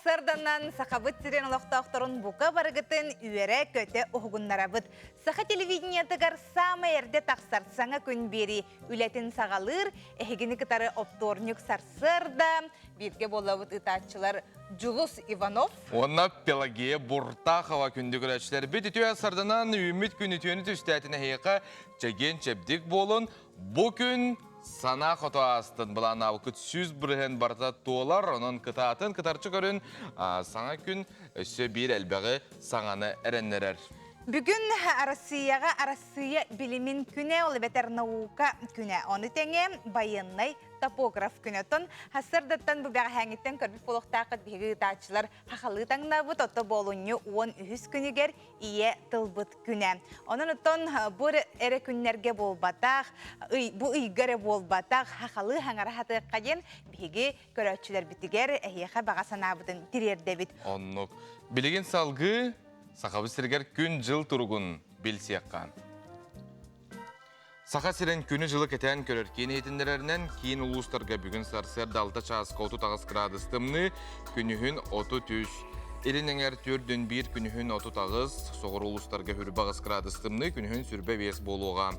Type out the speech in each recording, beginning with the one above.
сарданан Сахабыт сирин олохтоохторун бука барыгытын үөрэ-көтө уһугуннарабыт. Саха телевидениетыгар саамай эрдэ тахсар саҥа күн биэрии үлэтин саҕалыыр, эһигини кытары оптуорньук сарсыарда бииргэ буолабыт ыытааччылар Дьулус Иванов уонна Пелагея Буртахова күндү көрөөччүлэрбит үтүө сарданан үүммүт күн үтүөнү түстээтин эһиэхэ чэгиэн чэбдик буолун. Бу күн санаа хото аастын былааннаабыккыт 100% барыта туолар, онон кытаатын кытарчы көрүн саҥа күн өссө биир элбэҕи саҥаны эрэннэрэр. Бүгүн Арассыыйаҕа Арассыыйа билимин күнэ, ол эбэтэр наука күнэ. Ону тэҥэ байыаннай топограф күнэ. Оттон сарсыардаттан бу бэҕэһээҥҥиттэн көрбүт буолуохтааххыт биһиги ыытааччылар хахалыы таҥнабыт, отто болунньу 13 күнүгэр ийэ тылбыт күнэ. Онон оттон бу эрэ күннэргэ буолбатах, бу ыйга эрэ буолбатах, хахалыы хаҥара хатыахха диэн биһиги көрөөччүлэрбитигэр эһиэхэ баҕа санаабытын тириэрдэбит. Оннук. Билигин салгыы Сахабыт сиригэр күн-дьыл туругун билсиэххэ. Саха сирин күнү-дьылы кэтээн көрөр киин иһитиннэрэринэн, киин улуустарга бүгүн сарсыарда 6 чааска 38 градус тымныы, күнүһүн 33. Илин эҥэр төрдүн биир күнүһүн 38, соҕуруу улуустарга хүрбэ 8 градус тымныы, күнүһүн сүрбэ 5 буолуоҕа.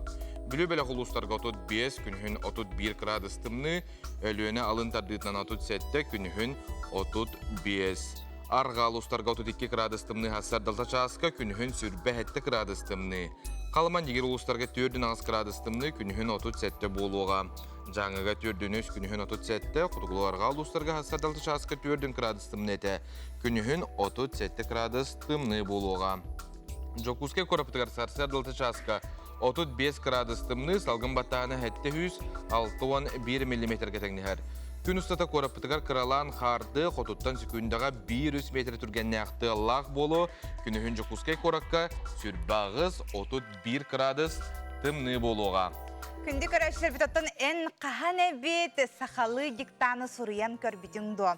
Бүлүү бөлөх улуустарга 35, күнүһүн 31 градус тымныы, Өлүөнэ алын тардыытынан 37, күнүһүн 35. Арҕаа улуустарга 32 градус тымныы сарсыардалта чааска, күнүһүн сүрбэ 7 градус тымныы. Халыма Нигир улуустарга 4 градус тымныы, күнүһүн 37 буолуоҕа. Дьааҥыга 4 күнүһүн 37, хотугулуу арҕаа улуустарга сарсыардалта чааска 4 градус тымныы этэ, күнүһүн 37 градус тымныы буолуоҕа. Дьокуускай куораппытыгар сарсыардалта чааска 35 градус тымныы, салгын баттааһына 761 миллиметргэ тэҥнэһэр. Күн устата куораппытыгар кыралаан хаарды, хотуттан секундаҕа 1-3 метр түргэннээх тыаллаах буолуо. Күнүһүн Дьокуускай куоракка сүрбэ 31 градус тымныы буолуоҕа. Күндү көрөөччүлэрбит оттон эн хаһан эбит сахалыы диктаны суруйан көрбүтүҥ дуо?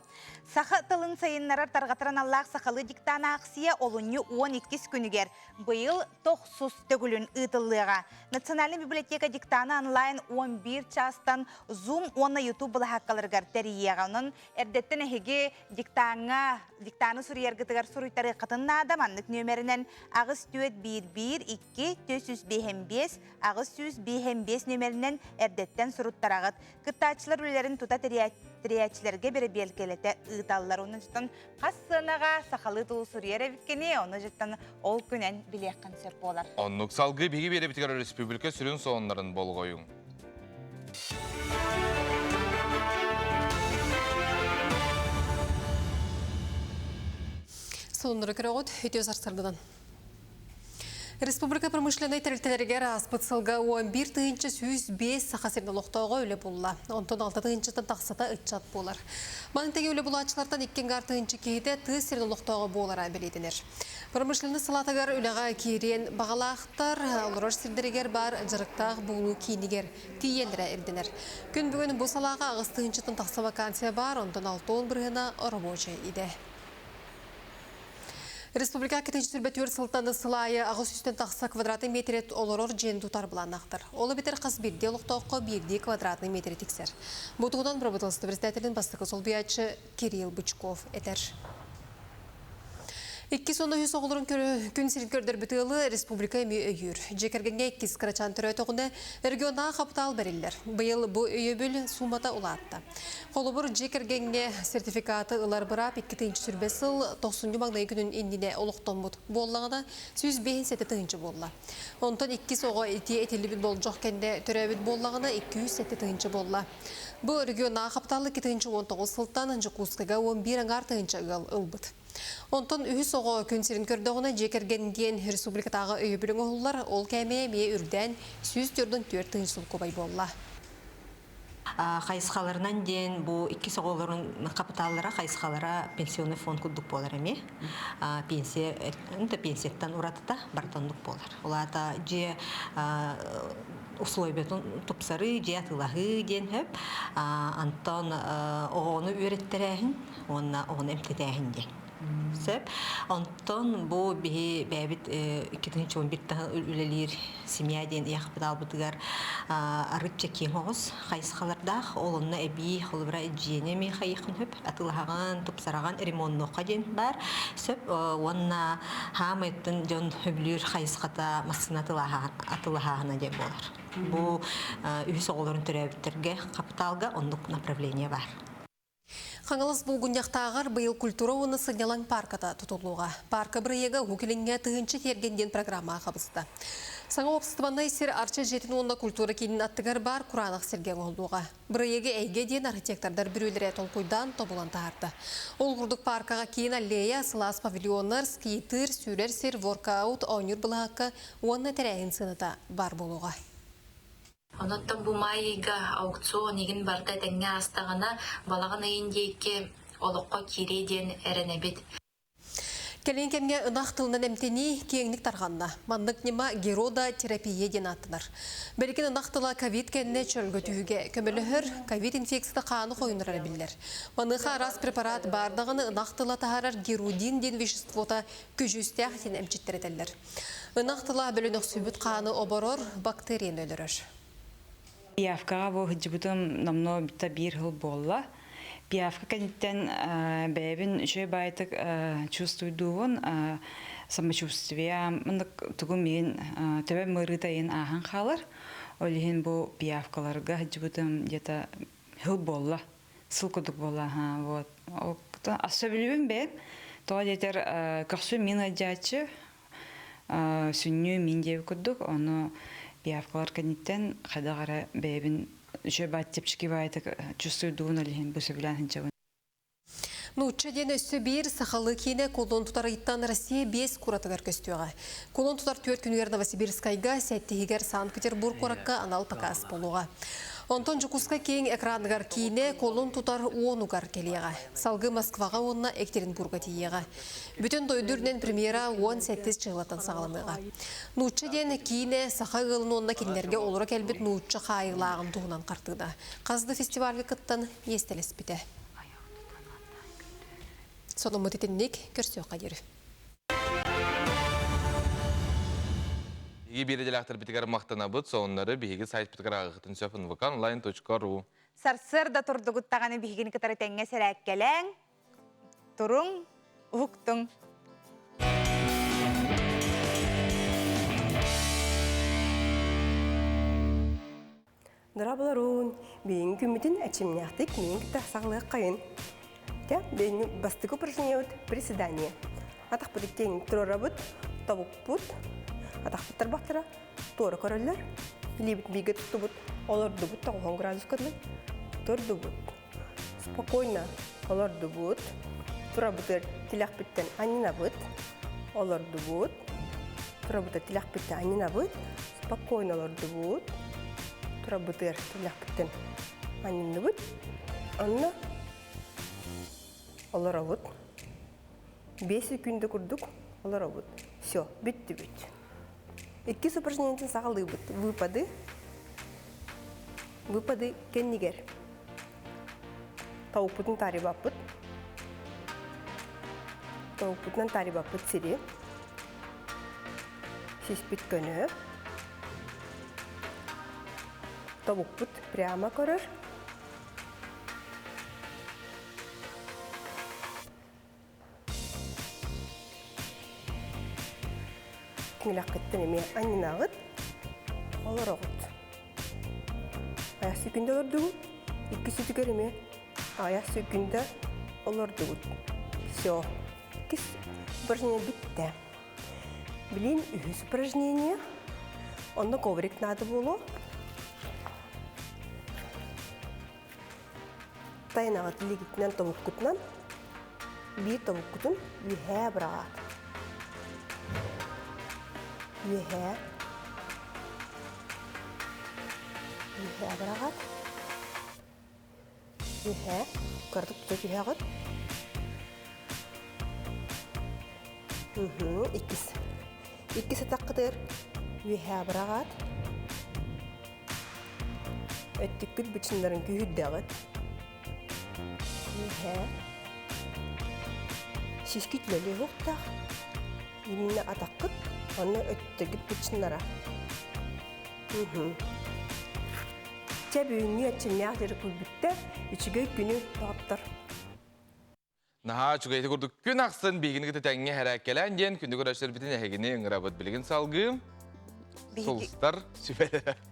Саха тылын сайыннарар тарҕатар аналлаах сахалыы диктан аахсыйа олунньу 12 күнүгэр быйыл тохсус төгүлүн ыытыллыаҕа. Национальнай библиотека диктаны онлайн 11 чаастан Zoom уонна YouTube былаһааккаларыгар тэрийиэҕэ. Онон эрдэттэн эһиги диктаҥҥа диктаны суруйаргытыгар суруйтарыаххытын наада. Маннык нүөмэринэн 8411 2 455 855 нүөмэринэн эрдэттэн суруттараҕыт. Кыттааччылар үлэлэрин тута тэрийээччилэргэ бэрэбиэркэлэтэ ыыталлар. Онон дьиттэн хас сыанаҕа сахалыы тылы суруйар эбиккини, ону дьиттэн ол күнэн билиэххин сөп буолар. Оннук салгыы биһиги биэрэбитигэр өрөспүүбүлүкэ сүрүн сонуннарын болҕойуҥ. Сонуннары көрөҕүт, үтүө сарсыарданан. Республика промышленнай тэрилтэлэригэр ааспыт сылга 11 105 Саха сирин олохтооҕо үлэ булла. Онтон 6 тыһыынчаттан тахсата ыччат буолар. Маны тэҥэ үлэ булааччылартан 2 гаар тыһыынча киһитэ тыа сирин олохтооҕо буолара бэлиэтэнэр. Промышленность салаатыгар үлэҕэ киириэн баҕалаахтар олорор сирдэригэр баар дьарыктаах буолуу киинигэр тиийэллэрэ ирдэнэр. Күн бүгүн бу салааҕа 8 тыһыынчаттан тахса вакансия баар, онтон 60 бырыһына оробуочай идэ. Республика 224 сылтан сыл аайы 800-тэн тахса квадратный метр олорор дьиэни тутар былааннаахтар. Ол эбэтэр хас биирдии олохтооххо биирдии квадратный метр тиксэр. Бу туһунан правительство председателин бастакы солбуйааччы Кирилл Бычков этэр. Иккис уонна үһүс оҕолорун күн сирин көрдөрбүт ыалы республика эмиэ өйүүр. Дьиэ кэргэҥҥэ иккис кырачаан төрөөтөҕүнэ регионнааҕы хапытаал бэриллэр. Быйыл бу өйөбүл суумата улаатта. Холобур, дьиэ кэргэҥҥэ сертификаты ылар быраап 2 сүүрбэ сыл тохсунньу маҥнайгы күнүн иннинэ олохтоммут буоллаҕына, 105 тыһыынча буолла. Онтон иккис оҕо итии этиллибит болдьох кэннэ төрөөбүт буоллаҕына, 207 тыһыынча буолла. Бу регионнааҕы хапытаалы 2019 сылтан Дьокуускайга 11 аҥаар тыһыынча ыал ылбыт. Онтон үһүс оҕо күн сирин көрдөҕүнэ дьиэ кэргэн диэн республикатааҕы өйөбүл оҥоһуллар, ол кээмэйэ эмиэ үрдээн 144 тыһыынча солкуобай буолла. Хайысхаларынан диэн бу иккис оҕолорун хапытааллара хайысхалара пенсионный фонд курдук буолар эмиэ. Пенсия пенсияттан уратыта барытоннук буолар. Ол аата дьиэ условиятын тупсарыы, дьиэ атыылаһыы диэн сөп. Антон оҕону үөрэттэрээһин уонна оҕону эмтэтээһин диэн. Сөп. Онтон бу биһи бэйэбит 2011 үлэлиир семья диэн ийэ хапытаалбытыгар арыт киэҥ оҕус хайысхалардаах. Ол онно эбии холобура дьиэни эмиэ хайыаххын сөп, атыылаһаҕын, тупсараҕын, ремоннуохха диэн баар. Сөп. Уонна хаамыттан дьон сөбүлүүр хайысхата массыына атыылаһааһына диэн буолар. Бу үһүс оҕолорун төрөөбүттэргэ хапытаалга оннук направление баар. Хаҥалас Булгунньахтааҕар быйыл культура уонна сынньалаҥ паарката тутуллуоҕа. Паарка бырайыага Уһук Илиҥҥэ тыһыынча тиэргэн диэн программаҕа хабыста. Саҥа уопсастыбаннай сир Арчы дьиэтин уонна культура киинин аттыгар баар кураанах сиргэ оҥоһуллуоҕа. Бырайыагы эйгэ диэн архитектордар бүрүөлэрэ толкуйдаан тобулан таһаарда. Ол курдук пааркаҕа киин аллея, сылаас павильоннар, скейтыр, сүүрэр сир, воркаут, оонньуур былаһаакка уонна тэрээһин сыаната баар буолуоҕа. Онуттан бу маай ыйга аукцион игин барыта этэҥҥэ аастаҕына, балаҕан ыйын диэки олоххо киириэ диэн эрэнэбит. Кэлин кэмҥэ ынах тылынан эмтэнии киэҥник тарҕанна. Маннык ньыма геродотерапия диэн ааттанар. Бэлигин ынах тыла ковид кэннэ чөлгө түһүүгэ көмөлөһөр, ковид инфекцията хааны хойуннарара биллэр. Маныаха араас препарат баар даҕаны ынах тыла таһаарар герудин диэн веществота көдьүүстээх диэн эмчиттэр этэллэр. Ынах тыла бөлөнөхсүйбүт хааны оборор, бактерияны өлөрөр. Пиявкаҕа бу сылдьыбытым номнуо бүтэ биир сыл буолла. Пиявка кэнниттэн бэйэбин үчүгэй баайытык чувствуйдуубун, самочувствие мындык тугум миин төбөм ыарыыта иһин ааһан хаалар. Ол иһин бу пиявкаларга сылдьыбытым где-то сыл буолла. Сыл курдук буолла, вот. Сөбүлүүбүн бэйэм. Тоҕо диэтэр көхсүм мин ыалдьааччы, сүнньү мин диэбит курдук, ону пиявкалар кэнниттэн хайдах эрэ бэйэбин үчүгэй баай чэпчэки баайытык чувствуйдуубун ол иһин бу сөбүлээн сылдьабын. Нуучча диэн өссө биир сахалыы киинэ кулун тутар ыйтан Россия биэс куоратыгар көстүөҕэ. Кулун тутар түөрт күнүгэр Новосибирскайга, сэттиһигэр Санкт-Петербург куоракка анал показ буолуоҕа. Онтон Дьокуускай киэҥ экраныгар киинэ кулун тутар уонугар кэлиэҕэ. Салгыы Москваҕа уонна Екатеринбурга тиийиэҕэ. Бүтүн дойду үрдүнэн премьера 18 чыһылаттан саҕаланыаҕа. Нуучча диэн киинэ саха ыалын уонна кинилэргэ олоро кэлбит нуучча хаайыылааҕын туһунан хартыына. Хас да фестивальга кыттан миэстэлэспитэ. Сонуммут итинник көрсүөххэ диэри. Биһиги биирдэлээхтэрбитигэр махтанабыт, сонуннары биһиги сайтпытыгар ааҕыаххытын сөп nvkonline.ru. Сарсыарда турдугут даҕаны биһигини кытары тэҥҥэ сэрээккэлээҥ, туруҥ, уһуктуҥ. Дорооболоруун, бүгүҥҥү күммүтүн эрчимнээхтик миигин кытта саҕалыаххайын. Дьэ, бүгүҥҥү бастакы упражнениебыт приседание. Атахпыт иккиэн туруорабыт, тобукпут, атахпыт тарбахтара туора көрөллөр. Илиибит бииргэ туттубут, олордубут, тоҕуһун градус көрдүк, турдубут. Спокойно олордубут, турабытыгар тилэхпиттэн анньынабыт, олордубут, турабытыгар тилэхпиттэн анньынабыт, спокойно олордубут, турабытыгар тилэхпиттэн анньынныбыт, онно олоробут. 5 секунда курдук олоробут. Все, бүттүбүт. Иккис упражнениетин саҕалыыбыт. Выпады. Выпады кэннигэр. Тавукпутун таарыйбаппыт. Тавукпутунан таарыйбаппыт сири. Сиспит көнө. Тобукпут прямо көрөр. Тиҥилэххиттэн эмиэ анньынаҕыт, олороҕут. Айах сүкүндэ олордугут, икки сүтүгэр эмиэ айах сүкүндэ олордугут. Все. Иккис упражнение бүттэ. Билин үһүс упражнение. Онно коврик надо буолуо. Тайнаҕыт илиигитинэн тобуккутунан биир тобуккутун үөһээ быраҕаат. Үөһээ. Үөһээ быраҕаат. Үөһээ. Кыратык тута түһэҕит. Иккис. Иккис атаххытыгар үөһээ быраҕаат. Өттүккүт бычыннарын күүһүрдэҕит. Үөһээ. Сискит үлэлиэ суохтаах. Именно атаххыт онно өттөгүт бычыннара. Чэ бүгүҥҥү эрчимнээх дьарык бүттэ. Үчүгэй күнү доҕоттор. Наһаа үчүгэй курдук күн ахсын биһигини кытта тэҥҥэ хэрээккэлээн диэн күндү көрөөччүлэрбитин эһигини ыҥырабыт. Билигин салгыы сулустар сүбэлэрэ.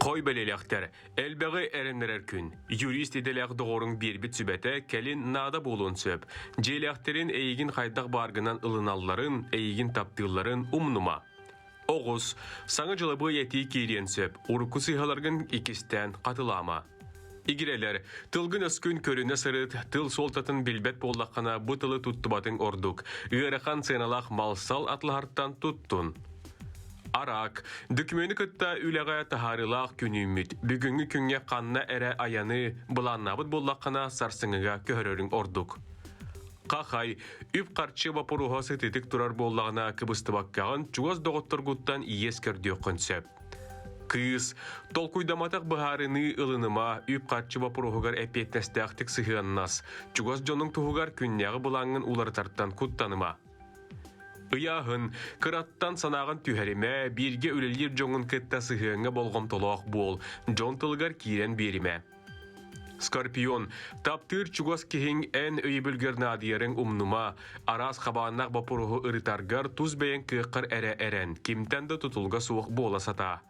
Хой бэлиэлээхтэр, элбэҕи эрэннэрэр күн. Юрист идэлээх доҕоруҥ биэрбит сүбэтэ кэлин наада буолуон сөп. Дьиэлээхтэрин эйигин хайдах бааргынан ылыналларын, эйигин таптыылларын умнума. Оҕус, саҥа дьылабыай этии киириэн сөп, урукку сыыһаларгын иккистээн хатылаама. Игирэлэр, тылгын-өскүн көрүнэ сырыт, тыл суолтатын билбэт буоллаххына бу тылы туттубатыҥ ордук. Ыарахан сыаналаах мал-сал атлаһартан туттун. Араак, дөкүмүөнү кытта үлэҕэ таһаарыылаах күн үүммүт. Бүгүҥҥү күҥҥэ ханна эрэ айаны былааннаабыт буоллаххына сарсыҥҥыга көһөрөрүҥ ордук. Хахай, үп-харчы боппуруоһа сытыытык турар буоллаҕына, кыбыстыбаккаҕын чугас доҕотторгуттан иэс көрдүөххүн сөп. Кыыс, толкуйдаматах быһаарыныы ылыныма, үп-харчы боппуруоһугар эппиэтинэстээхтик сыһыаннас, чугас дьонуҥ туһугар күннээҕи былааҥҥын уларытартан куттаныма. Ыйааһын, кыраттан санааҕын түһэримэ, бииргэ үлэлиир дьоҥҥун кытта сыһыаҥҥа болҕомтолоох буол, дьон тылыгар киирэн биэримэ. Скорпион, таптыыр чугас киһиҥ эн өйөбүлгэр наадыйарыҥ умнума, араас хабааннаах боппуруоһу ырытаргар тус бэйэҥ кыаххар эрэ эрэн, кимтэн да тутулуга суох буола сатаа.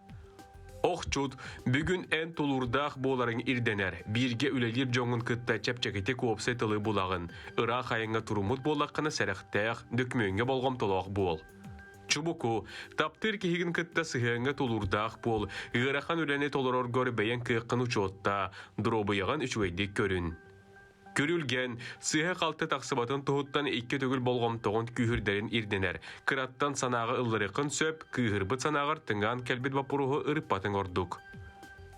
Охчут, бүгүн эн тулуурдаах буоларыҥ ирдэнэр, бииргэ үлэлиир дьоҥҥун кытта чэпчэкитик уопсай тылы булаҕын, ыраах айаҥҥа туруммут буоллаххына сэрэхтээх, дөкүмүөҥҥэ болҕомтолоох буол. Чубуку, таптыыр киһигин кытта сыһыаҥҥа тулуурдаах буол, ыарахан үлэни толороргор бэйэҥ кыаххын учуоттаа, доруобуйаҕын үчүгэйдик көрүн. Күрүлгэн, сыыһа-халты тахсыбатын туһуттан икки төгүл болҕомтоҕун күүһүрдэрин ирдэнэр. Кыраттан санааҕа ылларыаххын сөп, кыыһырбыт санааҕар тыҥаан кэлбит боппуруоһу ырыппатыҥ ордук.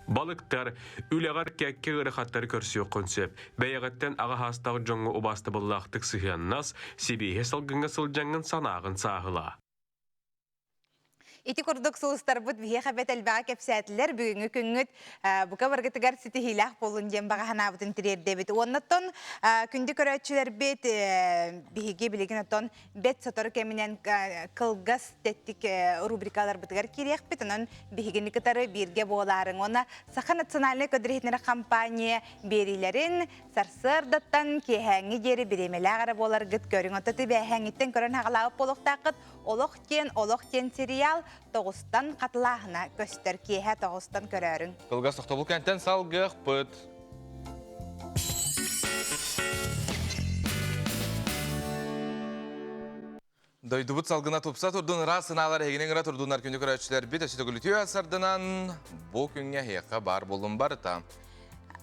Балыктар, үлэҕэр кэккэ ыарахаттары көрсүөххүн сөп. Бэйэҕиттэн аҕа саастаах дьоҥҥо убаастабыллаахтык сыһыаннас, сибиэһэ салгыҥҥа сылдьаҥҥын санааҕын сааһылаа. Ити курдук сулустарбыт биһиэхэ бэт элбэҕи кэпсээтилэр. Бүгүҥҥү күҥҥүт бука баргытыгар ситиһиилээх буоллун диэн баҕа санаабытын тириэрдэбит. Уоннаттан күндү көрөөччүлэрбит биһиги билигин оттон бэт сотору кэминэн кылгас тэттик рубрикаларбытыгар киириэхпит. Онон биһигини кытары бииргэ буолаарыҥ. Уонна Саха национальнай көдүрүһүтүнэр компания биэриилэрин сарсыардаттан киэһээҥҥи диэри бириэмэлээх эрэ буоларгыт көрүҥ. Оттон тибээһээҥҥиттэн көрөн хаҕалаабыт буолуохтааххыт. Олох диэн олох диэн сериал тоҕустан хатылааһына көстөр. Киэһэ тоҕустан көрөөрүҥ. Кылгас тохтобул кэнтэн салгыахпыт. Дойдубут салгына тупса турдун ыраас санаалар эһигини ыҥыра турдуннар күнү көрөөччүлэрбит өссө төгүлүтүө сарданан бу күҥҥэ эһиэхэ баар буоллун барыта.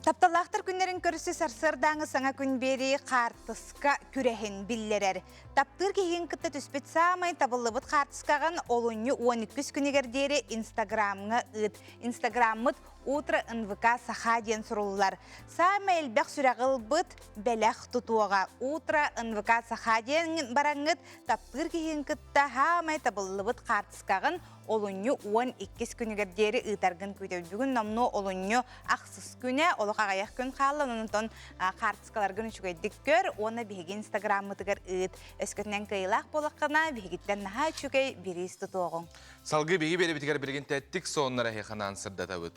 Тапталлаахтар күннэрин көрсө сарсыардааҥы саҥа күн биэрии хаартыска күрэһин биллэрэр. Таптыыр киһигин кытта түспүт саамай табыллыбыт хаартыскаҕын олунньу 12 күнүгэр диэри Инстаграмҥа ыыт. Инстаграммыт Утро НВК Саха диэн суруллар. Саамай элбэх сүрэҕи ылбыт бэлэх тутуоҕа. Утро НВК Саха диэн бараҥҥыт таптыыр киһигин кытта хаамай табыллыбыт хаартыскаҕын олунньу 12 күнүгэр диэри ыытаргын күүтэбит. Бүгүн номнуо олунньу ахсыс күнэ, олох аҕыйах күн хаалла, онон хаартыскаларгын үчүгэйдик көр уонна биһиги инстаграммытыгар ыыт. Өскөтүнэн кыайыылаах буоллаххына, биһигиттэн наһаа үчүгэй бириис тутуоҕуҥ. Салгыы биһиги биэрэбитигэр билигин тэттик соннар эһиэхэ сырдатабыт.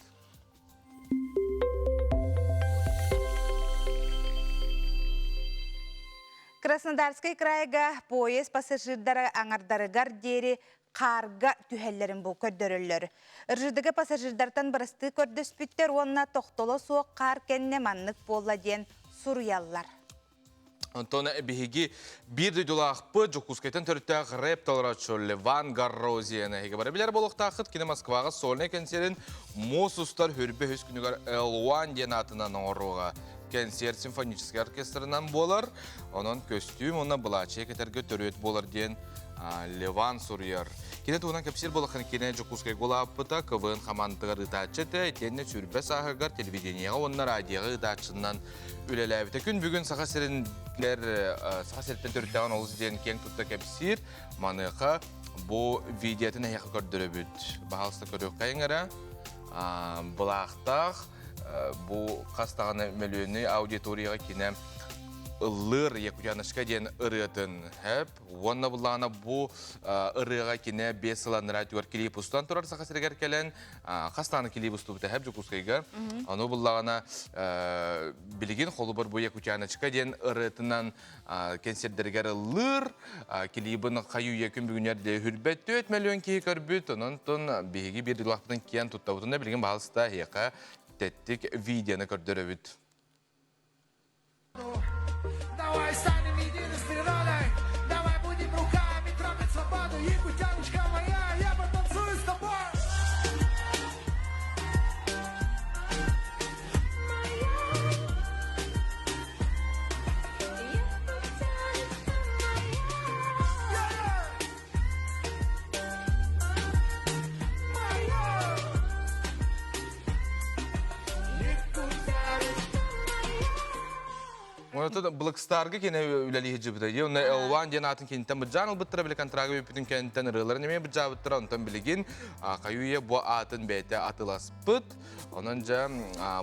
Краснодарскай крайга поезд пассажирдара аҥардарыгар диэри хаарга түһэллэрин бу көрдөрөллөр. РЖД-га пассажирдартан бырастыы көрдөспүттэр уонна тохтоло суох хаар кэннэ маннык буолла диэн суруйаллар. Онтон биһиги биир дойдулаахпыт Дьокуускайтан төрүттээх рэп толорооччу Леван Гаррозияны эһиги бары билэр буолуохтааххыт. Кини Москваҕа сольнай кэнсиэрин муус устар хүрбэ үһүс күнүгэр L1 диэн аатынан оҥоруоҕа. Кэнсиэр симфоническай оркестрынан буолар. Онон көстүүм уонна былаачыйа кэтэргэ төрүөт буолар диэн Леван суруйар. Кини туһунан кэпсиир буоллаххына кини Дьокуускайга улааппыта, КВН хамаандатыгар ыытааччы этэ, итиэннэ сүүрбэ сааһыгар телевидениеҕа уонна радиоҕа ыытааччынан үлэлээбитэ. Күн бүгүн Саха сирин Саха сириттэн төрүттээҕин олус диэн киэҥ тутта кэпсиир. Маныаха бу видеотын эһиэхэ көрдөрөбүт. Баһаалыста көрүөххэйиҥ эрэ. Былаахтаах бу хас даҕаны мөлүйүөннүй аудиторияҕа кинэ. Ыллыыр Якутяночка диэн ырыатын хэп уонна буллаҕына бу ырыаҕа кинэ 5 сыл анараа түгэр клип устан турар Саха сиригэр кэлэн хас даҕаны клип устубута хэп Дьокуускайга. Ону буллаҕына билигин холобур бу Якутяночка диэн ырыатынан кэнсиэрдэригэр ыллыыр клибын хайы-үйэ күн бүгүнүгэр диэри хүрбэт 4 миллион киһи көрбүт. Онон биһиги биир дылахпытын киэн туттабытын да билигин баһалыста эһиэхэ тэттик видеоны көрдөрөбүт. Давай станем едины с природой, давай будем руками трогать свободу. Якутяночка моя, я потанцую с тобой. Онотон Блэкстарга кинэ үлэлии сылдьыбыта. Дии онно L1 диэн аатын киниттэн быдьаан ылбыттара, били контрагы бүппүтүн кэнниттэн ырыаларын эмиэ быдьаабыттара. Онтон билигин хайы-үйэ бу аатын бэйэтэ атыласпыт. Онон дьэ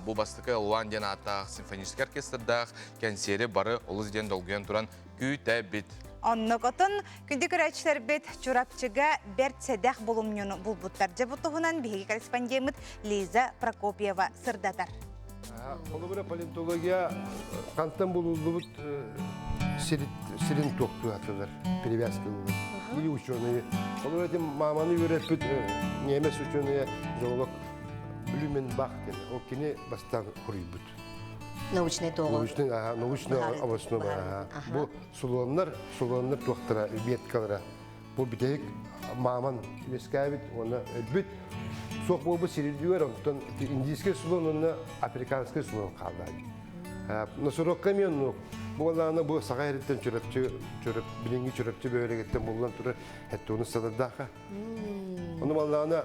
бу бастакы L1 диэн ааттаах симфоническай оркестрдаах кэнсиэри бары олус диэн долгуйан туран күүтэбит. Оннукотун күндү көрөөччүлэрбит Чурапчыга бэрт сэдэх булумньуну булбуттар. Дьэ бу туһунан биһиги корреспондеммыт Лиза Прокопьева сырдатар. Холобура палеонтология хантан булуллубут сирин туохтуатылар, перевязкалылар. Или ученые. Холобура этим маманы үөрэппит немец ученые зоолог Блюменбах диэн. Ол кини бастаан хуруйбут. Научный тоҕо. Научный, ага, научный обоснова. Бу сулуоннар, сулуоннар туохтара, веткалара. Бу бүтэһик мааман үөскээбит уонна өлбүт. Суох буолбут сиридүгэр онтон индийскэй сулуон уонна африканскай сулуон хаалла. Носорогка эмиэ оннук. Бу буоллаҕына бу саха эриттэн чөрөпчү, чөрөп, билиҥҥи чөрөпчү бөһүөлэгиттэн буллан турар хеттуону сылырдаахха. Ону буоллаҕына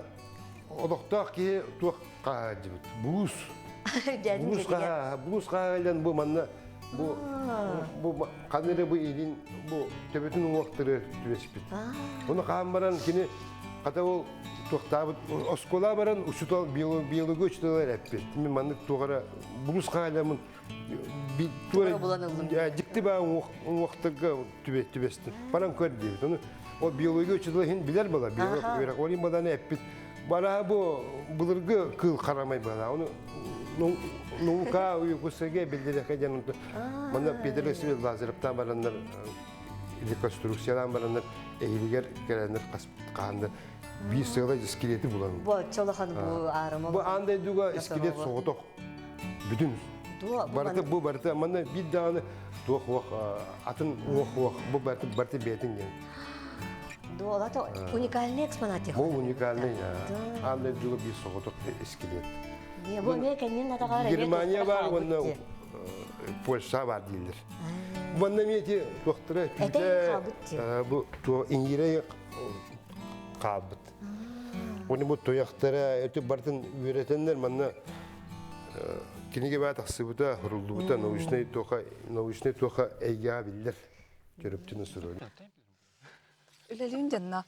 олохтоох киһи туох хаһаадьыбыт? Булуус. Булуус хаһаа, булуус хаһаайдан бу манна бу бу ханыры бу илин бу төбөтүн уҥуохтары түбэспит. Ону хаан баран кини хата ол туохтаабыт оскуола баран учутал биология учутала эппит. Мин маннык туох эрэ булуус хаһаайламмын дьикти баа уҥуохтарга түбэстим. Баран көр диэбит. Ону ол биология учутала иһин билэр була биолог үөрэх. Ол иһин баланы эппит. Бара бу былыргы кыыл харамай бала. Ону наука уйгусыга билдирэхэ диэн манна Петр Алексеевич Лазаревтан бараннар реконструкциялаан бараннар эһилигэр кэлэннэр хаһаннар биир сыала скелети булан. Бу чолохон бу аарыма. Бу аан дойдуга скелет соҕотох бүтүн барыта бу барыта манна биир даҕаны туох уох атын уох уох бу барыта барыта бэйэтин диэн. Дуолата уникальный экспонат. Бу уникальный аан дойдуга биир соҕотох скелет. Бу эмиэ кэннин атаҕар Германия бар уонна Польша бар дииллэр. Манна эмиэ ити туохтара түүтэ бу иҥиирэ хаалбыт. Уонна бу туйахтара өтө барытын үөрэтэннэр манна кинигэ баа тахсыбыта, хуруллубута научный туоха научный туоха эйгэҕэ биллэр. Төрөптүн суруйар. Үлэлүүн дьонно.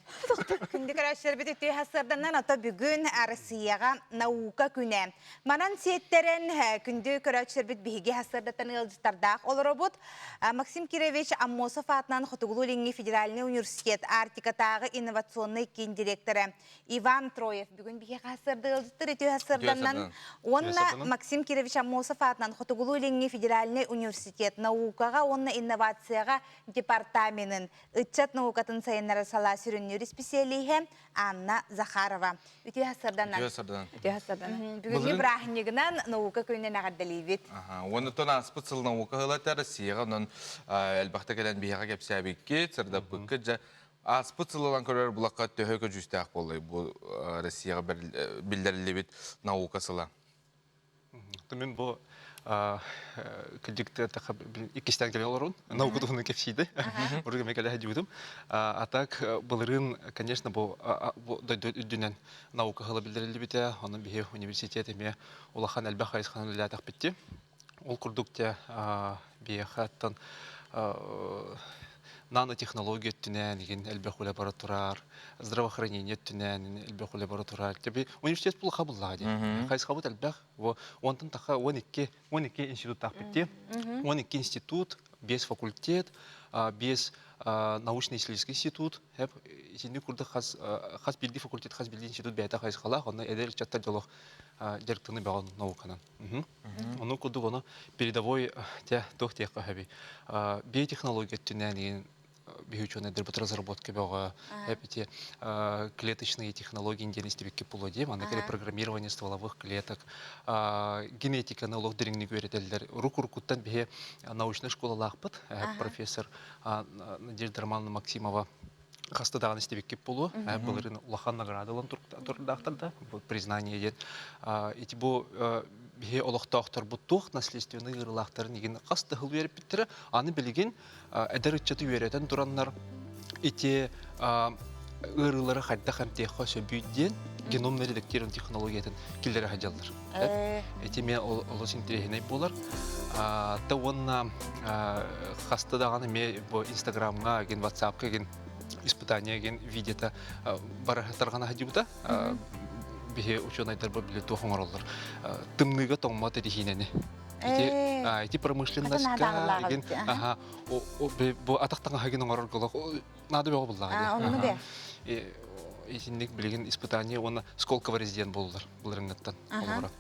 Күндү көрөөччүлэрбит үтүө сарсыарданан ото бүгүн Россияҕа наука күнэ. Манан сиэттэрэн күндү көрөөччүлэрбит биһиги сарсыардаттан ыалдьыттардаах олоробут. Максим Кирович Аммосов аатынан Хотугулуу-Илиҥҥи федеральнай университет Арктикатааҕы инновационнай киин директора Иван Троев бүгүн биһиэхэ сарсыарда ыалдьыттар үтүө сарсыарданнан уонна Максим Кирович Аммосов аатынан Хотугулуу-Илиҥҥи федеральнай университет наукаҕа уонна инновацияҕа департаменын ыччат наукатын сайыннарар салаа сүрүннүүр исписэлииһэ Анна Захарова. Үтүө сарсыарданан. Үтүө сарсыарданан. Үтүө сарсыарданан. Бүгүҥҥү бырааһынньыгынан наука күнүнэн эҕэрдэлиибит. Уонна ааспыт сыл наука ыһылата Россияҕа онон элбэхтэ кэлэн биһиэхэ кэпсээбиккит, сырдаппыккыт дьэ ааспыт сылынан көрөр булакка төһө көдьүүстээх буоллай бу Россияҕа биллэриллибит наука сыла? Мин бу кырдьыкты иккистээн кэлэ олорун, наука туһунан кэпсииди. Урут эмэ кэлэ сылдьыбытым. А так былырыын, конечно, бу дойду үрдүнэн наука сыла биллэриллибитэ. Онон биһи университет эмиэ улахан элбэх хайысханан үлэлээтэхпитти. Ол курдук те биһиэхэ оттон нанотехнология өттүнэн игин элбэх үлэ бара турар, здравоохранение өттүнэн элбэх үлэ бара турар. Теби университет булха буллаҕа дии. Хайысхабыт элбэх. Онтон таха 12 12 институттаахпыт дии. 12 институт. Бес факультет, бес научно-исследовательский институт, хеп итинник курдук хас хас биирдии факультет, хас биирдии институт бэйэтэ хайысхалаах, онно эдэр ыччаттар дьолох дьарыктаны бөҕөн науканан. Ону курдук ону передовой те туох диэххэ сөбүй биотехнология өттүнэн биһи учуонайдарбыт разработка бөҕө эпити клеточные технологии диэн истибикки буолуо дии манна программирование стволовых клеток генетиканы олох дириҥник үөрэтэллэр рук-рукуттан биһи научнай школалаахпыт профессор Надежда Романовна Максимова хаста даҕаны истибиккит буолуо былырыын улахан награда ылан турдаахтар да признание диэн ити бу биһи олохтоохторбут туох наследственный ыарыылаахтарын игин хас да сыл үөрэппиттэрэ аны билигин эдэр ыччаты үөрэтэн тураннар ити ыарыылары хайдах эмтиэххэ сөбүй диэн геномный редактирование технологиятын киллэрэ сылдьаллар. Ити эмиэ олус интэриэһинэй буолар. Та уонна хаста даҕаны эмиэ бу Инстаграмҥа, ген Ватсапка ген испытание ген видеота бара тарҕана сылдьыбыта. Биһи учуонайдар бу били туох оҥороллор. Тымныыга тоҥмот эриһиинэни. Ити ити промышленностька ген аха бу атах таҥаһа ген оҥорор наада бөҕө буллаҕа Онну бе. Итинник билигин испытание уонна Сколково резидент буоллар былырыҥҥыттан олоро.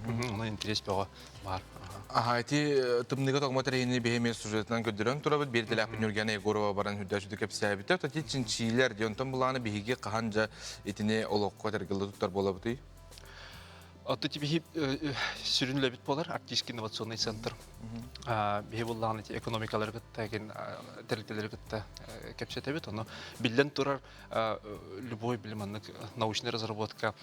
Онон интерес бөҕө баар. Аха, ити тымныыга тоҥмот эрэйини биһи сюжетынан көрдөрөн турабыт. Биирдэлээхпин Нюргена Егорова баран үрдэ сүдү кэпсээбитэ. Тати чинчиилэр диэн онтон булааны биһиги хаһан дьа итини олоххо тэргилла туттар буолабытый? Оттон биһи сүрүн үлэбит буолар Арктический инновационный центр. Биһи буллаҕын ити экономикалары кытта, тэрилтэлэри кытта кэпсэтэбит. Ону биллэн турар любой били маннык научный разработка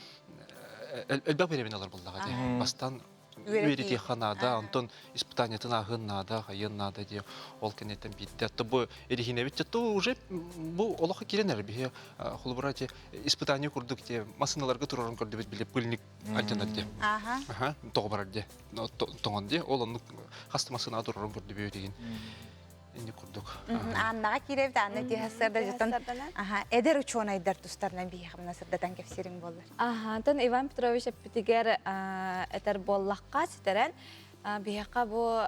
элбэх бириэмэни ылар буоллаҕа дии. Бастаан үөрэтиэххэ наада, онтон испытаниетын ааһыан наада, хайыан наада диye ол кэнниттэн биирдэ. То бу эриһинэбит то уже бу олоххо киирэн эрэр биһи холобура те испытание курдук те массыыналарга турарын көрдүбүт били пыльник альдьанар диye. Аха, тоҕо барар диye. Тоҥон диye. Ол оннук хаста массыынаҕа турарын көрдүбүт деген. Инник курдук. Аннаҕа киирэбит, Анна тиһэ сырда жутан. Аха, эдэр учуонайдар тустарынан биһиэхэ сырдатан кэпсириҥ буоллар. Аха, антон Иван Петрович эппитигэр этэр буоллахха ситэрэн биһиэхэ бу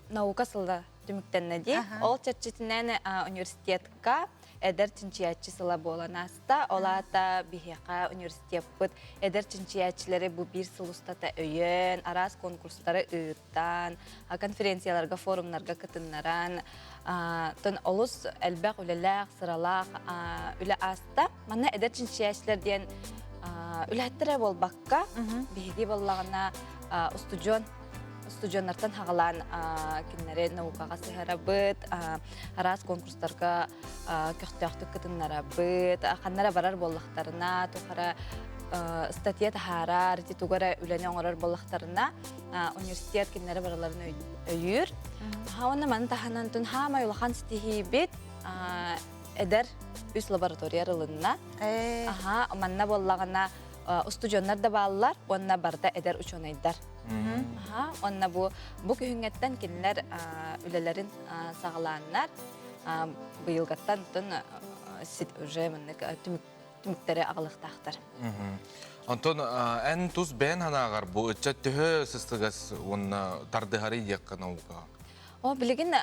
наука сыла түмүктэннэ дии. Ол чэрчитинэн университетка эдэр чинчийээччи сыла буолан ааста. Ол аата биһиэхэ университеппыт эдэр чинчийээччилэри бу биир сыл устата өйөөн, араас конкурстары ыыттан, конференцияларга, форумнарга кытыннаран, тон олус элбэх үлэлээх, сыралаах үлэ ааста. Манна эдэр чинчийээччилэр диэн үлэһиттэрэ буолбакка, биһиги буоллаҕына устудьуон устудьуоннартан хаҕалаан кинилэри наукаҕа сыһарабыт, араас конкурстарга көхтөөхтүк кытыннарабыт, ханна эрэ барар буоллахтарына, туох эрэ статья таһаарар, ити тугу эрэ үлэни оҥорор буоллахтарына, университет кинилэри барыларын өйүүр. Уонна маны таһынан тун хаамай улахан ситиһиибит эдэр үс лаборатория ылынна. Аха, манна буоллаҕына устудьуоннар да бааллар уонна барыта эдэр учуонайдар. Аха, уонна бу бу күһүҥҥэттэн кинилэр үлэлэрин саҕалааннар быйылгаттан уже маннык түмүктэри аҕалыахтаахтар. Онтон эн тус бэйэн санааҕар бу ыччат төһө сыстыгас уонна тардыһары диэххэ наукаҕа? О, билигин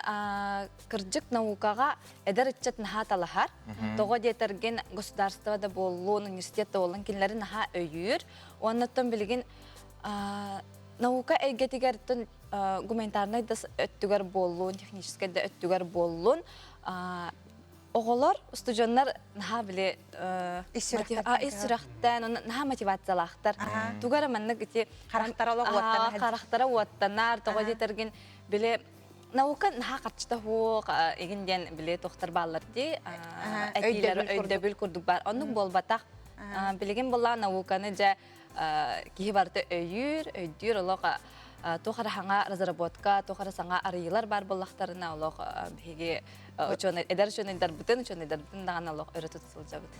кырдьык наукаҕа эдэр ыччат наһаа талаһар. Тоҕо диэтэргин государство да буоллун, университет да буоллун кинилэри наһаа өйүүр. Уоннаттан билигин наука эйгэтигэр гуманитарнай да өттүгэр буоллун, техническэй да өттүгэр буоллун, оҕолор, устудьуоннар наһаа били ис сүрэхтэн, наһаа мотивациялаахтар. Туга эрэ маннык ити харахтара уоттанар. Харахтара уоттанар, тоҕо диэтэргин били наука наһаа харчыта суох игин диэн били тохтор бааллар дии этиилэр өйдөбүл курдук бар. Оннук буолбатах. Билигин буолла науканы дьэ киһи барыта өйүүр, өйдүүр олох туох эрэ саҥа разработка, туох эрэ саҥа арыйыылар баар буоллахтарына олох биһиги учуонай эдэр учуонайдарбытын, учуонайдарбытын даҕаны олох өрө тута сылдьабыт.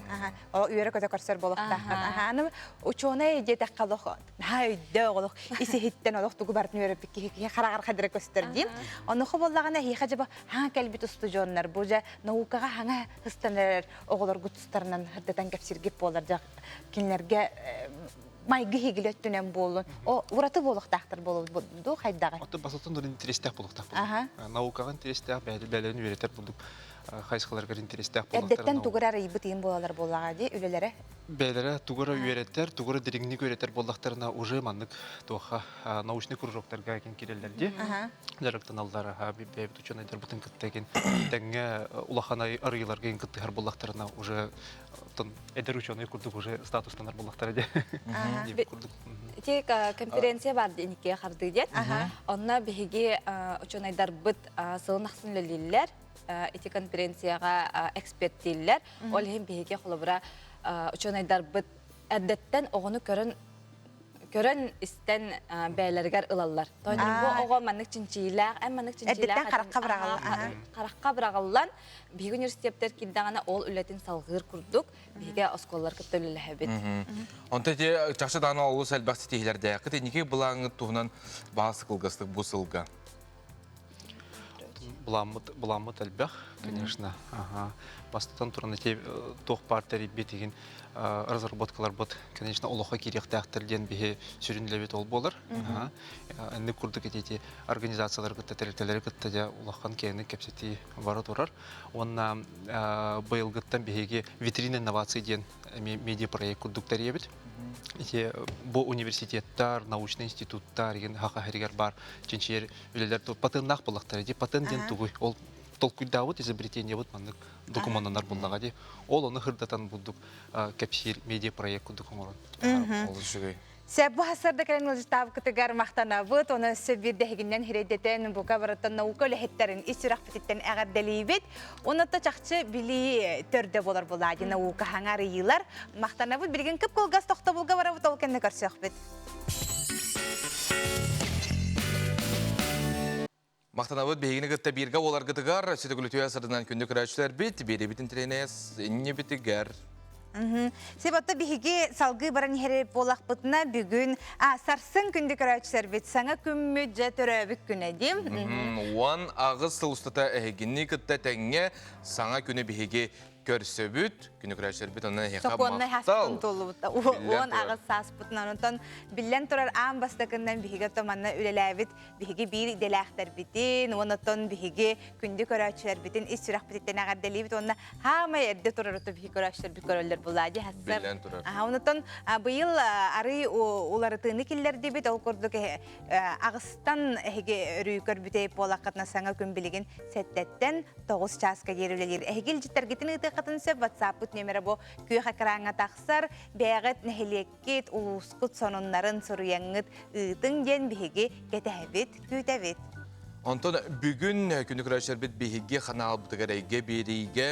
Ол үөрэ-көтө көрсөр буолуохтааххын. Аха, аны учуонай диэтэххэ олох наһаа өйдөөх олох ис иһиттэн олох тугу барытын үөрэппит киһи киһи хараҕар хадыра көстөр диим. Онуоха буоллаҕына эһиэхэ дьэ бу хаҥа кэлбит устудьуоннар бу дьэ наукаҕа хаҥа ыстан эрэр оҕолоргут тустарынан сырдатан кэпсииргит буолар дьэ кинилэргэ. майгы хигили өттүнэн буоллун. О ураты буолуохтаахтар буолуо хайдаҕай? Оттон басылтан дурын интэриэстээх буолуохтаах буолуо. Наукаҕа интэриэстээх, бэйэлэрин үөрэтэр бурдук хайысхаларыгар интэриэстээх буолуохтара. Эрдэттэн тугу эрэ арыйбыт иин буолалар буоллаҕа дии үлэлэрэ. Бэйэлэрэ тугу эрэ үөрэтэр, тугу эрэ дириҥник үөрэтэр буоллахтарына уже маннык туохха научный кружоктарга кин кирэллэр дии. Дьарыктаналлар бэйэбит учуонайдарбытын кытта кин тэҥҥэ улахан арыйыыларга кин кыттыһар буоллахтарына уже эдэр ученый курдук уже статустанар буоллахтара дии. Курдук. Ити конференция бар диэникке хардыы диэн. Онно биһиги учуонайдарбыт сылын ахсын үлэлииллэр. Ити конференцияҕа эксперттииллэр. Ол иһин биһиги холобура учуонайдарбыт эрдэттэн оҕону көрөн көрөн истэн бэйэлэригэр ылаллар. Тоҕо бу оҕо маннык чинчиилээх, эн маннык чинчиилээх Эрдэттэн харахха быраҕыллан. Харахха быраҕыллан биһиги университеттэр киирдэҕинэ ол үлэтин салҕыыр курдук биһиги оскуолалар кытта үлэлэһэбит. Онто ити чахчы даҕаны олус элбэх ситиһиилэрдээххит. Инники былааҥҥыт туһунан баҕа кылгастык бу сылга. Буламмыт, буламмыт элбэх, конечно. Ага. Бастатан туран ити туох баар тэрийбит игин разработкаларбыт, конечно, олоххо киириэхтээхтэр диэн биһи сүрүн үлэбит ол буолар. Ага. Инник курдук ити ити организациялары кытта, тэрилтэлэри кытта дьэ улахан киэҥник кэпсэтии бара турар. Уонна быйылгыттан биһиги витрина инноваций диэн эмиэ медиапроект курдук тэрийэбит. Ити бу университеттар, научнай институттар игин хаха иһигэр баар чинчийэр үлэлэр патеннаах буоллахтара дии. Патент диэн тугуй? Ол толкуйдаабыт изобретениебыт маннык докумуоннанар буллаҕа дии. Ол ону хырдатан бурдук кэпсиир медиапроект курдук оҥорон. Олус үчүгэй. Сөп бу хасарда кэлэн ыалдьыттаабыкытыгар махтанабыт. Оны өссө биир дэһигиннэн хирэйдэтэн бука барыттан наука үлэһиттэрин ис сүрэхпититтэн эҕэрдэлиибит. Онно чахчы билии төрдө болар булади наука хаҥа арыйыылар. Махтанабыт. Билигин кып-кылгас тохтобулга барабыт ол кэннэ көрсүөхпүт. Махтанабыт биһигини кытта бииргэ буоларгытыгар сүтүгүлүтүө сырдынан күндү көрөөччүлэрбит биэрэбитин тренээс иннибитигэр. Себатта биһиги салгыы баран иһэр буолахпытына бүгүн сарсын күндү көрөөччүлэрбит саҥа күммүт дьэ төрөөбүт күнэ дим. 18 сыл устата эһигини кытта тэҥҥэ саҥа күнү биһиги көрсөбүт, күнү көрөөччүлэрбит онон эһиэхэ Сокуоннай хаспытын туоллубут. 18 сааспытынан онтон биллэн турар аан бастакыннан биһиги ото манна үлэлээбит биһиги биир идэлээхтэрбитин уонна оттон биһиги күндү көрөөччүлэрбитин ис сүрэхпититтэн эҕэрдэлиибит уонна хаамай эрдэ турар ото биһиги көрөөччүлэрбит көрөллөр булаа дии хассар. Биллэн турар. Онтон быйыл арый уларытыыны киллэрдибит ол курдук аҕыстан эһиги өрүү көрбүтэй буолаххытына саҥа күн билигин сэттэттэн 9 чааска диэри үлэлиир. Эһиги илдьиттэргитин ыытыаххытын сөп WhatsApp-пыт нүөмэрэ бу күөх экраҥҥа тахсар. Бэйэҕит нэһилиэккит, улуускут сонуннарын суруйаҥҥыт ыытыҥ диэн биһиги кэтэһэбит, күүтэбит. Онтон бүгүн күнү көрөөччүлэрбит биһиги ханаалбытыгар эйгэ биэриигэ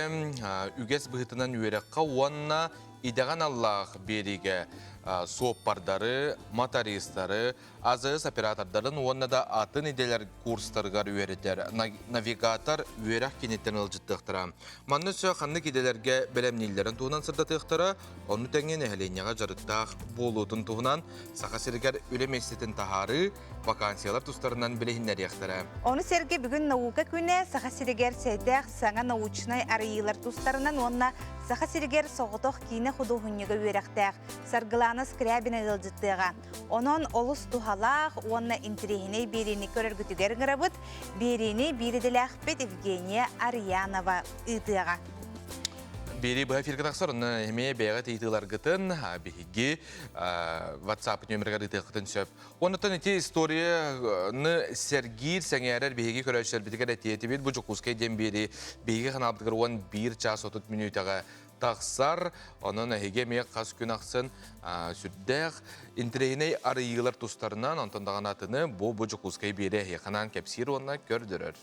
үгэс быһыытынан үөрэххэ уонна идэҕэ аналлаах биэриигэ суоппардары, мотористары, АЗС оператордарын уонна да атын идэлэр курстарыгар үөрэтэр навигатор үөрэх киниттэн ыалдьыттыахтара. Манна өссө ханнык идэлэргэ бэлэмнииллэрин туһунан сырдатыахтара, ону тэҥэ нэһилиэнньэҕэ дьарыктаах буолуутун туһунан Саха сиригэр үлэ миэстэтин таһаарыы, вакансиялар тустарынан билиһиннэриэхтэрэ. Ону сэргэ бүгүн наука күнэ Саха сиригэр сэдэх саҥа научнай арыйыылар тустарынан уонна Саха сиригэр соҕотох киинэ худуоһунньуга үөрэхтээх Саргылаана Скрябина ыалдьыттыаҕа. Онон олус туһалаах уонна интэриэһинэй биэриини көрөргүтүгэр ыҥырабыт. Биэриини биир идэлээхпит Евгения Арьянова ыытыаҕа. Биэрии быһа эфиргэ тахсар, онно эмиэ бэйэҕит ыйытыыларгытын биһиги WhatsApp нүөмэригэр ыытыаххытын сөп. Оннуттан ити историяны сэргиир, сэҥээрэр биһиги көрөөччүлэрбитигэр этиэтибит. Бу Дьокуускай диэн биэрии биһиги ханаалбытыгар 11 час 30 мүнүүтэҕэ тахсар. Онон эһиги эмиэ хас күн ахсын сүрдээх интэриэһинэй арыйыылар тустарынан, онтон даҕаны атыны бу бу Дьокуускай биэрэ эһиэхэ кэпсиир уонна көрдөрөр.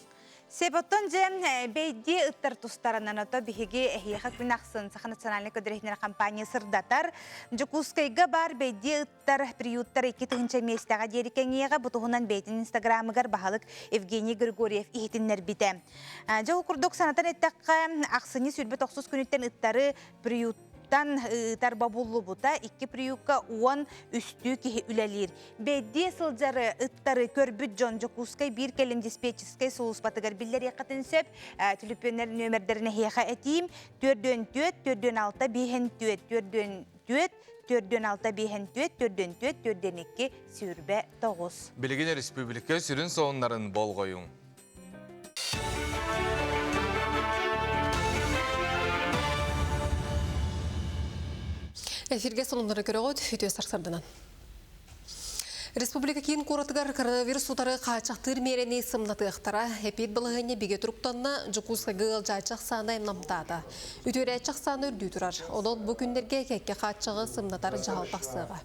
Себоттон дьэ бэйдиэ ыттар тустарынан ото биһиги эһиэхэ күн ахсын Саха национальнай көдөрүһүнэр компания сырдатар. Дьокуускайга баар бэйдиэ ыттар приюттар 2000 миэстэҕэ диэри кэҥиэҕэ бу туһунан бэйэтин инстаграмыгар баһылык Евгений Григорьев иһитиннэрбитэ. Дьэ ол курдук санатан эттэххэ, ахсынньы 29 күнүттэн ыттары приюттан ыытар бобуллубута. Икки приютка 10 үстүү киһи үлэлиир. Бэйдиэ сылдьары ыттары көрбүт дьон Дьокуускай биир кэлим диспетчерскэй сулууспатыгар биллэриэххитин сөп. Түлүпүөннэр нүөмэрдэрин эһиэхэ этиим. 4 4 4 6 5 4 4 44 46 54 44 42 29. Билигин республика сүрүн сонуннарын болҕойуҥ. Эфирге сонуннары көрөҕүт, үтүө сарсарданан. Республика киин куоратыгар коронавирус утары хааччахтыыр миэрэни сымнатыахтара. Эпид балаһыанньа бигэ туруктанна, Дьокуускайга ыалдьааччы ахсаана намтаата. Үтүөрээччи ахсаана үрдүү турар. Онон бу күннэргэ кэккэ хааччаҕы сымнатар дьаһал тахсыаҕа.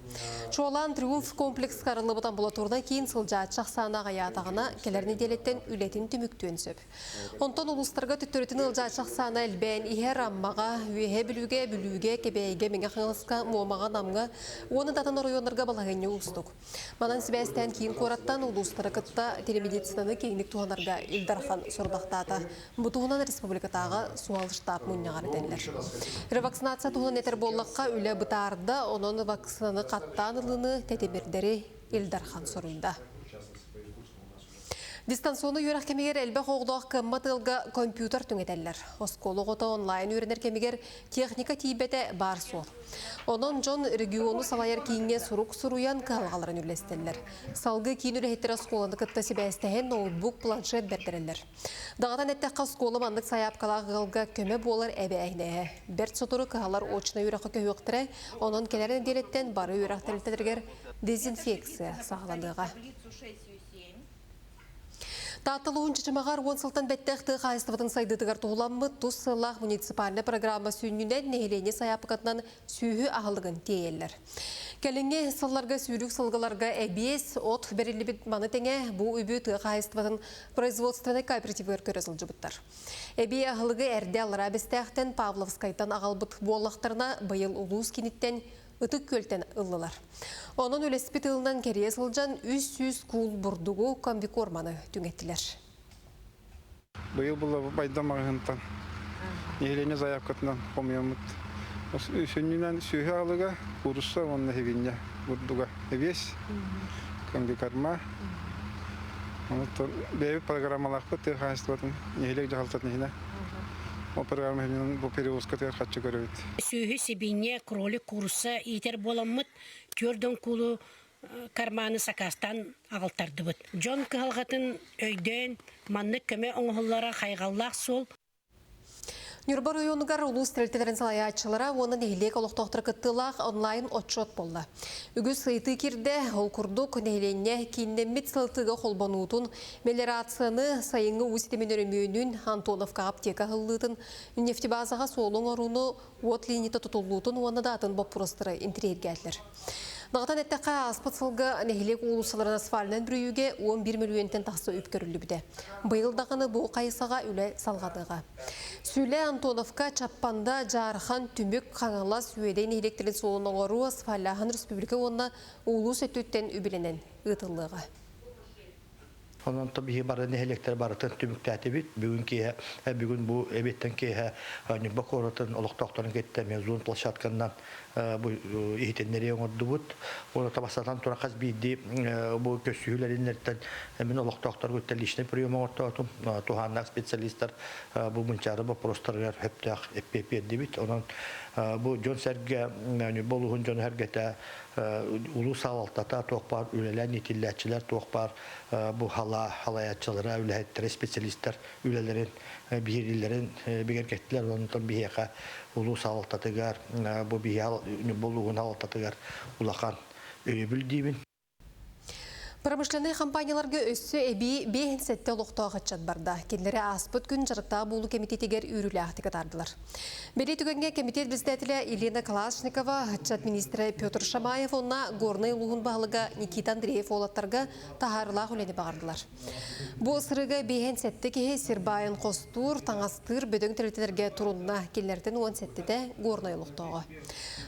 Чуолаан Триумф комплекска арыллыбыт амбулаторнай киин сылдьааччы ахсаана аҕыйаатаҕына, кэлэр нэдиэлэттэн үлэтин түмүктүөн сөп. Онтон улуустарга төттөрүтүн ыалдьааччы ахсаана элбээн иһэр Аммаҕа, Үөһээ Бүлүүгэ, Бүлүүгэ, Кэбээйигэ, Мэҥэ Хаҥаласка, Муомаҕа, Намҥа уонна да атын оройуоннарга балаһыанньа уустук. Манан сибээстээн киин куораттан улуустары кытта телемедицинаны киэҥник туһанарга Ил Дархан сорудахтаата. Бу туһунан республикатааҕы суһал штаб мунньаҕар этэллэр. Ревакцинация туһунан этэр буоллахха, үлэ бытаарда, онон вакцинаны хаттаан ылыыны тэтимирдэри Ил Дархан соруйда. Дистанционнай үөрэх кэмигэр элбэх оҕолоох кыаммат ыалга компьютер түҥэтэллэр. Оскуола оҕото онлайн үөрэнэр кэмигэр техника тиийбэтэ баар суол. Онон дьон региону салайар кииҥҥэ сурук суруйан кыһалҕаларын үллэстэллэр. Салгыы киин үлэһиттэрэ оскуоланы кытта сибээстэһэн ноутбук, планшет бэрдэрэллэр. Даҕатан эттэххэ, оскуола маннык сайаапкалаах ыалга көмө буолар эбээһинэһэ. Бэрт сотору кыһалар очнай үөрэххэ көһүөхтэрэ, онон кэлэр нэдиэлэттэн бары үөрэх тэрилтэлэригэр дезинфекция саҕаланыаҕа. Таатта улууһун Чычымаҕар уон сылтан бэттэх тыа хаһаайыстыбатын сайдыытыгар туһуламмыт тус сыаллаах муниципальнай программа сүнньүнэн нэһилиэнньэ сайаапкатынан сүөһү аһылыгын тиэйэллэр. Кэлиҥҥи сылларга сүүрүк сылгыларга эбиэс, от бэриллибит маны тэҥэ бу үбү тыа хаһаайыстыбатын производственнай кооперативыгар көрө сылдьыбыттар. Эбии аһылыгы эрдэ Аллараа Бэстээхтэн Павловскайтан аҕалбыт буоллахтарына, быйыл улуус киниттэн Ытык Күөлтэн ыллылар. Онон үлэспит ылынан кэрийэ сылдьан 300 куул бурдугу комбикорманы түҥэттилэр. Быйыл була байдам маҕаһыынтан нэһилиэнньэ заявкатынан хомуйаммыт. Сүнньүнэн сүөһү аалыга, куурусса уонна сибиинньэ бурдуга эбиэс, комбикорма. Онон бэйэбит программалаахпыт тыа хаһаайыстыбатын нэһилиэк дьаһалтатын иһинэ. Ол программа иһинэн бу перевозкатыгар харчы көрөбүт. Сүөһү, сибиинньэ, кролик, куурусса иитэр буоламмыт, түөрт оҥкуулу карманы сакаастаан аҕалтардыбыт. Дьон кыһалҕатын өйдөөн, маннык көмө оҥоһуллара хайҕаллаах суол. Ньурба оройуонугар улуус тэрилтэлэрин салайааччылара уонна нэһилиэк олохтоохторо кыттыылаах онлайн отчуот буолла. Үгүс ыйытыы киирдэ, ол курдук нэһилиэнньэ кииннэммит сылытыыга холбонуутун, мелиорацияны, сайыҥҥы уу ситимин өрөмүөнүн, Антоновкаҕа аптека аһыллыытын, Нефтебазаҕа суолу оҥорууну, уот линията тутуллуутун уонна да атын боппуруостары интэриэһиргээтилэр. Даҕатан эттэххэ, ааспыт сылга нэһилиэк уулуссаларын асфальынан бүрүйүүгэ 11 мөлүйүөнтэн тахса үп көрүллүбүтэ. Быйыл даҕаны бу хайысаҕа үлэ салҕаныаҕа. Сүлэ Антоновка, Чаппанда, Дьаархан, Түмүк, Хаҥалас, Үөдэй нэһилиэктэрин суолун оҥоруу асфальлааһын республика уонна улуус өттүттэн үбүлэнэн ыытыллыаҕа. Онон биһи бары нэһилиэктэр барытын түмүктээтибит. Бүгүн киэһэ, бүгүн бу эбиэттэн киэһэ Ньурба куоратын олохтоохторун кытта зон площадканан бу иһитиннэрии оҥордубут. Уонна бастатан туран хас биирдии бу көссүүһүлэриннэртэн мин олохтоохторго кытта личный прием оҥортоотум. Туһааннаах специалистар бу мунчаары боппуруостарыгар сөптөөх эппиэт биэрдибит. Онон бу дьон-сэргэ Ньурба улууһун дьоно-сэргэтэ улуус салалтата туох баар үлэлээн иитиллээччилэр туох баар бу хала халайааччылара үлэһиттэрэ специалистар үлэлэрин биһирииллэрин бигэргэттилэр онтон биһиэхэ улуус салалтатыгар бу биһи улууһун салалтатыгар улахан өйөбүл диибин Промышленнай компанияларга өссө эбии 57 олохтоох ыччат барда. Кинилэри ааспыт күн дьарыктаах буолуу кэмитиэтигэр үүрүүлээхтик атаардылар. Бэлиэ түгэҥҥэ кэмитиэт председателэ Елена Калашникова, ыччат министрэ Петр Шамаев уонна Горнай улууһун баһылыга Никита Андреев уолаттарга таһаарыылаах үлэни баҕардылар. Бу сырыыга биэһэн сэттэ киһи сир баайын хостуур, таҥастыыр бөдөҥ тэрилтэлэргэ турунна. Кинилэртэн уон сэттэтэ Горнай олохтооҕо.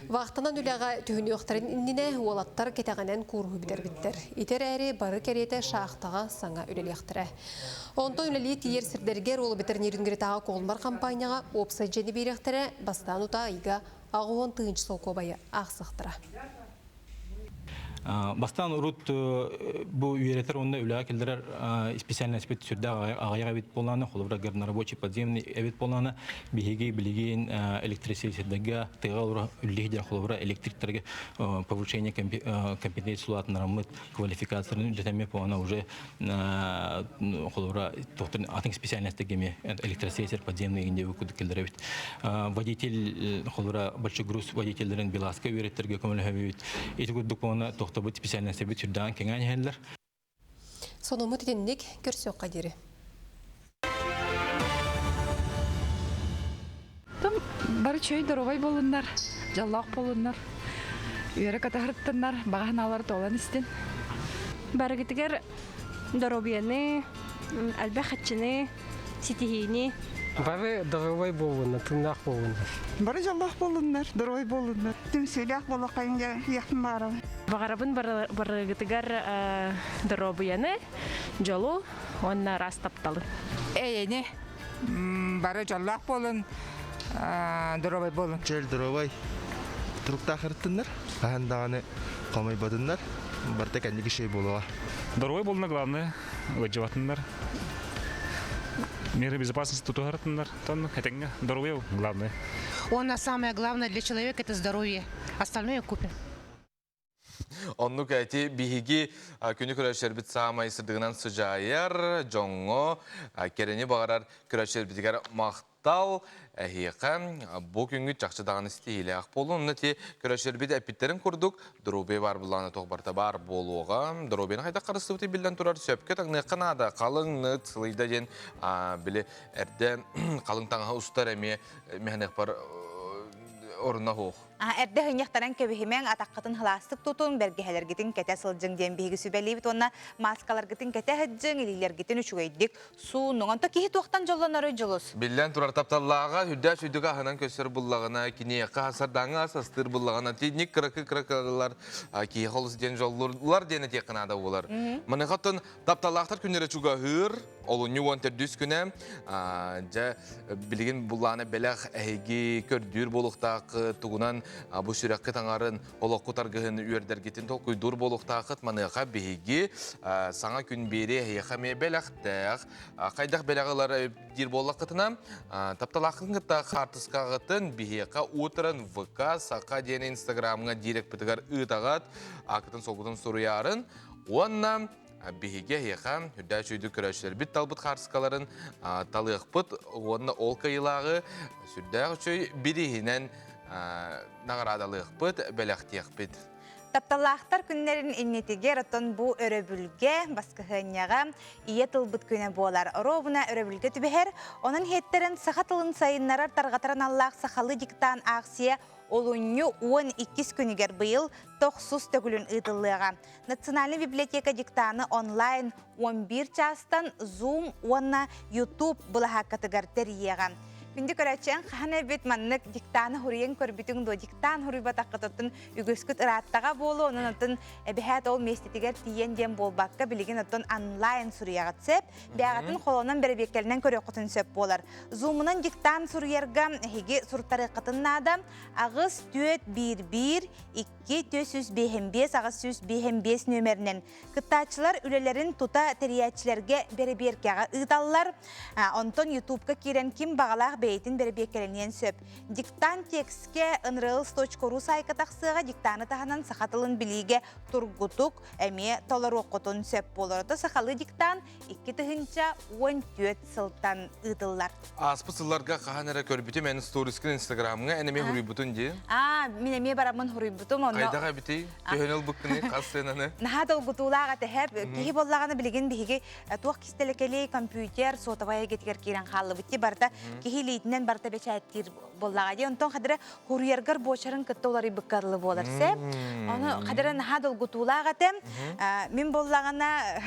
Вахтанан үлэҕэ түһүнүөхтэрин иннинэ уолаттар кэтэҕинэн кууруһу бүтэрбиттэр. Ити эрээри бары кэриэтэ шахтаҕа саҥа үлэлиэхтэрэ. Онтон үлэлии тиийэр сирдэригэр уол ветеринаритааҕы Колмар хампаанньаҕа уопсай дьиэни биэриэхтэрэ, бастаан утаа ыйга 80 тыһыынча солкуобайы аахсыахтара. Бастаан урут бу үөрэтэр уонна үлэҕэ киллэрэр специальность сүрдээх аҕыйах эбит буоллаҕына, холобура горнорабочий подземный эбит буоллаҕына, биһиги билигин электрисиэсэрдэргэ тыаҕа олорор үлэлиир холобура электриктэргэ повышение компетенции улаатыннараммыт квалификацияларын үлэтэммит буолана уже холобура атын специальностьтарга эмиэ электросесер подземный иҥин диэбит курдук киллэрэбит. Водитель холобура большой груз водителлэрин Беласка үөрэттэргэ көмөлөһөбүт. Ити курдук буолана тохтобут специальностьбыт сүрдээн кэҥээн иһэллэр. Сонуммут итинник көрсүөххэ диэри. Бары чөй доруобай болуннар, дьоллоох болуннар, үөрэ катаһырыттыннар, баҕа санаалары туолан истин. Барыгытыгар доруобуйаны, элбэх хаччыны, ситиһиини. Бары доруобай буолуннар, тыыннаах буолуннар. Бары дьоллоох буолуннар, доруобай буолуннар. Түмсүүлээх буолуоххайын диэхпин баҕарабын. Баҕарабын барыгытыгар доруобуйаны, дьолу уонна ыраас тапталы. Эйэни бары дьоллоох буолун, доруобай буолун. Чөл доруобай туруктаах ырыттыннар, хаһан даҕаны хомойботуннар, барыта кэнники шей буолуоҕа. Доруобай буолуна главное, ыалдьыбатыннар. Меры безопасности тутуһарытыннар, тон этэҥҥэ здоровье главное. Уонна самое главное для человека это здоровье. Остальное купим. Оннук эти биһиги күнү көрөөччүлэрбит саамай сырдыгынан сыдьаайар дьоҥҥо кэрэни баҕарар көрөөччүлэрбитигэр махтал эһиэхэ бу күҥҥүт чахчы даҕаны ситиһиилээх буолун. Онно ти көрөөччүлэрбит эппиттэрин курдук доруобуйа баар буллаҕына туох барыта баар буолуоҕа. Доруобуйаны хайдах харыстыбытый биллэн турар сөпкө таҥныахха наада. Халыҥ ныт сылыйда диэн били эрдэ халыҥ таҥаһы устар эмиэ мэһэнэхпэр орунна суох. Эрдэ ыһынньахтаран кэбиһимэҥ, атаххытын сылаастык тутуҥ, бэргэһэлэргитин кэтэ сылдьыҥ диэн биһиги сүбэлиибит уонна мааскаларгытын кэтэ сылдьыҥ, илиилэргитин үчүгэйдик суунуҥ. Онто киһи туохтан дьоллонорой дьулус? Биллэн турар тапталлааҕа үрдээх сүйдүк аһынан көстөр буллаҕына, киниэхэ сардаҥа ас астыыр буллаҕына, тинник кыракы кыракылар киһи холус диэн дьоллуулар диэн этиэххэ наада буолар. Маныаха оттон Тапталлаахтар күннэрэ чугаһыыр, олунньу 14 күнэ. Дьэ, билигин буллааны бэлэх эһиги көрдүүр буолуохтаах тугунан бу сүрэххит аҥарын, олоххут аргыһын үөрдэргитин толкуйдуур буолуохтаахыт. Маныаха биһиги саҥа күн биэри эһиэхэ эмиэ бэлэхтээх. Хайдах бэлэх ылар диир буоллаххытына, тапталааххытын кытта хаартыскаҕытын биһиэхэ уутаран ВК Саха диэн инстаграмҥа дирекпытыгар ыытаҕыт, ааккытын солгутун суруйаарын уонна биһиги эһиэхэ үрдээх үчүгэйдик көрөөччүлэрбит талбыт хаарыскаларын талыахпыт уонна ол кыайыылааҕы сүрдээх үчүгэй бирииһинэн наҕараадалыахпыт, бэлэхтиэхпит. Тапталлаахтар күннэрин иннитигэр оттон бу өрөбүлгэ, баскыһыанньаҕа ийэ тылбыт күнэ буолар. Оруобуна өрөбүлгэ түбэһэр. Онон иһиттэрин саха тылын сайыннарар, тарҕатар аналлаах сахалыы диктант аахсыйа олунньу 12 күнүгэр быйыл тохсус төгүлүн ыытыллыаҕа. Национальнай библиотека диктаны онлайн 11 чаастан Zoom уонна YouTube былаһааккатыгар тэрийиэҕэ. Күндү көрөөччү, хаһан эбит маннык диктаны хуруйан көрбүтүҥ дуо? Диктан хуруйбатаххытыттан үгүскүт ырааттаҕа буолуо, онон оттон эбэһээт ол миэстэтигэр тиийэн диэн буолбакка, билигин оттон онлайн суруйаҕыт сөп. Бэҕэтин холонон бэрэбиэркэлэнэн көрүөххүтүн сөп буолар. Zoom-унан диктан суруйарга эһиги суруттарыаххытын наада. 8 4 1 1 2 455 855 нүөмэринэн кыттааччылар үлэлэрин тута тэрийээччилэргэ бэрэбиэркэҕэ ыыталлар. Онтон Ютубка киирэн ким баҕалаах бэйэтин бэрэбиэркэлэниэн сөп. Диктант текскэ nrls.ru саайка тахсыаҕа диктаны таһынан саха тылын билиигэ тургутук эмиэ толоруоххутун сөп буолар. Ото сахалыы диктант 2014 сылтан ыытыллар. Ааспыт сылларга хаһан эрэ көрбүтүм эн сторискын инстаграмҥа эн эмиэ хуруйбутун дии. Аа, мин эмиэ бараммын хуруйбутум. Онно Хайдах эбитий? Төһөнү ылбыккыный? Хас сыананы? Наһаа долгутуулаах этэһэп. Киһи буоллаҕына билигин биһиги туох кистэлэкэлий компьютер сотовай эйгэтигэр киирэн хааллыбыт дии барыта киһи илиитинэн барыта бэчээттиир буоллаҕа дии. Онтон хадара хуруйаргар буочарын кытта уларыйбыкка дылы буолар сэ. Ону хадара наһаа долгутуулаах этэ. Мин буоллаҕына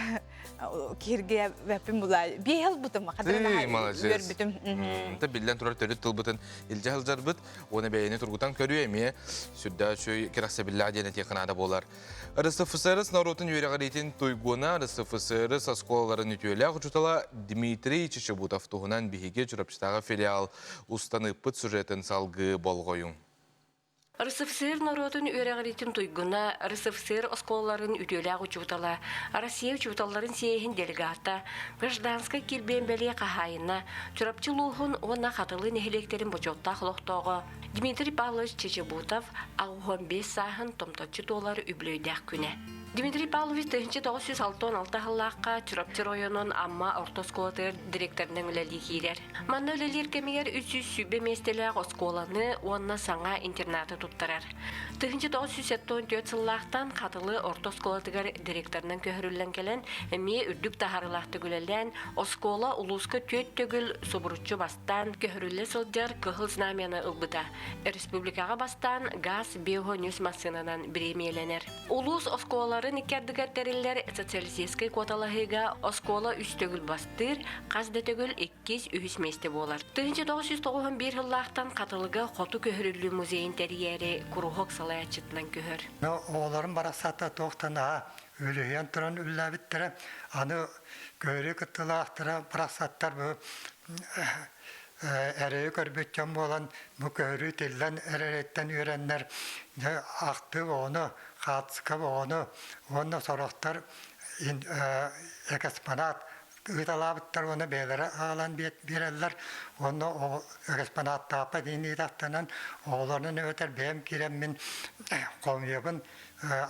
киһиргээбэппин була биэһ ылбытым үөрбүтүм Та биллэн турар төрүт тылбытын илдьэ сылдьарбыт уонна бэйэни тургутан көрүү эмиэ сүрдээх үчүгэй кэрэхсэбиллээх диэн этиэххэ наада буолар. РСФСР норуотун үөрэҕириитин туйгуна РСФСР оскуолаларын үтүөлээх учуутала Дмитрий Чечебутов туһунан биһиги Чурапчытааҕы филиал устан ыыппыт сюжетын салгыы болҕойуҥ. РСФСР норуотун үөрэҕириитин туйгуна, РСФСР оскуолаларын үтүөлээх учуутала, Россия учууталларын съеһин делегата, гражданскай килбиэн бэлиэ хаһаайына, Чурапчы улууһун уонна Хатылы нэһилиэктэрин бочуоттаах олохтооҕо Дмитрий Павлович Чечебутов 85 сааһын томточчу туолар үбүлүөйдээх күнэ. Дмитрий Павлович 1966 сыллаахха Чурапчы районун Амма орто оскуолатыгар директорынан үлэлии киирэр. Манна үлэлиир кэмигэр 320 миэстэлээх оскуоланы уонна саҥа интернаты туттарар. 1974 сыллаахтан Хатылы орто оскуолатыгар директорынан көһөрүллэн кэлэн, эмиэ үрдүк таһаарыылаахтык үлэлээн, оскуола улууска түөрт төгүл субуруччу бастаан көһөрүллэ сылдьар Кыһыл Знамяны ылбыта. Республикаҕа бастаан газ биохонюс массыынанан бириэмийэлэнэр. Улуус оскуолаларын икки ардыгар тэриллэр социалистическай куоталаһыыга оскуола үс төгүл бастыыр, хас да төгүл иккис, үһүс миэстэ буолар. 1991 сыллаахтан Хатылыга Хоту көһөрүллүү музейын тэрийээри куруһуок салайааччытынан көһөр. Оҕолорум барахсаата туохтан аһа үлүһүйэн туран үллээбиттэрэ. Аны көһөрүү кыттыылаахтара барахсаттар бу эрэйи көрбүт дьон буолан бу көһөрүү тиллэн эрэриттэн үөрэннэр дьэ ахтыы оҕону, хаатыска оҕону уонна сорохтор экспонат ыыталаабыттар уонна бэйэлэрэ аҕалан биэрэллэр уонна экспонаттаахпа диэн ыытахтанан оҕолорун эбэтэр бэйэм киирэммин хомуйабын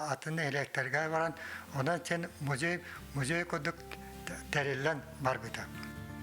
атын нэһилиэктэргэ баран онон син музей музей курдук тэриллэн барбыта.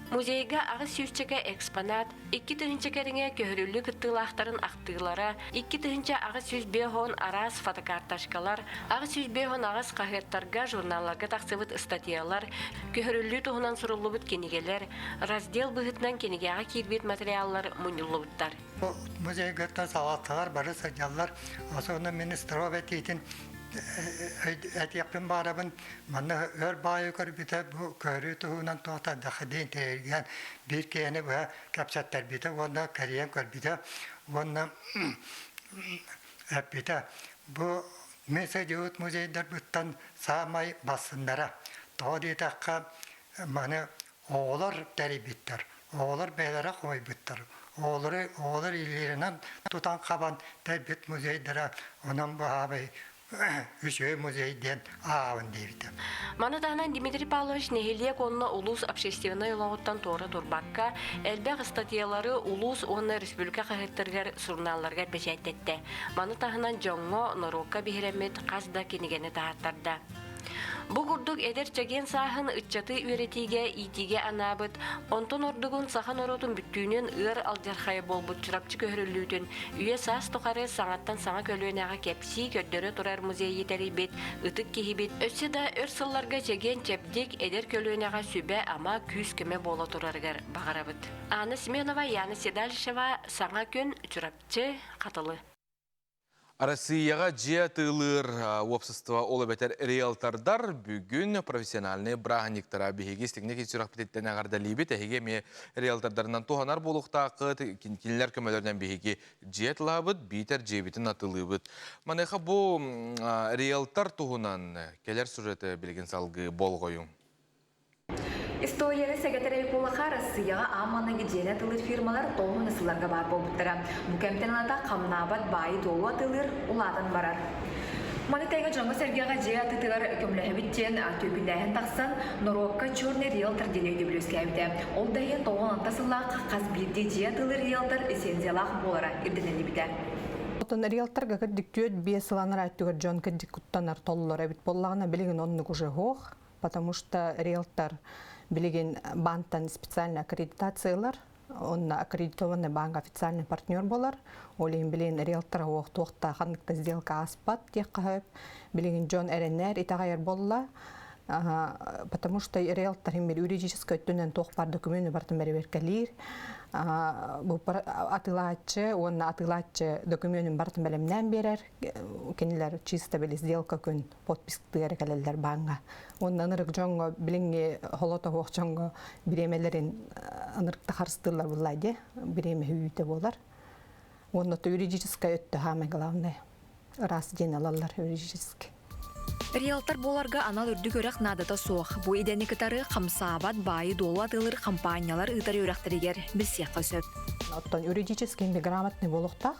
Музейга аҕыс сүүсчэкэ экспонат, 2000 кэриҥэ көһөрүллүү кыттыылаахтарын ахтыылара, 2850 араас фотокарточкалар, 858 хаһыаттарга, журналларга тахсыбыт ыстатыйалар, көһөрүллүү туһунан суруллубут кинигэлэр, раздел быһыытынан кинигэҕэ киирбит материаллар мунньуллубуттар. Бу музейгыттан салалталар бары сылдьаллар. Особенно министров этиитин этиэхпин баарабын. Манна өр баайы көрбүтэ бу көрүү туһунан туохта дахадиин тэрийгэн биир киһини быһа кэпсэттэрбитэ уонна кэрийэн көрбүтэ уонна эппитэ. Бу мин сылдьыбыт музейдарбыттан саамай бассыннара. Тоҕо диэтэххэ маны оҕолор тэрийбиттэр, оҕолор бэйэлэрэ хомуйбуттар. Оҕолору оҕолор илиилэринэн тутан-хабан тэрбит музейдара онон баһаабай үчүгэй музей диэн ааҕабын диэбитэ. Маны таһынан Дмитрий Павлович нэһилиэк уонна улуус общественнай олоҕуттан туора турбакка, элбэх ыстатыйалары улуус уонна республика хаһыаттарыгар, сурунаалларыгар бэчээттэттэ. Маны таһынан дьоҥҥо, норуокка биһирэммит хас да кинигэни таһааттарда. Бу курдук эдэр чэгиэн сааһын ыччаты үөрэтиигэ, иитиигэ анаабыт, онтон ордугун саха норуотун бүттүүнүн ыар алдьархайа буолбут Чурапчы көһөрүллүүтүн үйэ-саас тухары саҥаттан саҥа көлүөнэҕэ кэпсии, көрдөрө турар музейы тэрийбит ытык киһибит өссө да өр сылларга чэгиэн-чэбдик эдэр көлүөнэҕэ сүбэ-ама, күүс-көмө буола турарыгар баҕарабыт. Анна Семенова, Яна Седалищева, Саҥа күн, Чурапчы, Хатылы. Россияҕа дьиэ атыылыыр уопсастыба ол эбэтэр риэлтордар бүгүн профессиональнай бырааһынньыктара биһиги истиҥник сүрэхпититтэн эҕэрдэлиибит. Эһиги эмиэ риэлтордарынан туһанар буолуохтааххыт. Кинилэр көмөлөрүнэн биһиги дьиэ атылаабыт, биитэр дьиэбитин атылыыбыт. Маныаха бу риэлтор туһунан кэлэр сюжеты билигин салгыы болҕойуҥ. Историяны сэгэтэр Якулаха Россияҕа аан маҥнайгы дьиэни атыылыыр фирмалар тоҕуһун сылларга баар буолбуттара. Бу кэмтэн ылата хамнаабат баайы-дуолу атыылыыр улаатан барар. Маны тэҥэ дьоҥҥо-сэргэҕэ дьиэ атыытыгар көмөлөһөбүт диэн түөкүннээһин тахсан, норуокка черный риэлтор диэн өйдөбүл үөскээбитэ. Ол да иһин 96 сыллаахха хас биирдии дьиэ атыылыыр риэлтор лицензиялаах буолара ирдэниллибитэ. Оттон риэлторга кырдьык 4-5 сыл анараа өттүгэр дьон кырдьык куттанар толлор эбит буоллаҕына билигин оннук уже суох. потому что риэлтор билигин бантан специально аккредитациялар, онно аккредитованный банк официальный партнер болар. Ол иһин билигин риэлтор уох туохта ханнык да сделка ааспат диэххэ сөп. Билигин дьон эрэнэр, итэҕэйэр буолла. Потому что риэлтор хим юридическай өттүнэн туох бар документы бартын бэрэбиэркэлиир. Бу атыылааччы уонна атыылааччы документын бартын бэлэмнээн биэрэр. Кинилэр чисто били сделка күн подписктыгар кэлэллэр бааҥҥа. Уонна ынырык дьоҥҥо билиҥҥи холотоһуох дьоҥҥо бириэмэлэрин ынырыкта харыстыыллар буллаа дии. Бириэмэ үүтэ буолар. Уонна то юридическай өттө самое главное. Ыраас диэн алаллар юридически. Риэлтор буоларга анал үрдүк үөрэх наадата суох. Бу идэни кытары хамсаабат баайы-дуолу атыылыыр хампаанньалар ыытар үөрэхтэригэр билсиэххэ сөп. Оттон юридически грамотный буолуохтаах.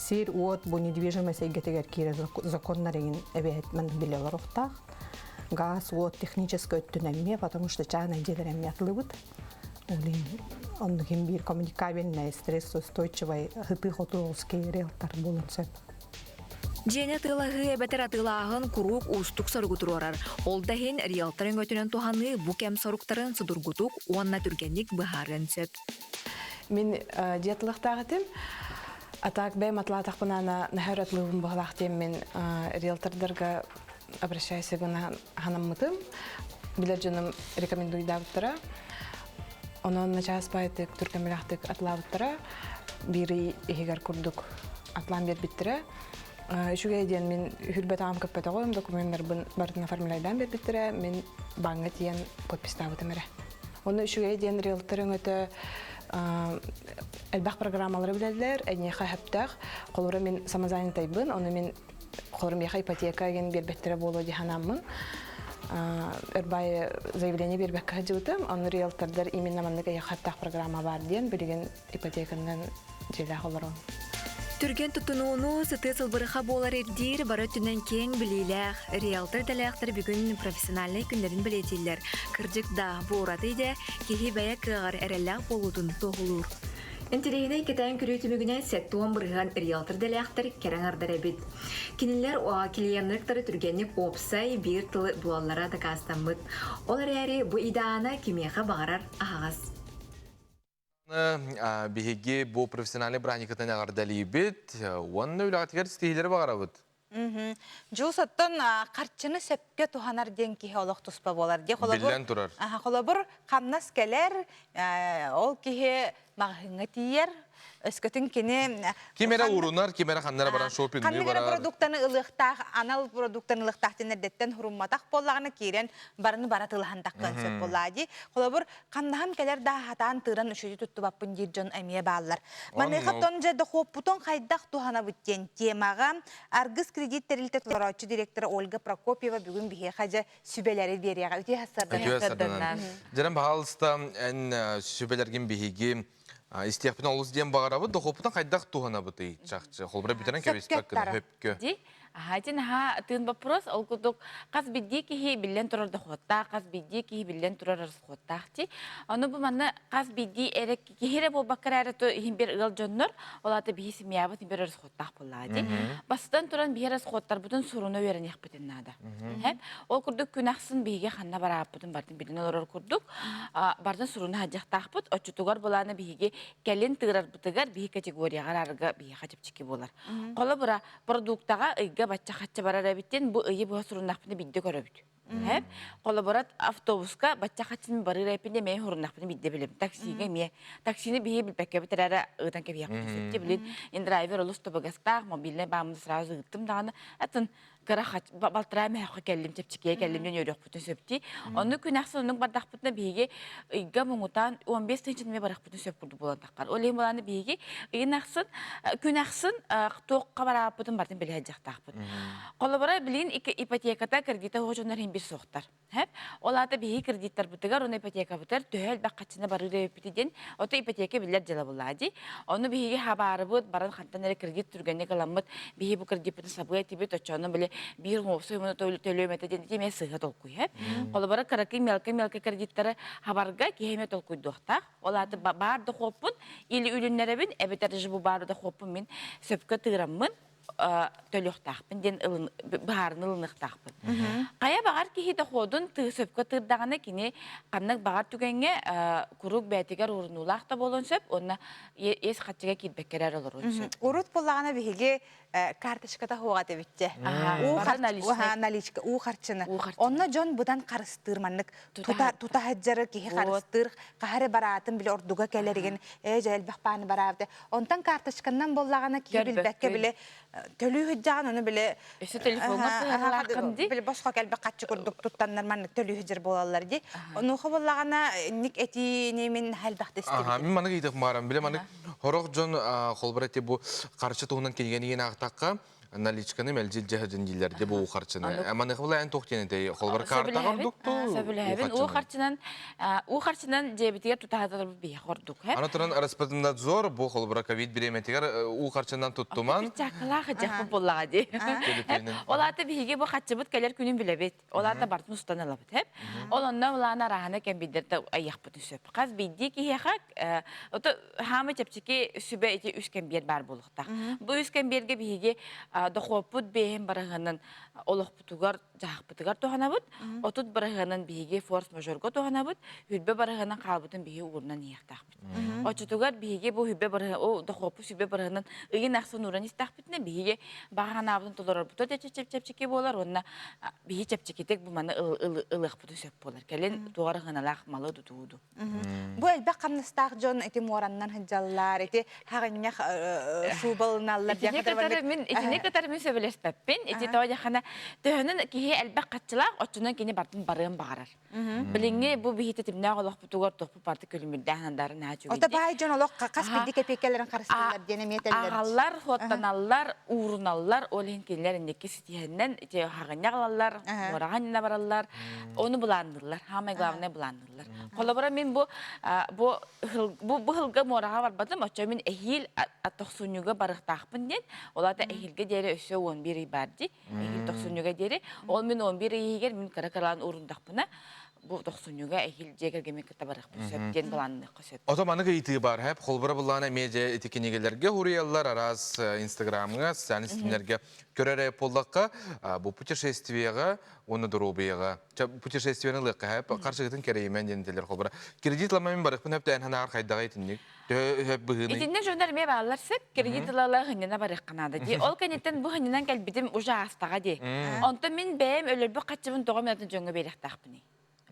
Сир, уот бу недвижимость эйгэтигэр киирэр законнар эҥин эбээт маннык билэ олоруохтаах. Газ, уот техническэй өттүнэн эмиэ, потому что чаанай дьиэлэр эмиэ атылыбыт. Ол иһин оннук иһин биир коммуникабельный, стрессоустойчивай сытыы-хотуу риэлтор буолуон сөп. Дьиэни атыылаһыы эбэтэр атыылааһын куруук уустук соругу туруорар. Ол да иһин риэлтор өҥөтүнэн туһаныы бу кэм соруктарын судургутук уонна түргэнник быһаарыан сөп. Мин дьиэ атылыахтаах этим. А так бэйэм атылаатахпына наһаа атылыыбын быһалаах диэммин риэлтордарга обращайся гына ханаммытым. Билэр дьонум рекомендуйдаабыттара. Онон начаас баайтык түргэмилэхтик атылаабыттара. Биир ый иһигэр курдук атлаан биэрбиттэрэ. Үчүгэй диэн мин үһүрбэтаҕым көппөтөҕүм, докуменнарбын барытын оформляйдаан биэрбиттэрэ, мин бааҥҥа тиийэн подпистаабытым эрэ. Онно үчүгэй диэн риэлтор өҥөтө элбэх программалары билэллэр, эйиэхэ сөптөөх. Холобура мин самозанятайбын, ону мин холобура миэхэ ипотека диэн биэрбэттэрэ буолуо дии санааммын өр заявление биэрбэккэ сылдьыбытым. Ону риэлтордар именно маннык эйиэхэ сөптөөх программа баар диэн билигин ипотеканан дьиэлээх олорон. Түргэн туттунууну сытыы сылбырха буолар ирдиир бары өттүнэн киэҥ билиилээх, риэлтор идэлээхтэр бүгүн профессиональнай күннэрин бэлиэтииллэр. Кырдьык да, бу ураты идэ киһи бэйэ кыаҕар эрэллээх буолуутун туоһулуур. Интэриэһинэй кэтээн көрүү түмүгүнэн 70% риэлтор идэлээхтэр кэрэ аҥардар эбит. Кинилэр клиеннары кытары түргэнник уопсай биир тылы булаллара дакаастаммыт. Ол эрээри бу идеаны кимиэхэ баҕарар аһаҕас. Биһиги бу профессиональный браникытын эҕэрдэлиибит уонна үлэҕитигэр ситиһиилэри баҕарабыт. Дьулус оттон харчыны сөпкө туһанар диэн киһи олох туспа буолар дии. Биллэн турар. Холобур, хамнас кэлэр, ол киһи маҕаһыыҥҥа тиийэр, өскөтүн кини Ким эрэ уурунар, ким эрэ ханна эрэ баран шопингныы ханнык эрэ барар. продуктаны ылыахтаах, анал продуктаны ылыахтаах диэн эрдэттэн хурумматах буоллаҕына киирэн барыны бара тылаһан таххыан сөп буоллаа дии. Холобур, хамнаһым кэлэр да хатаан тыыран үчүгэй туттубаппын диир дьон эмиэ бааллар. Маныаха тон дьэ дохуоппутун хайдах туһанабыт диэн темаҕа Аргыс кредит тэрилтэ толорооччу директора Ольга Прокопьева бүгүн биһиэхэ дьэ сүбэлэри биэриэҕэ. Үтүө сарсыарданан. Үтүө сарданан. Дьэрэн баһаалыста эн сүбэлэргин биһиги истиэхпин олус диэн баҕарабыт. Дохуоппутун хайдах туһанабытый чахчы? Холбура бүтэрэн кэбиспэккин хөпкө. Ди Аһаатын аһаа тыын вопрос ол курдук хас биирдии киһи биллэн турар дохуоттаах, хас биирдии киһи биллэн турар расходтаах ти. Ону бу манна хас биирдии эрэ киһи эрэ буолбакка эрэ то иһин бир ыал дьоннор, ол аата биһи семьябыт бир расходтаах буоллаа ди. Бастатан туран биһи расходтарбытын суруна үөрэниэхпитин наада. Ол курдук күн ахсын биһиги ханна барааппытын бартын билин олорор курдук бартын суруна садьахтаахпыт. Оччотугар былаана биһиги кэлин тыырарбытыгар биһи категорияҕа араарга биһиэхэ чэпчэки буолар. Холобура, продуктаҕа ыйга бачча хачча барар эбиттин бу ыйы быһа суруннахпына бидде көрөбүт. Хэп холобура автобуска бачча хаччын барыр эппин эмиэ хуруннахпына бидде билем. Таксига эмиэ. Таксины биһи билбэккэбит эрэ ыытан кэбиһиэхпит сөп. Билин индрайвер олус табыгастаах мобильный бааммын сразу ыыттым даҕаны атын кыра балтараа мөһөххө кэллим чэпчэкигэ кэллим диэн үөрүөхпүтүн сөп дии. Онну күн ахсын оннук бардахпытына биһиги ыйга муҥутаан 15 тыһыынча эмиэ барахпытын сөп курдук буолан таххар. Ол иһин булааны биһиги ыйын ахсын күн ахсын туохха барааппытын бартын билэ сылдьахтаахпыт. Холобура билигин ипотеката кредита суох дьоннор иһин бир суохтар. Ол аата биһиги кредиттарбытыгар уонна ипотекабытыгар төһө элбэх хаччыны барыыр эбиппит диэн, ото ипотека биллэр дьыала буоллаа дии. Ону биһиги хабаарыбыт, баран хантан эрэ кредит түргэнник ыламмыт, биһи бу кредиппитин сабыа этибит, оччону били биир уопсай умуну төлүөм этэ диэн эмиэ сыыһа толкуй. Холобура, кыракый мелкий-мелкий кредиттары хабарга киһи эмиэ толкуйдуохтаах. Ол аата баар дохуоппун или үлүннэрэбин, эбэтэр же бу баар дохуоппун мин сөпкө тыыраммын, төлүөхтаахпын диэн быһаарыны ылыныахтаахпын. Хайа баҕар киһи доходун сөпкө тыырдаҕына кини ханнык баҕар түгэҥҥэ куруук бэйэтигэр уурунуулаах да буолуон сөп уонна ес хаччыга киирбэккэ эрэ олоруон сөп. Урут буоллаҕына биһиги карточката хуоҕа этибитчэ. Наличка, уу харчыны. Онно дьон быдан харыстыыр маннык тута сылдьары киһи харыстыыр, хаһары бараатын биле ордуга кэлэригин ээ дьэ элбэх бааны бараабыта. Онтон карточканнан буоллаҕына киһи билбэккэ биле төлүү сылдьаҕын ону биле Өссө телефоҥҥа сыһыаралааххын дии. Биле босхо кэлбэх хаччы курдук туттаннар маннык төлүү сылдьар буолаллар дии. Онуоха буоллаҕына инник этиини мин элбэхтэ истибитим. Мин маннык ыйытык баарам. Биле маннык хорох дьон холбура бу харчы туһунан кинигэни аахтахха. наличканы мэлдьи илдьэ сылдьын дииллэр де бу харчыны. Маныха була эн туох диэн этэй? Холбор картаҕа ордук туу? Сөбүлэһэбин. Уу харчынан уу харчынан дьиэбитигэр тутаһатарбыт биһиэхэ ордук. Аны туран Роспотребнадзор бу холобура ковид бириэмэтигэр уу харчынан туттуман Перчаткалаах дьахпыт буоллаҕа дии. Ол аата биһиги бу хаччыбыт кэлэр күнүн билэбит. Ол аата бартын устан ылабыт. Ол онно улаана араһана кэмбиддерде айыахпытын сөп. Хас биирдии киһиэхэ ото хаамы чэпчэки сүбэ ити үс кэмбиэр баар буолуохтаах. Бу үс кэмбиэргэ биһиги дохуоппут бэйэһин барыһынан олохпутугар дьаһахпытыгар туһанабыт. 30 барыһынан биһиги форс-мажорга туһанабыт. Хүрбэ барыһынан хаалбытын биһиги уурунан иһиэхтээхпит. Оччотугар биһиги бу хүбэ барыһы, о дохуоппу сүбэ барыһынан ыйын ахсын ууран истэхпитинэ биһиги баҕа санаабытын толорорбута чэпчэки буолар уонна биһи чэпчэкитик бу маны ылыахпытын сөп буолар. Кэлин туох ыһыналаах малы тутууду. Бу элбэх хамнастаах дьон ити муораннан сылдьаллар, ити хаҕынньах суубалыналлар Итини кытары мин итини кытары мин сөбүлэспэппин. Ити тоҕо диэххинэ төһөнөн киһи элбэх хаччылаах, оччонон кини бартын барыан баҕарар. Билиҥҥи бу биһи тэтимнээх олохпутугар тохпут барты күлүмүрдээх андарын наһаа үчүгэй. Ото баай дьон олох хас биирдии кэпиэккэлэрин харыстыыллар диэн эмиэ этэллэр. Аҕаллар, хуоттаналлар, ууруналлар, ол иһин кинилэр инники ситиһэннэн ити хаҕынньах ылаллар, муораҕа анньына бараллар, ону былаанныыллар, самое главное былаанныыллар. Холобура мин бу бу бу бу сылга муораҕа барбатым, оччо мин эһиил тохсунньуга барыахтаахпын диэн, ол аата эһиилгэ диэри өссө 11 ый баар дии. Эһиил тохсунньуга диэри. Ол мин 11 ый иһигэр мин кыра-кыралаан урундахпына, бу тохсунньуга эһиил дьиэ кэргэммин кытта барыахпын сөп диэн былаанныахха сөп. Ото маннык ыйытыы баар, хэп холбура былаана эмиэ дьэ ити кинигэлэргэ хуруйаллар, араас инстаграмҥа, социальный ситимнэргэ көрөр эрэ буоллахха, бу путешествиеҕа уонна доруобуйаҕа путешествиены ылыахха хэп харчыгытын кэрэйимэн диэн этэллэр холбура. Кредит ламамин барыахпын хөптөөн ханаар хайдаҕа итинник Төһө быһыыный? Итиннэ дьоннор эмиэ бааллар сөп. Кредит ыла-ыла хынньана барыахха наада дии. Ол кэнниттэн бу хынньанан кэлбитим уже аастаҕа дии. Онтон мин бэйэм өлөрбүт хаччыбын тоҕо мин атын дьоҥҥо биэриэхтээхпиний?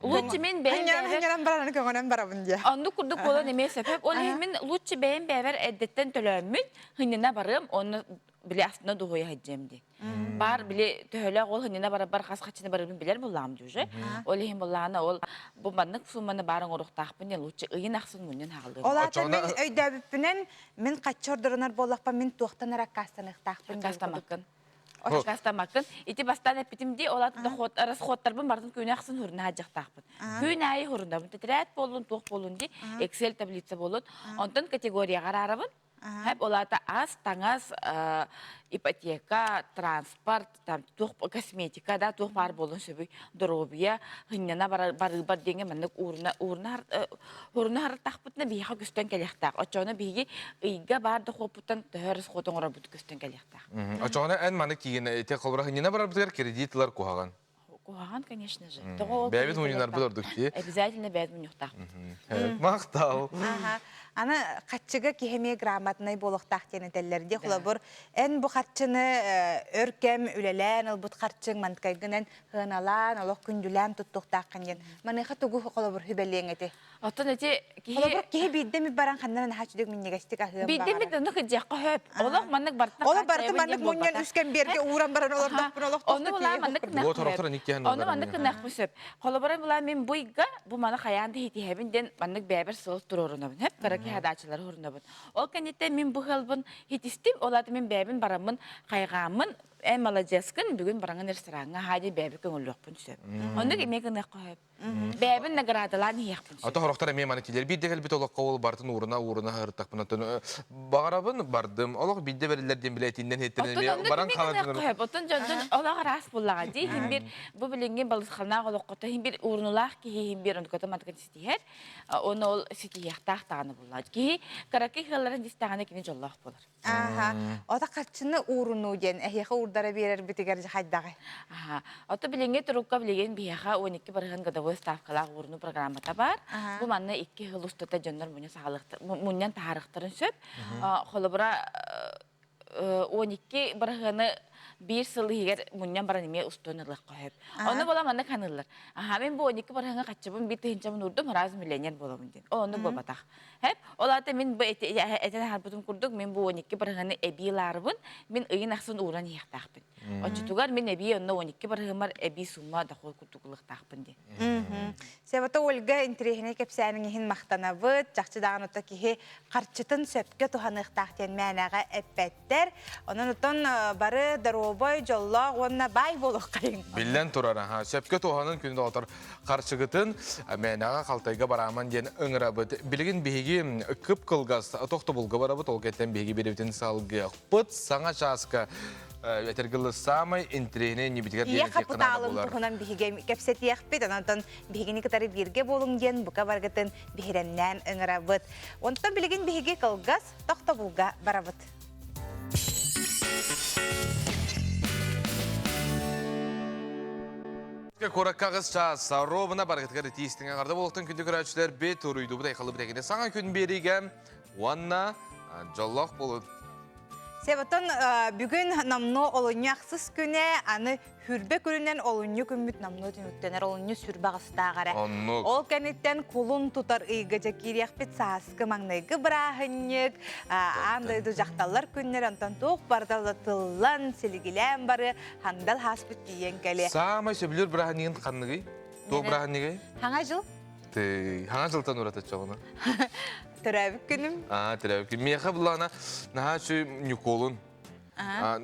Лучше мин бэйэм Хынньанан хынньанан баран көҥөнөн барабын дии. Оннук курдук буолан эмиэ сөп. Ол иһин мин лучше бэйэм бэйэбэр эрдэттэн төлөөммүн хынньана барыам, онно били астына дуһуйа сылдьыам дии. Бар били төһөлөөх ол хынньана барарбар хас хаччыны барарбын билэр буллаҕым дии уже. Ол иһин буллаҕына ол бу маннык сумманы баар оҥоруохтаахпын диэн лучше ыйын ахсын мунньан хаалыам. Ол аата мин өйдөөбүппүнэн мин хаччы ордорунар буоллахпа мин туохтан эрэ аккаастаныахтаахпын Аккаастамаккын. Аккаастамаккын. Ити бастаан эппитим дии, ол аата дохуот расходтарбын барытын күн ахсын хуруна сылдьыахтаахпын. Күн аайы хурунабын. Тетрадь буоллун, туох буоллун дии, Excel таблица буоллун. Онтон категорияҕа араарабын. Хэп ол аата ас, таҥас, ипотека, транспорт, там туох косметика да туох баар буолуон сөбүй, доруобуйа, сынньана барыыбар диэҥҥэ маннык ууруна ууруна ууруна хараттахпытына биһиэхэ көстөн кэлиэхтээх. Оччоҕуна биһиги ыйга баар дохуоппуттан төһө расход оҥорорбут көстөн кэлиэхтээх. Оччоҕуна эн маны киигин ити холобура сынньана барарбытыгар кредит ылар куһаҕан. Куһаҕан, конечно же. Тоҕо ол Бэйэбит мунньунарбыт ордук дии. Обязательно бэйэбит мунньуохтаахпыт. Махтал. Аны хаччыга киһи эмиэ грамотнай буолуохтаах диэн этэллэр дии. Холобур, эн бу харчыны өр кэм үлэлээн ылбыт харчыҥ манткайгын эн сыаналаан, олох күндүлээн туттуохтааххын диэн. Маныаха тугу холобур сүбэлиэҥ эти? Оттон эти киһи Холобур, киһи биирдэ эмит баран ханна наһаа үчүгэй минньигэстик аһыан Биирдэ эмит оннук илдьиэххэ сөп. Олох маннык бартына Олох барыта маннык мунньан үс кэмбиэргэ ууран баран олордохпун олох Ону булаа маннык гынах Ону маннык гынахпын сөп. Холобура булаа мин бу ыйга бу маны хайаан да хитиһэбин диэн маннык бэйэбэр сыл туруорунабын. Хөп кыра киһи хадаачылары хурунабын. Ол кэнниттэн мин бу ыалбын хитистим, ол аата мин бэйэбин бараммын хайҕааммын эн маладьыаскын бүгүн бараҥын рестораҥҥа аһаа диэн бэйэбин көҥүллүөхпүн сөп. Оннук эмиэ гыныахха сөп. Бэйэбин наградалаан иһиэхпин сөп. Ото хорохтор эмиэ маны килэр биирдэ кэлбит олоххо ол бартын ууруна ууруна сырыттахпына оттон баҕарабын бардым олох биирдэ бэриллэр диэн билэ итиннэн иһиттэн эмиэ баран хаалан Оттон дьонтон олох араас буллаҕа дии иһин бир бу билиҥҥи балысханнаах олоххото иһин бир уурунулаах киһи иһин бир онуката матыкын ситиһэр оны ол ситиһиэхтээх даҕаны булла киһи кыракый ыалларын дистэҕинэ кини дьоллоох буолар Ааха. Ото харчыны уурунуу диэн эһиэхэ уурдара биэрэрбитигэр хайдаҕый? Аха. Ото билиҥҥи турукка билигин биһиэхэ 12 барыһын годовой ставкалаах уурунуу программата баар. Бу манна икки сыл устата дьоннор мунньан таһаарыахтарын сөп. Холобура 12 барыһыаны Биир сыл иһигэр мунньан баран эмиэ устуон ылыахха сөп. Ону буола маннык ханыыллар. Аха мин бу 12 барыһыҥа хаччыбын биир тыһыынчабын уурдум, раз миллионер буолабын диэн. Ол оннук буолбатах. Хэп, ол аата мин бу этэн аһарбытым курдук, мин бу 12 барыһыны эбии ылаарыбын, мин ыйын ахсын ууран иһиэхтээхпин. Оччотугар мин эбии онно 12 барыһымар эбии сумма дохуот курдук ылыахтаахпын диэн. Себото Ольга интэриэһинэй кэпсээниҥ иһин махтанабыт. Чахчы даҕаны ото киһи харчытын сөпкө туһаныахтаах диэн мээнэҕэ эппэттэр. Онон отон бары доруобай, дьоллоох уонна баай буолуоххайыҥ. Биллэн турар, аха, сөпкө туһанын күн доҕотор харчыгытын мээнэҕэ халтайга барааман диэн ыҥырабыт. Билигин биһиги кып-кылгас тохтобулга барабыт, ол кэнниттэн биһиги биэрэбитин салгыахпыт. Саҥа чааска этэргылы саамай интэриэһинэй ньибитигэр Ийэ хапытаалын туһунан биһиги кэпсэтиэхпит, онон биһигини кытары бииргэ буолуҥ диэн бука баргытын биһирэмнээн ыҥырабыт. Онтон билигин биһиги кылгас тохтобулга барабыт. Куоракка аҕыс чаас ровно барыгытыгар итии-истиҥ аҥарда буолуохтун күндү көрөөччүлэр бит уруйдубут айхаллыбыт эйгэтэ саҥа күн биэриигэ уонна дьоллоох буолун. Себотон бүгүн номнуо олунньу ахсыс күнэ, аны хүрбэ күнүнэн олунньу күммүт номнуо түмүктэнэр, олунньу сүрбэ аҕыстаах эрэ. Оннук. Ол кэнниттэн кулун тутар ыйга дьэ киириэхпит сааскы маҥнайгы бырааһынньык, аан дойду дьахталлар күннэрэ, онтон туох барыта тыллан, силигилээн бары хандал хааспыт тиийэн кэлиэ. Саамай сөбүлүүр бырааһынньыгын ханныгый? Туох бырааһынньыгый? Хаҥа жыл. Хаҥа жылтан ураты чоҕуна. Төрөөбүт күнүм. Аа, төрөөбүт күн. Миэхэ буллаҕына наһаа үчүгэй Ньукуолун.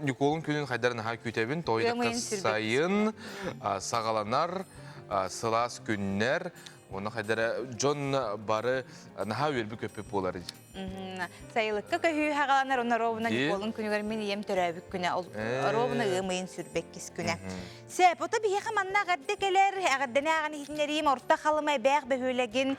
Ньукуолун күнүн хайдар наһаа күүтэбин. Тоойдокка сайын саҕаланар сылаас күннэр. Уонна хайдара дьон бары наһаа үөрбүт-көппүт буолар. Сайылыкка көһүү хагаланар, онно ровно Ньукуолун күнүгэр мин ийэм төрөөбүт күнэ. Ровно ыам ыйын сүрбэккис күнэ. Сөп, ото биһиэхэ манна эҕэрдэ кэлэр, эҕэрдэни ааҕан иһитиннэриим Орто Халыма Эбээх бөһүөлэгин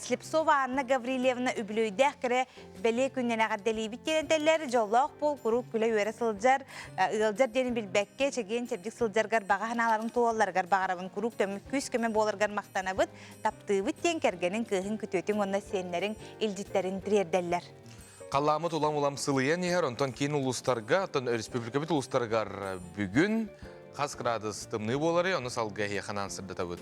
Слепцова Анна Гаврильевна үбүлүөйдээх кэрэ бэлиэ күннэн эҕэрдэлиибит диэн этэллэр. Дьоллоох буол, куруук күлэ-үөрэ сылдьар, ыалдьар диэни билбэккэ, чэгиэн-чэбдик сылдьаргар баҕа санааларын туолалларыгар баҕарабын, куруук күүс-көмө буоларгар махтанабыт, таптыыбыт диэн кэргэниҥ, кыыһыҥ, күтүөтүҥ уонна сиэннэриҥ илдьиттэрин тириэрдэллэр. Халлааммыт улам-улам сылыйан иһэр, онтон киин улуустарга, оттон өрөспүүбүлүкэбит улуустарыгар бүгүн хас градус тымныы буоларый, ону салгыы эһиэхэ анаан сырдатабыт.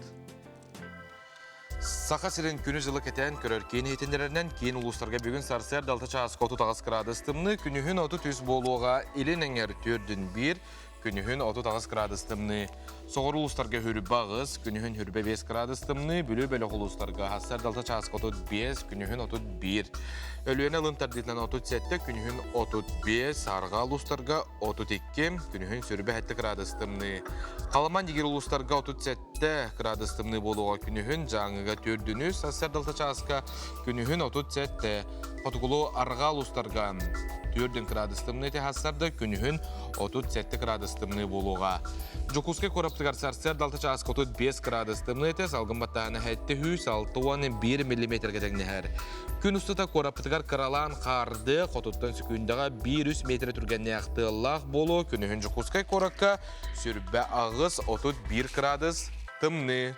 Саха сирин күнү-дьылы кэтээн көрөр киин иһитиннэрэринэн киин улуустарга бүгүн сарсыарда 6 чааска 38 градус тымныы, күнүһүн 33 буолуоҕа, илин эҥэр төрдүн биир, Күнүһүн 38 градус тымныы. Соҕуруу улуустарга хүрбэ аҕыс, күнүһүн хүрбэ 5 градус тымныы, Бүлүү бөлөх улуустарга сарсыарда 6 чааска 35, күнүһүн 31. Өлүөнэ ылын тардыытынан 37, күнүһүн 35, арҕаа улуустарга 32, күнүһүн сүрбэ 7 градус тымныы. Халыман дигир улуустарга 37 градус тымныы буолуоҕа күнүһүн, Дьааҥыга төрдүнү, сарсыарда 6 чааска күнүһүн 37, Хотугулуу арҕаа улуустарга 4 градус тымныы хассарда күнүһүн 37 градус тымныы буолуоҕа. Дьокуускай куораттыгар сарсыарда 6 чааска 35 градус тымныы этэ, салгын баттааһына 761 миллиметргэ тэҥнэһэр. Күн устата куораппытыгар кыралаан хаарды, хотуттан сөкүүндэҕэ 1-3 метр түргэннээх тыаллаах буолуо. Күнүһүн Дьокуускай куоракка сүрбэ аҕыс 31 градус тымныы.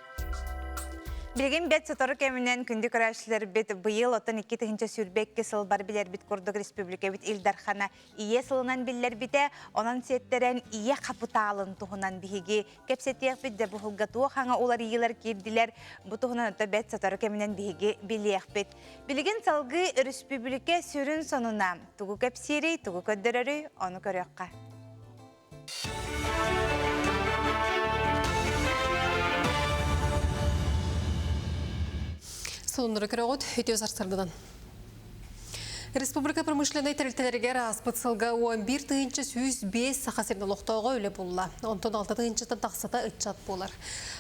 Билигин бэт сотору кэминэн күндү көрөөччүлэрбит быйыл оттон 2022 сыл бар билэрбит курдук республикабыт Ил Дархана Ийэ сылынан биллэрбитэ. Онон сиэттэрэн ийэ хапытаалын туһунан биһиги кэпсэтиэхпит дьэ бу туох хаҥа уларыйыылар киирдилэр. Бу туһунан ото бэт сотору кэминэн биһиги билиэхпит. Билигин салгыы өрөспүүбүлүкэ сүрүн сонуна тугу кэпсиирий, тугу көрдөрөрүй, ону көрүөххэ. Сонуннары көрөҕүт, үтүө сарсырданан. Республика промышленнай тэрилтэлэригэр ааспыт сылга 11 тыһыынча 105 саха сирин олохтооҕо үлэ булла. Онтон 6 тыһыынчаттан тахсата ыччат буолар.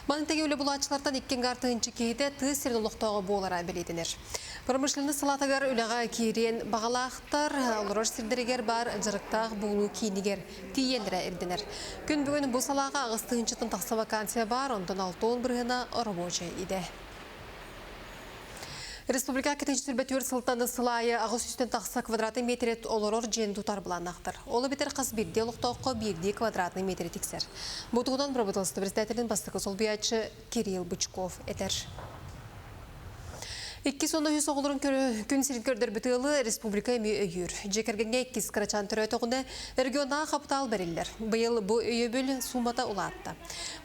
Маны тэҥэ үлэ булааччылартан икки аҥаар тыһыынча киһитэ тыа сирин олохтооҕо буолара бэлиэтэнэр. Промышленность салаатыгар үлэҕэ киириэн баҕалаахтар олорор сирдэригэр баар дьарыктаах буолуу киинигэр тиийэллэрэ ирдэнэр. Күн бүгүн бу салааҕа аҕыс тыһыынчаттан тахса вакансия баар, онтон 60 бырыһыана оробуочай идэ. Республика кэтэнчитирбэтүөр сылтан сыл аайы аҕыс үстэн тахса квадратный метр олорор дьиэни тутар былааннаахтар. Ол эбэтэр хас биирдии олохтооххо биирдии квадратный метри тиксэр. Бу туһунан правительство председателин бастакы солбуйааччы Кирилл Бычков этэр. Иккис уонна үһүс оҕолорун күн сирин көрдөрбүт ыалы республика эмиэ өйүүр. Дьиэ кэргэҥҥэ иккис кырачаан төрөөтөҕүнэ регионнааҕы хапытаал бэриллэр. Быйыл бу өйөбүл суумата улаатта.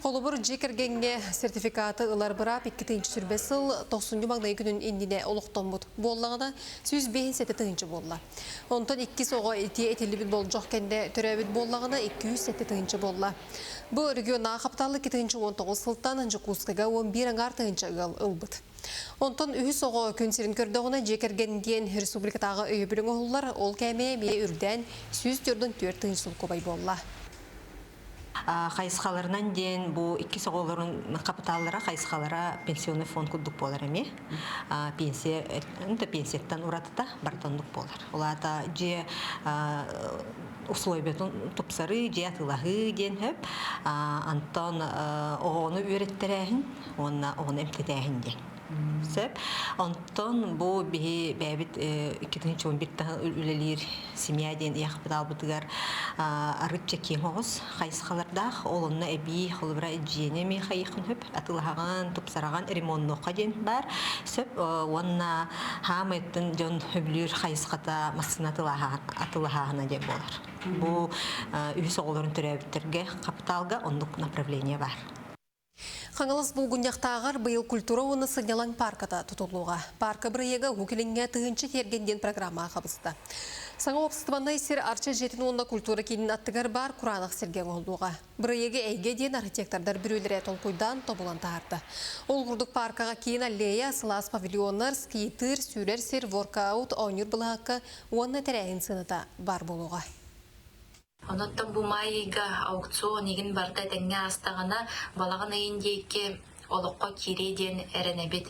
Холобур, дьиэ кэргэҥҥэ сертификаты ылар быраап 2 сүүрбэ сыл тохсунньу маҥнайгы күнүн иннинэ олохтоммут буоллаҕына, 105 тыһыынча буолла. Онтон иккис оҕо ити этиллибит болдьох кэннэ төрөөбүт буоллаҕына, 207 тыһыынча буолла. Бу регионнааҕы хапытаалы 2019 сылтан Дьокуускайга 11 аҥаар тыһыынча ыал ылбыт. Онтон үһүс оҕо күн сирин көрдөҕүнэ дьиэ кэргэн диэн республикатааҕы өйөбүл оҥоһуллар, ол кээмэйэ эмиэ үрдээн 144 тыһыынча солкуобай буолла. Хайысхаларынан диэн бу иккис оҕолорун хапытааллара хайысхалара пенсионный фонд курдук буолар эмиэ. Пенсия да пенсияттан уратыта барыта оннук буолар. Ол аата дьиэ условиятын тупсарыы, дьиэ атыылаһыы диэн сөп. Антон оҕону үөрэттэрээһин уонна оҕону эмтэтээһин диэн сөп. Онтон бу биһи бэйэбит 2011 үлэлиир семья диэн ийэ хапытаалбытыгар арыт киэҥ оҕус хайысхалардаах. Ол онно эбии холобура дьиэни эмиэ хайыаххын сөп, атыылаһаҕын, тупсараҕын, ремоннуохха диэн баар сөп. Уонна хаамыттын дьон сөбүлүүр хайысхата массыына атыылаһааһына диэн буолар. Бу үһүс оҕолорун төрөөбүттэргэ хапытаалга оннук направление баар. Хаҥалас Булгунньахтааҕар быйыл культура уонна сынньалаҥ парката тутуллуоҕа. Парка бырайыага Уһук Илиҥҥэ тыһыынча тиэргэн диэн программаҕа хабыста. Саҥа уопсастыбаннай сир Арчы дьиэтин уонна культура киинин аттыгар баар кураанах сиргэ оҥоһуллуоҕа. Бырайыагы Эйгэ диэн архитектордар бүрүөлэрэ толкуйдаан тобулан таһаарда. Ол курдук паркаҕа киин аллея, сылаас павильоннар, скейтыр, сүүрэр сир, воркаут, оонньуур былаһаакка уонна тэрээһин сыаната баар буолуоҕа. Онуттан бу маай ыйга аукцион игин барыта этэҥҥэ аастаҕына, балаҕан ыйын диэки олоххо киириэ диэн эрэнэбит.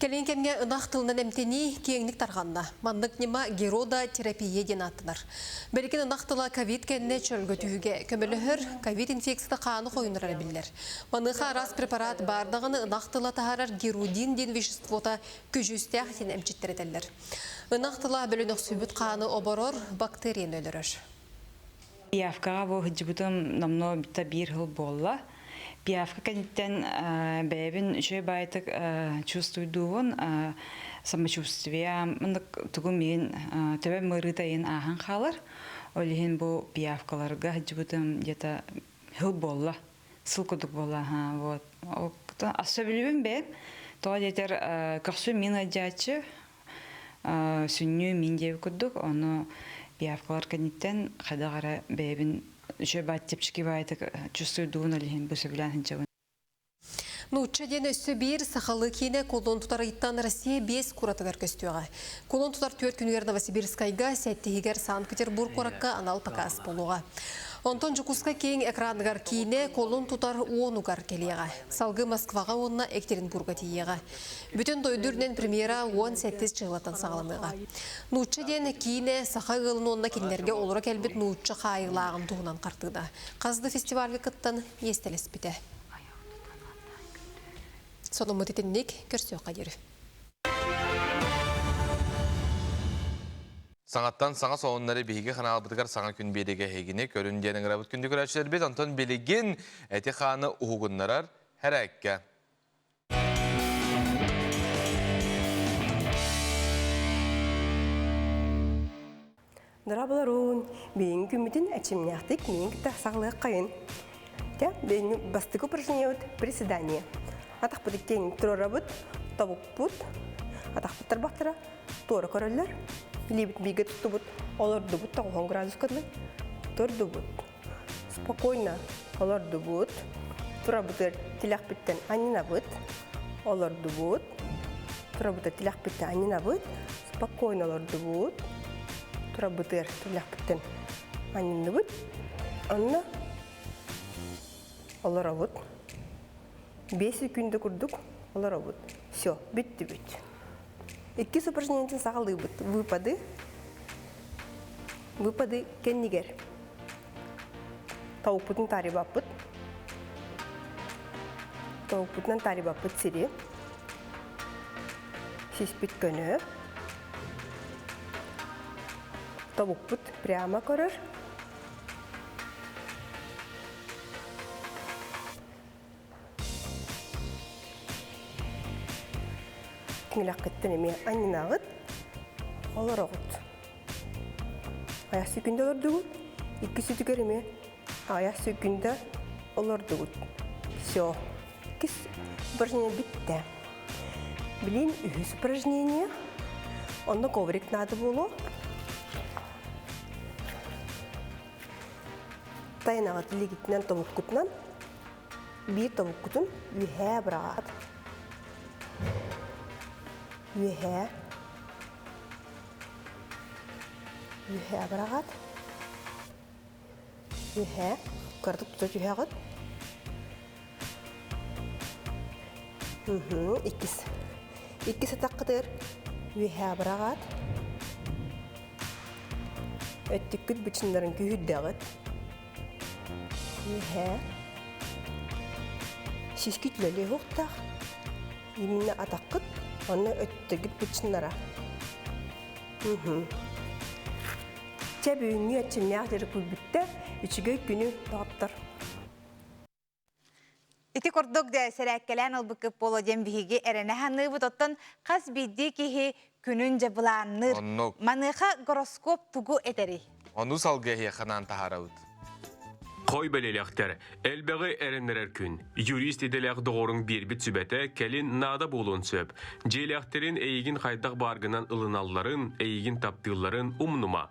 Кэлин кэмҥэ ынах тылынан эмтэнии киэҥник тарҕанна. Маннык ньыма геродотерапия диэн ааттанар. Бэлигин ынах тыла ковид кэннэ чөлгө түһүүгэ көмөлөһөр, ковид инфекцията хааны хойуннарара биллэр. Маныаха араас препарат баар даҕаны ынах тыла таһаарар герудин диэн веществота көдьүүстээх диэн эмчиттэр этэллэр. Ынах тыла бөлөнөхсүйбүт хааны оборор, бактерияны өлөрөр. Пиявкаҕа бу сылдьыбытым номнуо бүтэ биир сыл буолла. Пиявка кэнниттэн бэйэбин үчүгэй баайытык чувствуйдуубун, самочувствие маннык тугум иһин төбөм ыарыыта иһин ааһан хаалар. Ол иһин бу пиявкаларга сылдьыбытым где-то сыл буолла. Сыл курдук буолла, вот. Сөбүлүүбүн бэйэм. Тоҕо диэтэр көхсүм мин ыалдьааччы, сүнньү мин диэбит курдук, ону пиявкалар кэнниттэн хайдах эрэ бэйэбин үчүгэй баай чэпчэки баайытык чувствуйдуубун ол иһин бу сөбүлээн сылдьабын. Нуучча диэн өссө биир сахалыы киинэ кулун тутар ыйтан Россия биэс куоратыгар көстүөҕэ. Кулун тутар түөрт күнүгэр Новосибирскайга, сэттиһигэр Санкт-Петербург куоракка анал показ буолуоҕа. Онтон Дьокуускай киэҥ экраныгар киинэ кулун тутар уонугар кэлиэҕэ. Салгыы Москваҕа уонна Екатеринбурга тиийиэҕэ. Бүтүн дойду үрдүнэн премьера 18 чыһылаттан саҕаланыаҕа. Нуучча диэн киинэ саха ыалын уонна кинилэргэ олоро кэлбит нуучча хаайыылааҕын туһунан хартыына. Хас да фестивальга кыттан миэстэлэспитэ. Сонуммут итинник көрсүөххэ диэри. Саҥаттан саҥа сонуннары биһиги ханаалбытыгар саҥа күн биэриигэ эһигини көрүн диэн ыҥырабыт күндү көрөөччүлэрбит. Онтон билигин эти-хааны уһугуннарар хэрээккэ. Дорабыларуун, биһиги күммүтүн эчимнээхтик миин кытта саҕалыаххайын. Те, биһиги бастакы упражнениебыт приседание. Атахпыт иккиэн туруорабыт, тобукпут, атахпыт тарбахтара туора көрөллөр. Илиибит бииргэ туттубут, олордубут тоҕуһун градуска дылы турдубут. Спокойно олордубут, турабытыгар тилэхпиттэн анньынабыт, олордубут, турабытыгар тилэхпиттэн анньынабыт, спокойно олордубут, турабытыгар тилэхпиттэн анньынныбыт, онно олоробут. 5 секунда курдук олоробут. Все, бүттүбүт. Иккис упражнениетин саҕалыыбыт. Выпады. Выпады кэннигэр. Тобукпутун таарыйбаппыт. Тобукпутунан таарыйбаппыт сири. Сиспит көнө. Тобукпут прямо көрөр. Тиҥилэххиттэн эмиэ анньынаҕыт, олороҕут. Аҕыйах секүндэ олордугут, иккис сүтүгэр эмиэ аҕыйах секүндэ олордугут. Все. Иккис упражнение бүттэ. Билин үһүс упражнение. Онно коврик надо буолуо. Тайнаҕыт илигитинэн тобуккутунан биир тобуккутун үөһээ быраҕаат. Үөһээ. Үөһээ быраҕаат. Үөһээ. Кыратык тута түһэҕит. Иккис. Иккис атаххытыгар үөһээ быраҕаат. Өттүккүт бычыннарын күүһүрдэҕит. Үөһээ. Сискит үлэлиэ уохтаах. Именно атаххыт, онно өттүгүт бычыннара. Чэ бүгүҥҥү эрчимнээх дьарык бүттэ. Үчүгэй күнү, доҕоттор. Ити курдук сэрээккэлээн ылбыккыт буолуо диэн биһиги эрэнэ саныыбыт. Оттон хас биирдии киһи күнүн дьэ былаанныыр. Оннук. Маныаха гороскоп тугу этэрий? Ону салгыы эһиэхэ анаан таһаарабыт. Хой бэлиэлээхтэр, элбэҕи эрэннэрэр күн. Юрист идэлээх доҕоруҥ биэрбит сүбэтэ кэлин наада буолуон сөп. Дьиэлээхтэрин эйигин хайдах бааргынан ылыналларын, эйигин таптыылларын умнума.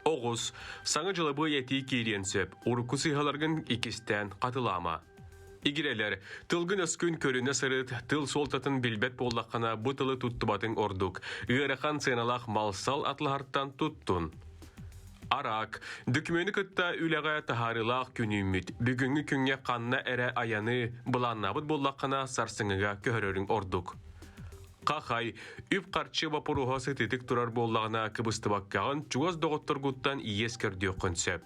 Оҕус, саҥа дьылабыай этии киириэн сөп, урукку сыыһаларгын иккистээн хатылаама. Игирэлэр, тылгын-өскүн көрүнэ сырыт, тыл суолтатын билбэт буоллаххына бу тылы туттубатыҥ ордук. Ыарахан сыаналаах мал-сал атлаһартан туттун. Араак, дөкүмүөнү кытта үлэҕэ таһаарыылаах күн үүммүт. Бүгүҥҥү күҥҥэ ханна эрэ айаны былааннаабыт буоллаххына сарсыҥҥыга көһөрөрүҥ ордук. Хахай, үп-харчы боппуруоһа сытыытык турар буоллаҕына кыбыстыбаккаҕын чугас доҕотторгуттан иэс көрдүөххүн сөп.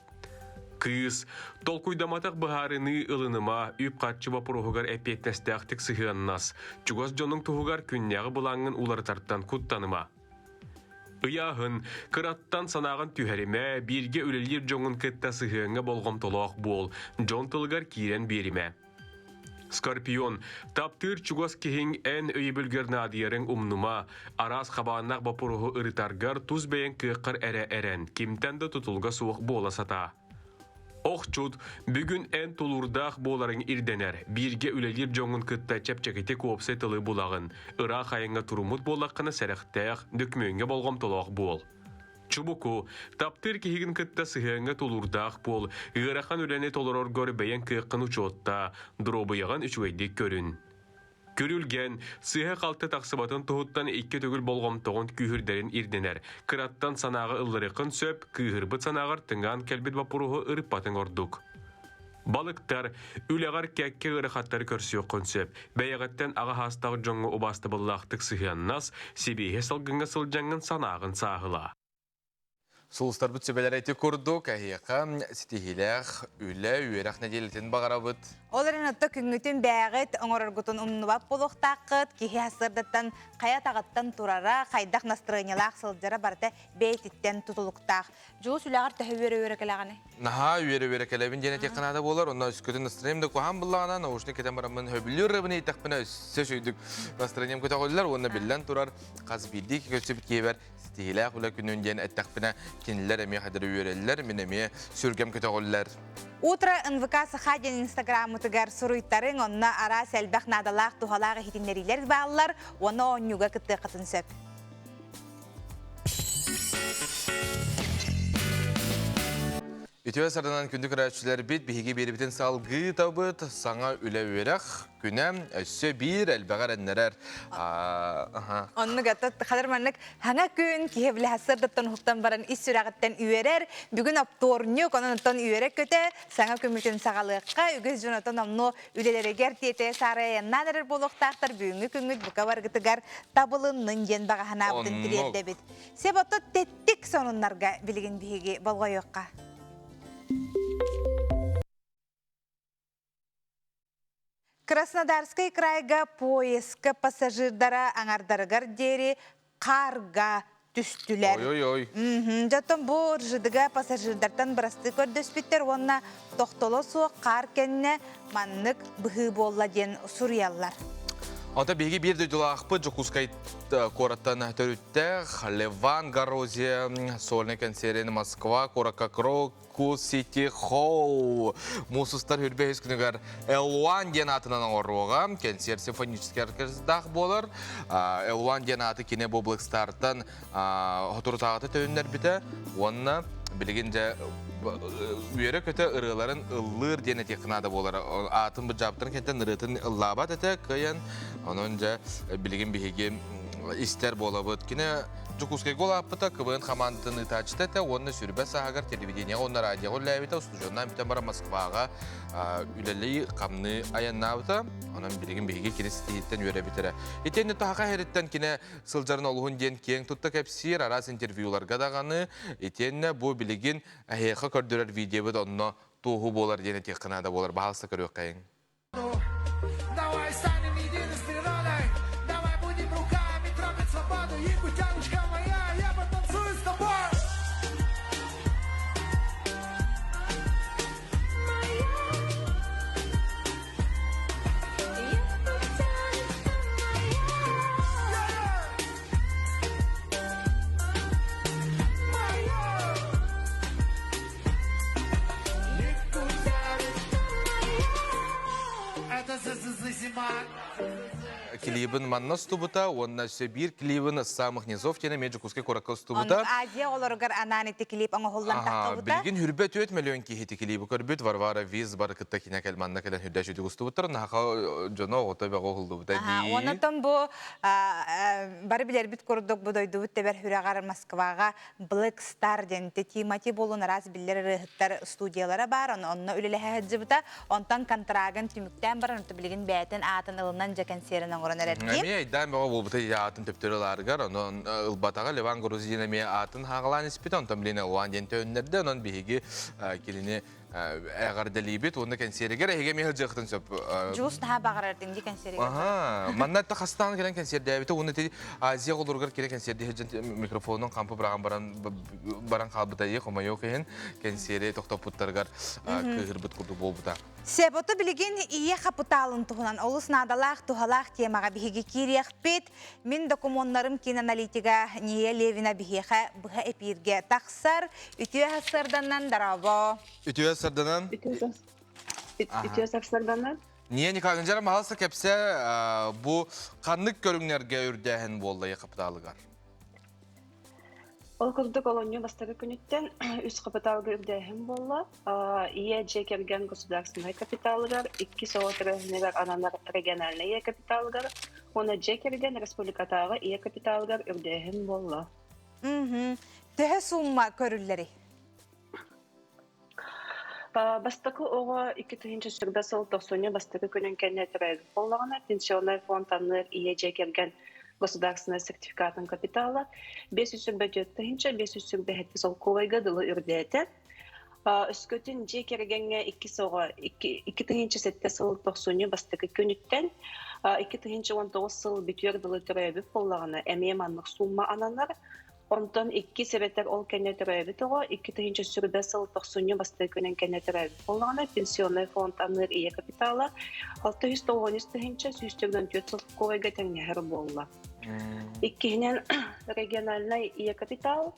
Кыыс, толкуйдаматах быһаарыныы ылыныма, үп-харчы боппуруоһугар эппиэтинэстээхтик сыһыаннас, чугас дьонуҥ туһугар күннээҕи былааҥҥын уларытартан куттаныма. Ыйааһын, кыраттан санааҕын түһэримэ, бииргэ үлэлиир дьоҥҥун кытта сыһыаҥҥа болҕомтолоох буол, дьон тылыгар киирэн биэримэ. Скорпион, таптыыр чугас киһиҥ эн өйөбүлгэр наадыйарыҥ умнума, араас хабааннаах боппуруоһу ырытаргар тус бэйэҥ кыаххар эрэ эрэн, кимтэн да тутулуга суох буола сатаа. Охчут, бүгүн эн тулуурдаах буоларыҥ ирдэнэр, бииргэ үлэлиир дьоҥҥун кытта чэпчэкитик уопсай тылы булаҕын, ыраах айаҥҥа туруммут буоллаххына сэрэхтээх, дөкүмүөҥҥэ болҕомтолоох буол. Чубуку, таптыыр киһигин кытта сыһыаҥҥа тулуурдаах буол, ыарахан үлэни толороргор бэйэҥ кыаххын учуоттаа, доруобуйаҕын үчүгэйдик көрүн. Күрүлгэн, сыыһа-халты тахсыбатын туһуттан икки төгүл болҕомтоҕун күүһүрдэрин ирдэнэр. Кыраттан санааҕа ылларыаххын сөп, кыыһырбыт санааҕар тыҥаан кэлбит боппуруоһу ырыппатыҥ ордук. Балыктар, үлэҕэр кэккэ ыарахаттары көрсүөххүн сөп. Бэйэҕиттэн аҕа саастаах дьоҥҥо убаастабыллаахтык сыһыаннас, сибиэһэ салгыҥҥа сылдьаҥҥын санааҕын сааһылаа. Сулустарбыт сүбэлэрэ ити курдук, эһиэхэ ситиһиилээх үлэ, үөрэх нэдиэлэтин баҕарабыт. Ол эрэн отто күҥҥүтүн бээҕит оҥороргутун умнубат буолуохтааххыт. Киһи сарсыардаттан хайа атаҕыттан турара, хайдах настроениелаах сылдьара барыта бэйэтиттэн тутулуктаах. Дьулус үлэҕэр төһө үөрэ-үөрэ кэлэҕиний? Наһаа үөрэ-үөрэ кэлэбин диэн этиэххэ наада буолар. Онно өскөтүн настроением да куһаҕан буллаҕына, наушник кэтэн бараммын сөбүлүүр ырыабын иһиттэхпинэ өссө үчүгдүк настроением көтөҕүллэр уонна биллэн турар хас биирдии көрсүбүт киһибэр ситиһиилээх үлэ күнүн диэн эттэхпинэ, кинилэр эмиэ хайдары үөрэллэр, мин эмиэ сүргэм көтөҕүллэр. Утро НВК Саха диэн инстаграммытыгар суруйтарыҥ, онно араас элбэх наадалаах, туһалаах иһитиннэриилэр бааллар уонна оонньууга кыттыаххытын сөп. Үтүө сарданан күндү көрөөччүлэрбит биһиги биэрибитин салгыы табыт саҥа үлэ үөрэх күнэ өссө биир элбэҕи эрэннэрэр. Оннук хадыр маннык хаҥа күн киһи билэ сырдыттан уһуктан баран ис сүрэҕиттэн үөрэр. Бүгүн оптуорньук, онон оттон үөрэ көтө саҥа күммүтүн саҕалыахха. Үгүс дьон отон номнуо үлэлэригэр тиэтэйэ саарайаннаан эрэр буолуохтаахтар бүгүҥҥү күҥҥүт бука баргытыгар табылыннын диэн баҕа санаабытын тириэрдэбит. Себото тэттик сонуннарга билигин биһиги болҕойуохха. Краснодарскай крайга поездка пассажирдара аҥардарыгар диэри хаарга түстүлэр. Ой-ой-ой. Дьоттон бу РЖД-га пассажирдартан бырастыы көрдөспүттэр уонна тохтоло суох хаар кэннэ маннык быһыы буолла диэн суруйаллар. Онто биһиги биир дойдулаахпыт Дьокуускай куораттан төрүттээх Леван Горозия сольнай кэнсиэрин Москва куоракка Крокус Сити Холл муус устар хүрбэһис күнүгэр L1 диэн аатынан оҥоруоҕа. Кэнсиэр симфонический оркестрдаах буолар. L1 диэн ааты кини бу Black соторутааҕыта төннөрбүтэ уонна билигин дьэ үөрэ-көтө ырыаларын ыллыыр диэн этиэххэ наада буолар. Аатын быдьаабыттарын кэнтэн ырыатын ыллаабат этэ кыайан. Онон дьэ билигин биһиги истэр буолабыт. Кини Дьокуускайга улааппыта, КВН хамаандатын ыытааччыта этэ уонна сүрбэ сааһыгар телевидениеҕа уонна радиоҕа үлэлээбитэ, устудьуоннаан бүтэн баран Москваҕа үлэлии, хамныы айаннаабыта. Онон билигин биһиги кини ситиһииттэн үөрэбит эрэ. Итиэннэ Таһаха иһэриттэн кини сылдьарын олуһун диэн киэҥ тутта кэпсиир, араас интервьюларга даҕаны, итиэннэ бу билигин эһиэхэ көрдөрөр видеобыт онно туоһу буолар диэн этиэххэ наада буолар. Баһаалыста көрүөххэйиҥ. Давай станем единой природой, давай будем руками трогать свободу, якутяночка моя, я потанцую с тобой. Это зима. Клибин манна устубута уонна өссө биир клибин с самых низов диэн эмиэ Дьокуускай куоракка устубута. Азия олоругар анаан ити клип оҥоһуллан таххыбыта. Билигин хүрбэ 4 миллион киһи ити клиби көрбүт. Варвара Виз бары кытта кинэ кэл манна кэлэн хүрдэ сүдүк устубуттар. Наха дьоно оҕото бөҕө уһуллубута дии. Онон бу бары билэрбит курдук бу дойдубут тэбэр сүрэҕэр Москваҕа Black Star диэн Тимати буолун араас биллэр ырыаһыттар студиялара баар, онно үлэлэһэ сылдьыбыта. Онтон контрагын түмүктээн баран, билигин бэйэтин аатын ылынан дьэ кэнсиэрин оҥорон эрэрдии. Эмиэ айдаан бөҕө буолбута аатын төптөрү ылаарыгар, онон ылбатаҕа Леван Грузин эмиэ аатын хааҕалаан испитэ, онтон билин Элуан диэн төннөрдө, онон биһиги кинини эҕэрдэлиибит уонна кэнсиэригэр эһиги эмиэ сылдьыаххытын сөп. Дьулус наһаа баҕарар дии кэнсиэригэр. Аха, манна хастаан кэлэн кэнсиэрдээбитэ уонна ити Азия оҕолоругар кэлэн кэнсиэрдии сылдьан микрофонун хампы быраҕан баран баран хаалбыта ийэ хомойуох иһин кэнсиэри тохтоппуттарыгар кыыһырбыт курдук буолбута. Себото билигин ийэ хапытаалын туһунан олус наадалаах, туһалаах темаҕа биһиги киириэхпит. Мин докумуоннарым киин аналитига Ния Левина биһиэхэ быһа эпииргэ тахсар. Үтүө сарданан дорообо. Үтүө сарданан. Үтүө сарданан. Ния Николаевна маһалса кэпсэ бу ханнык көрүҥнэргэ үрдээһин буолла ийэ хапытаалыгар? Ол курдук олонньу бастакы күнүттэн үс хапытаалга үрдээһин буолла. Ийэ дьиэ кэргэн государственнай капиталыгар, иккис оҕо төрөөһүнүгэр ананар региональнай ийэ капиталыгар уонна дьиэ кэргэн республикатааҕы ийэ капиталыгар үрдээһин буолла. Төһө сумма көрүллэрий? Бастакы оҕо 2004 сыл тохсунньу бастакы күнүн кэннэ төрөөбүт буоллаҕына, пенсионнай фонд анныыр ийэ дьиэ кэргэн государственнай сертификатын капитала 524 527 солкуобайга дылы үрдээтэ. Өскөтүн дьиэ кэргэҥҥэ иккис оҕо 2007 сыл тохсунньу бастакы күнүттэн 2019 сыл бүтүөр дылы төрөөбүт буоллаҕына, эмиэ маннык суумма ананар. Онтон иккис эбэтэр ол кэннэ төрөөбүт оҕо 2004 сыл тохсунньу бастакы күнүн кэннэ төрөөбүт буоллаҕына, пенсионнай фонд аныыр ийэ капитала 693 тыһыынча 194 солкуобайга тэҥнэһэр буолла. Иккиһинэн, региональнай ийэ капитал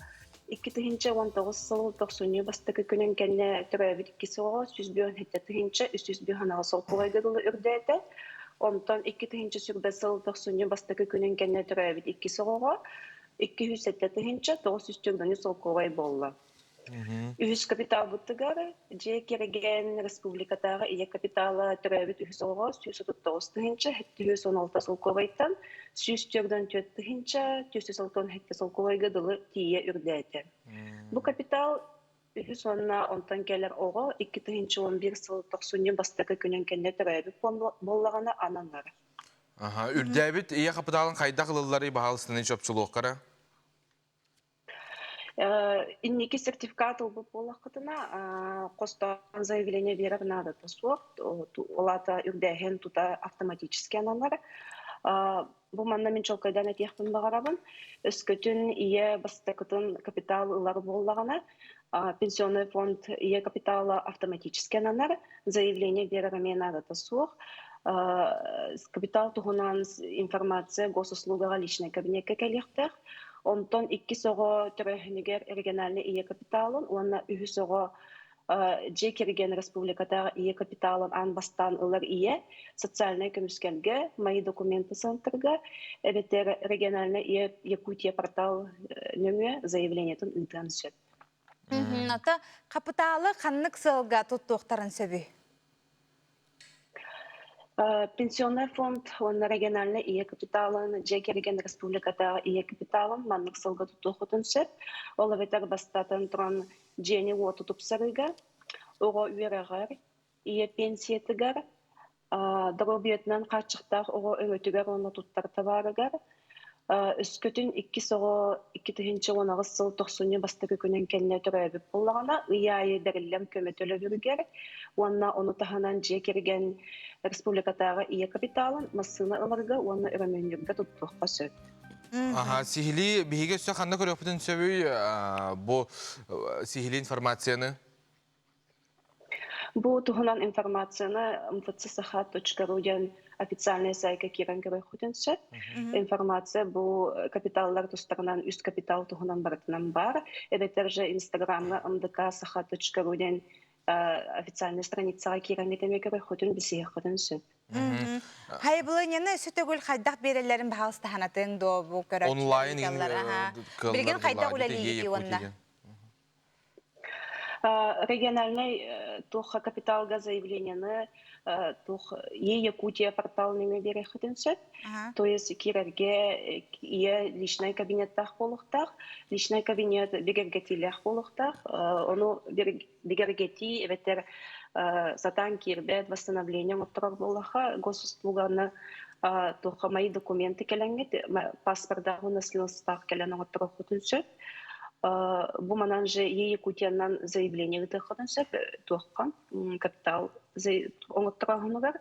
2019 сыл тохсунньу бастакы күнүн кэннэ төрөөбүт иккис оҕо 157 тыһыынча 358 солкуобайга дылы үрдээтэ. Онтон 2004 сыл тохсунньу бастакы күнүн кэннэ төрөөбүт иккис оҕоҕо 207 тыһыынча 900 солкуобай буолла. Үһүс капиталбытыгар дьиэ кэргэн республикатааҕы ийэ капитала төрөөбүт үһүс оҕоҕо 139 тыһыынча 716 солкуобайтан 144 тыһыынча 467 солкуобайга дылы тиийэ үрдээтэ. Бу капитал үһүс уонна онтон кэлэр оҕо 2011 сыл тохсунньу бастакы күнүн кэннэ төрөөбүт буоллаҕына ананар. Аха, үрдээбит ийэ хапытаалын хайдах ылылларый баһаалыстаны чопчулуоххара? Инники сертификат ылбыт буоллаххытына, хостоон заявление биэрэр наадата суох. Ол аата үрдээһин тута автоматически ананар. Бу манна мин чуолкайдаан этиэхпин баҕарабын. Өскөтүн ийэ бастакытын капитал ылар буоллаҕына, пенсионный фонд ийэ капитала автоматически ананар, заявление биэрэр эмиэ наадата суох. Капитал туһунан информация госуслугаҕа личнай кабинекка кэлиэхтээх. Онтон иккис оҕо төрөөһүнүгэр региональнай ийэ капиталын уонна үһүс оҕо дьиэ кэргэн республикатааҕы ийэ капиталын аан бастаан ылар ийэ социальнай көмүскэлгэ мои документы центрга эбэтэр региональнай ийэ Якутия портал нөҥүө заявлениетын ыытыан сөп. Ата хапытаалы ханнык сыалга туттуохтарын сөбүй? Пенсионный фонд уонна региональнай ийэ капиталын, дьиэ кэргэн республикатааҕы ийэ капиталын маннык сылга тутуоххутун сөп. Ол эбэтэр бастатан туран дьиэни-уоту тупсарыыга, оҕо үөрэҕэр, ийэ пенсиятыгар, доруобуйатынан хааччахтаах оҕо өҥөтүгэр уонна туттар табаарыгар, Өскөтүн иккис оҕо 2018 сыл тохсунньу бастакы күнүн кэннэ төрөөбүт буоллаҕына, ый аайы бэриллэр көмө төлөбүрүгэр уонна ону таһынан дьиэ кэргэн республикатааҕы ийэ капиталын массыына ыларга уонна өрөмүөннүүргэ туттуохха сөп. Аха, сиһилии биһиги өссө ханна көрүөхпүтүн сөбүй бу сиһилии информацияны? Бу туһунан информацияны mfcsakha.ru диэн официальнай сайтка киирэн көрүөххүтүн сөп. Информация бу капиталлар тустарынан үс капитал туһунан барытынан баар. Эбэтэр же Инстаграмҥа mdksakha.ru диэн официальнай страницаҕа киирэн эмиэ көрүөххүтүн, билсиһиэххитин сөп. Хайбылыньаны өссө төгүл хайдах биэрэллэрин баһаалыстаһанатын дуо бу көрөөччүлэр Онлайн Билигин хайдах үлэлиигитий уонна? Региональнай туохха капиталга заявлениены туох Е Якутия портал нөҥүө биэриэххитин сөп. То есть киирэргэ ийэ личнай кабинеттаах буолуохтаах, личнай кабинет бигэргэтиилээх буолуохтаах. Ону бигэргэтии эбэтэр сатаан киирбэт восстановление оҥотторор буоллахха госуслуганы туохха мои документы кэлэҥҥит паспордаах уонна свидетельстволаах кэлэн оҥотторуоххутун сөп. Бу манан же Е Якутиянан заявление ыытыаххытын сөп туохха капитал оҥотторооһунугар.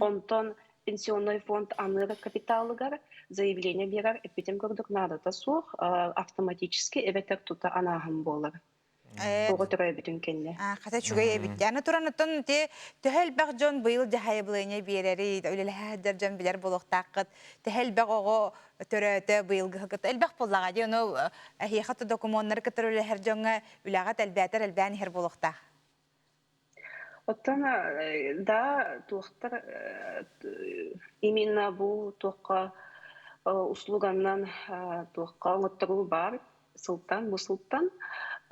Онтон пенсионный фонд аныыр капиталыгар заявление биэрэр эппитим курдук наадата суох автоматически эбэтэр тута анааһын буолар. Оҕо төрөөбүтүн кэннэ. Хата үчүгэй эбит. Аны туран оттон ити төһө элбэх дьон быйыл дьаһайыбылыанньа биэрэри, үлэлэһэ сылдьар дьон билэр буолуохтааххыт. Төһө элбэх оҕо төрөөтө быйылгы кытта элбэх буоллаҕа дии. Ону эһиэхэ то докумуоннары кытары үлэлэһэр дьоҥҥо үлэҕит элбээтэр элбээн иһэр буолуохтаах. Оттон да туохтар именно бу туохха услуганнан туохха оҥотторуу баар сылтан бу сылтан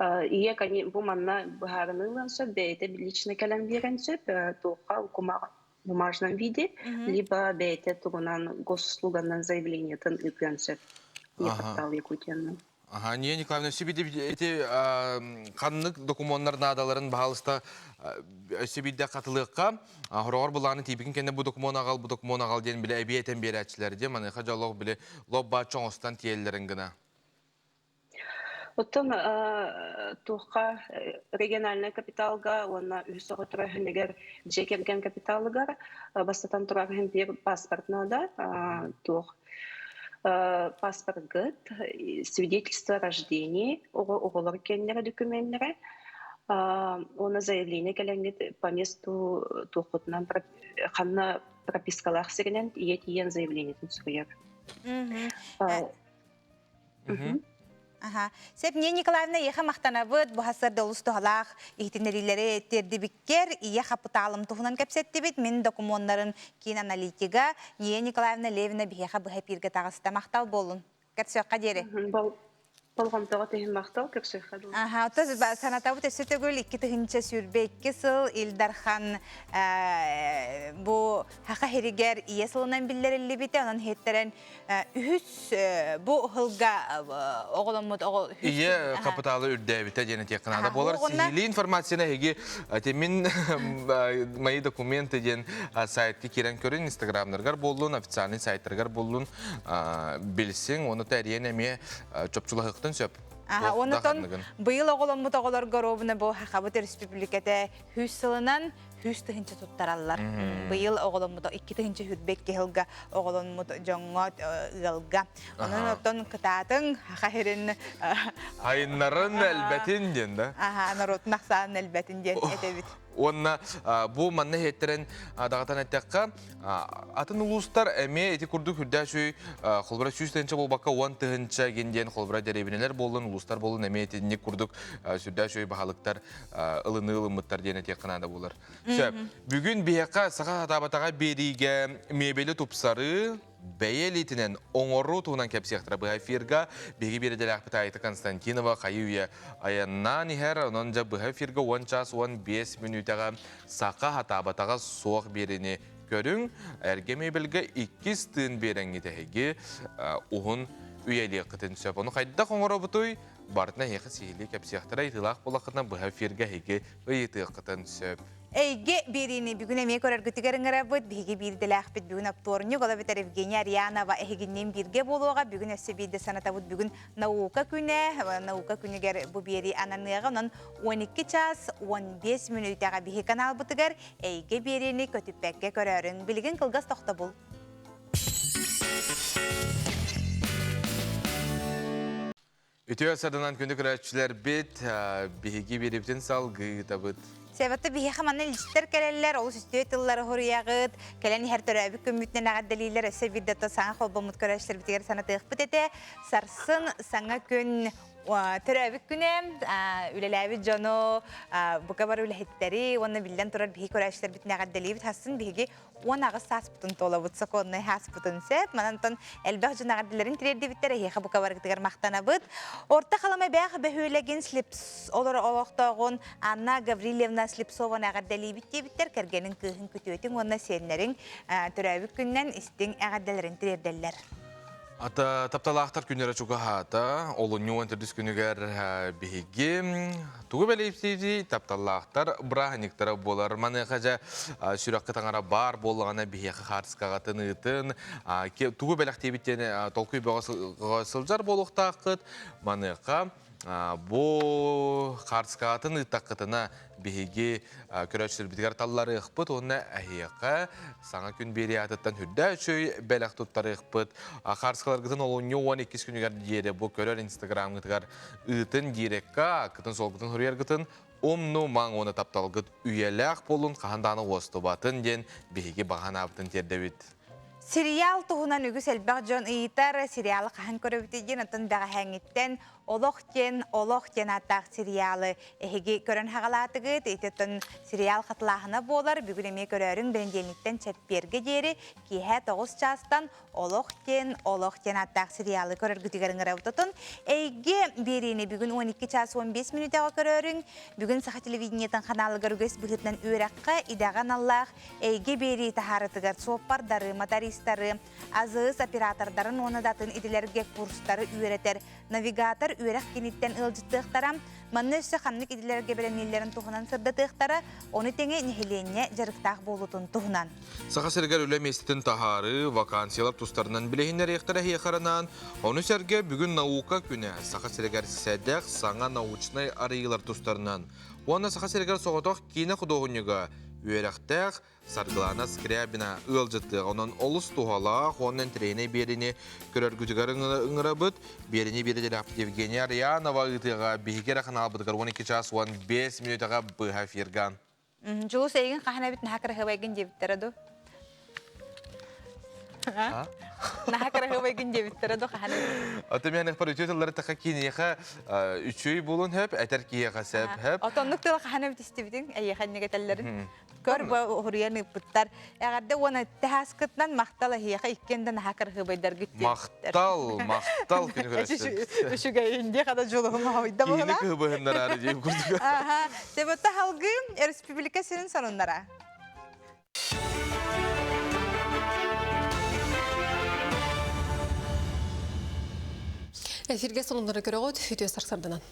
ийэ бу манна быһаарыныы ылыан сөп бэйэтэ лично кэлэн биэрэн сөп туохха бумажном виде либо бэйэтэ тугунан госуслуганан заявлениетын ыытыан сөп Якутал Якутиянан Аха, Ния Николаевна, өссө ити ханнык докумуоннар наадаларын баһаалыста өссө биирдэ хатылыахха. Хороҕор былааны тиийбикин кэннэ бу докумуон аҕал, бу докумуон аҕал диэн билэ эбии этэн биэрээччилэр диэн маныаха дьоллоох били лоп-бааччы оҥостон тиийэллэрин гына. Оттон туохха региональнай капиталга уонна үһүс оҕо төрөөһүнүгэр дьиэ кэргэн капиталыгар бастатан турар иһин биир паспорт наада туох паспоргыт свидетельство о рождении оҕо оҕолор кэннэрэ докуменнэрэ уонна заявление кэлэҥҥит по месту туоххутунан ханна пропискалаах сиринэн ийэ тиийэн заявлениетын суруйар. Аха. Сеп Нина Николаевна ийэхэ махтанабыт, бу сарда олус туһалаах иһитиннэриилэри тиэрдибиккэр, ийэ хапытаалым туһунан кэпсэттибит. Мин докумуоннарын киин аналитига Ния Николаевна Левина биһиэхэ быһа эпииргэ таҕыста. Махтал буоллун. Көрсүөххэ диэри. Болҕомтоҕо иһин махтал, көрсүөххэ дылы. Аха, оттон санатабыт өссө төгүл 2022 сыл Ил Дархан бу Саха сиригэр ийэ сылынан биллэриллибитэ, онон иһиттэрэн үһүс бу ыһылга оҕоломмут оҕо Ийэ хапытаалы үрдээбитэ диэн этиэххэ наада буолар. Сиһилии информацияны эһиги мин мои документы диэн сайтка киирэн көрүн, инстаграмнаргар буоллун, официальный сайттаргар буоллун билсиҥ, уонна тэрийэн эмиэ чопчулаһыахтын сөп. Онутон быйыл оҕоломмут оҕолорго ровно бу Хахабыт Республиката 100 сылынан. 100 тыһыынча туттараллар. Быйыл оҕоломмут 2 тыһыынча 22 сылга оҕоломмут дьоҥҥо ыалга. Онон оттон кытаатыҥ хаха сирин Айыннарын элбэтин диэн да? Аха, норуотун ахсаанын элбэтин диэн этэбит. Уонна бу манна иһиттэрэн даҕатан эттэххэ, атын улуустар эмиэ ити курдук үрдээчүй холбура 100 тыһыынча буолбакка 10 тыһыынча гин диэн холбура дэриэбинэлэр буоллун, улуустар буоллун эмиэ итинник курдук сүрдээчүй баһылыктар ылыныы ылыммыттар диэн этиэххэ наада буолар. Сөп. Бүгүн биһиэхэ саха сатаабатаҕа биэриигэ мебели тупсарыы, бэйэ илиитинэн оҥоруу туһунан кэпсиэхтэрэ быһа эфирга биһиги биэрэдэлээхпит Айта Константинова хайы үйэ айаннаан иһэр онон дьэ быһа эфирга 10 час 15 мүнүүтэҕэ саха хатаабатаҕа суох биэрини көрүҥ эргэ мебельгэ иккис тыын биэрэҥҥит эһиги уһун үйэлиэххитин сөп ону хайдах оҥоробутуй барытын эһиэхэ сиһилии кэпсиэхтэрэ ыйытыылаах буоллаххытына быһа эфиргэ эһиги ыйытыаххытын сөп Эйгэ биэриини бүгүн эмиэ көрөргүтүгэр ыҥырабыт. Биһиги биирдэлээхпит бүгүн оптуорунньук, ол эбэтэр Евгения Арианова эһигинниин бииргэ буолуоҕа. Бүгүн өссө биирдэ санатабыт бүгүн наука күнэ. Наука күнүгэр бу биэрии ананыаҕа. Онон 12 час 15 мүнүүтэҕэ биһи каналбытыгар Эйгэ биэриини көтүппэккэ көрөөрүҥ. Билигин кылгас тохтобул. Үтүө саданан күндү көрөөччүлэрбит, биһиги биэрибитин салгыытабыт. Себетте биһиэхэ манна илдьиттэр кэлэллэр, олус үстүө тыллары хоруйаҕыт, кэлэн иһэр төрөөбүт күммүтүнэн эҕэрдэлииллэр, өссө биирдэ саҥа холбоммут көрөөччүлэрбитигэр санатыахпыт этэ. Сарсын саҥа күн төрөөбүт күнэ үлэлээбит дьону, бука бары үлэһиттэри уонна биллэн турар биһиги көрөөччүлэрбитин эҕэрдэлиибит. Сарсын биһиги 18 сааспытын туолабыт, сокуоннай сааспытын сөп. Манантан элбэх дьон эҕэрдэлэрин тириэрдибиттэр, эһиэхэ бука барыгытыгар махтанабыт. Орто Халыма бээх бөһүөлэгин Слепс олоро олохтооҕун Анна Гаврильевна Слепцованы эҕэрдэлиибит диэбиттэр, кэргэнин кыыһын күтүөтүҥ уонна сиэннэриҥ төрөөбүт күнүнэн истиҥ эҕэрдэлэрин тириэрдэллэр. Ата тапталаахтар күннэрэ чугаһаата. Олунньу 14 күнүгэр биһиги тугу бэлиэпсиити тапталлаахтар бырааһынньыктара буолар. Маныаха дьэ сүрэххэ таҥара баар буоллаҕына биһиэхэ хаартыскаҕытын ыытын, тугу бэлэхтиибит диэн толкуй бөҕө сылдьар буолуохтааххыт. Маныаха бу хаартыскаҕытын ыыттаххытына биһиги көрөөччүлэрбитигэр талларыахпыт уонна эһиэхэ саҥа күн биэрии аатыттан үрдээ үчүгэй бэлэх туттарыахпыт. Хаартыскаларгытын олунньу 12 күнүгэр диэри бу көрөр инстаграмҥытыгар ыытын дирекка, аккытын суолгутун суруйаргытын умнумаҥ уонна тапталгыт үйэлээх буолун хаһан даҕаны уостубатын диэн биһиги баҕа санаабытын тиэрдэбит. Сериал туһунан үгүс элбэх дьон ыйытар, сериалы хаһан көрөбүтүй диэн, оттон бэҕэһээҥҥиттэн Олох диэн Олох диэн ааттаах сериалы эһиги көрөн хаҕалаатыгыт. Ити сериал хатылааһына буолар. Бүгүн эмиэ көрөөрүҥ бэнидиэнниктэн чэппиэргэ диэри киэһэ 9 чаастан Олох диэн Олох диэн ааттаах сериалы көрөргүтүгэр ыҥырабыт. Отон эйгэ биэриини бүгүн 12 час 15 мүнүүтэҕэ көрөөрүҥ. Бүгүн Саха телевидениетын ханаалыгар үгэс быһыытынан үөрэххэ, идэҕэ аналлаах эйгэ биэрии таһаарытыгар суоппардары, мотористары, АЗС оператордарын уонна да атын идэлэргэ курстары үөрэтэр навигатор үөрэх киниттэн ыалдьыттыахтара, манна өссө ханнык идэлэргэ бэлэмнииллэрин туһунан сырдатыахтара, ону тэҥэ нэһилиэнньэ дьарыктаах буолуутун туһунан. Саха сиригэр үлэ миэстэтин таһаарыы, вакансиялар тустарынан билиһиннэриэхтэрэ эһиэхэ Ону сэргэ бүгүн наука күнэ Саха сиригэр сэдэх саҥа научнай арыйыылар тустарынан уонна Саха сиригэр соҕотох киинэ худуоһунньуга үөрэхтээх Саргылана Скрябина ыалдьыттыаҕа. Онон олус туһалаах уонна интэриэһинэй биэриини көрөргүтүгэр ыҥырабыт. Биэриини биэрэлээхпит Евгения Арианова ыытыаҕа биһиги эрэ ханаалбытыгар 12 час 15 мүнүүтэҕэ быһа эфирга. Дьулус эйигин хаһан эбит наһаа кыраһыабайгын диэбиттэрэ ду? Наһаа кыраһыабайгын диэбиттэрэ ду хаһан эбит? Аты мен ыхпар үтүө тыллары таха киниэхэ үчүгэй буолун хөп, этэр киһиэхэ сөп хөп. Отоннук тылы хаһан эбит истибитиҥ, эйиэхэ инник этэллэрин? Көр бу уһуруйан ыыппыттар. Эҕэрдэ уонна тэһааскытынан махтал эһиэхэ иккиэн да наһаа кыраһыабайдаргыт диэбиттэр. Махтал, махтал күнү көрөстүн. Үчүгэйин дии хада дьулуһум хоһуйда Киһини буолла. кыһыбыһыннараары диэн курдук. Аха. Себетте халгыы республика сирин сонуннара. Эфирге сонуннары көрөҕүт, үтүө сарсарданан.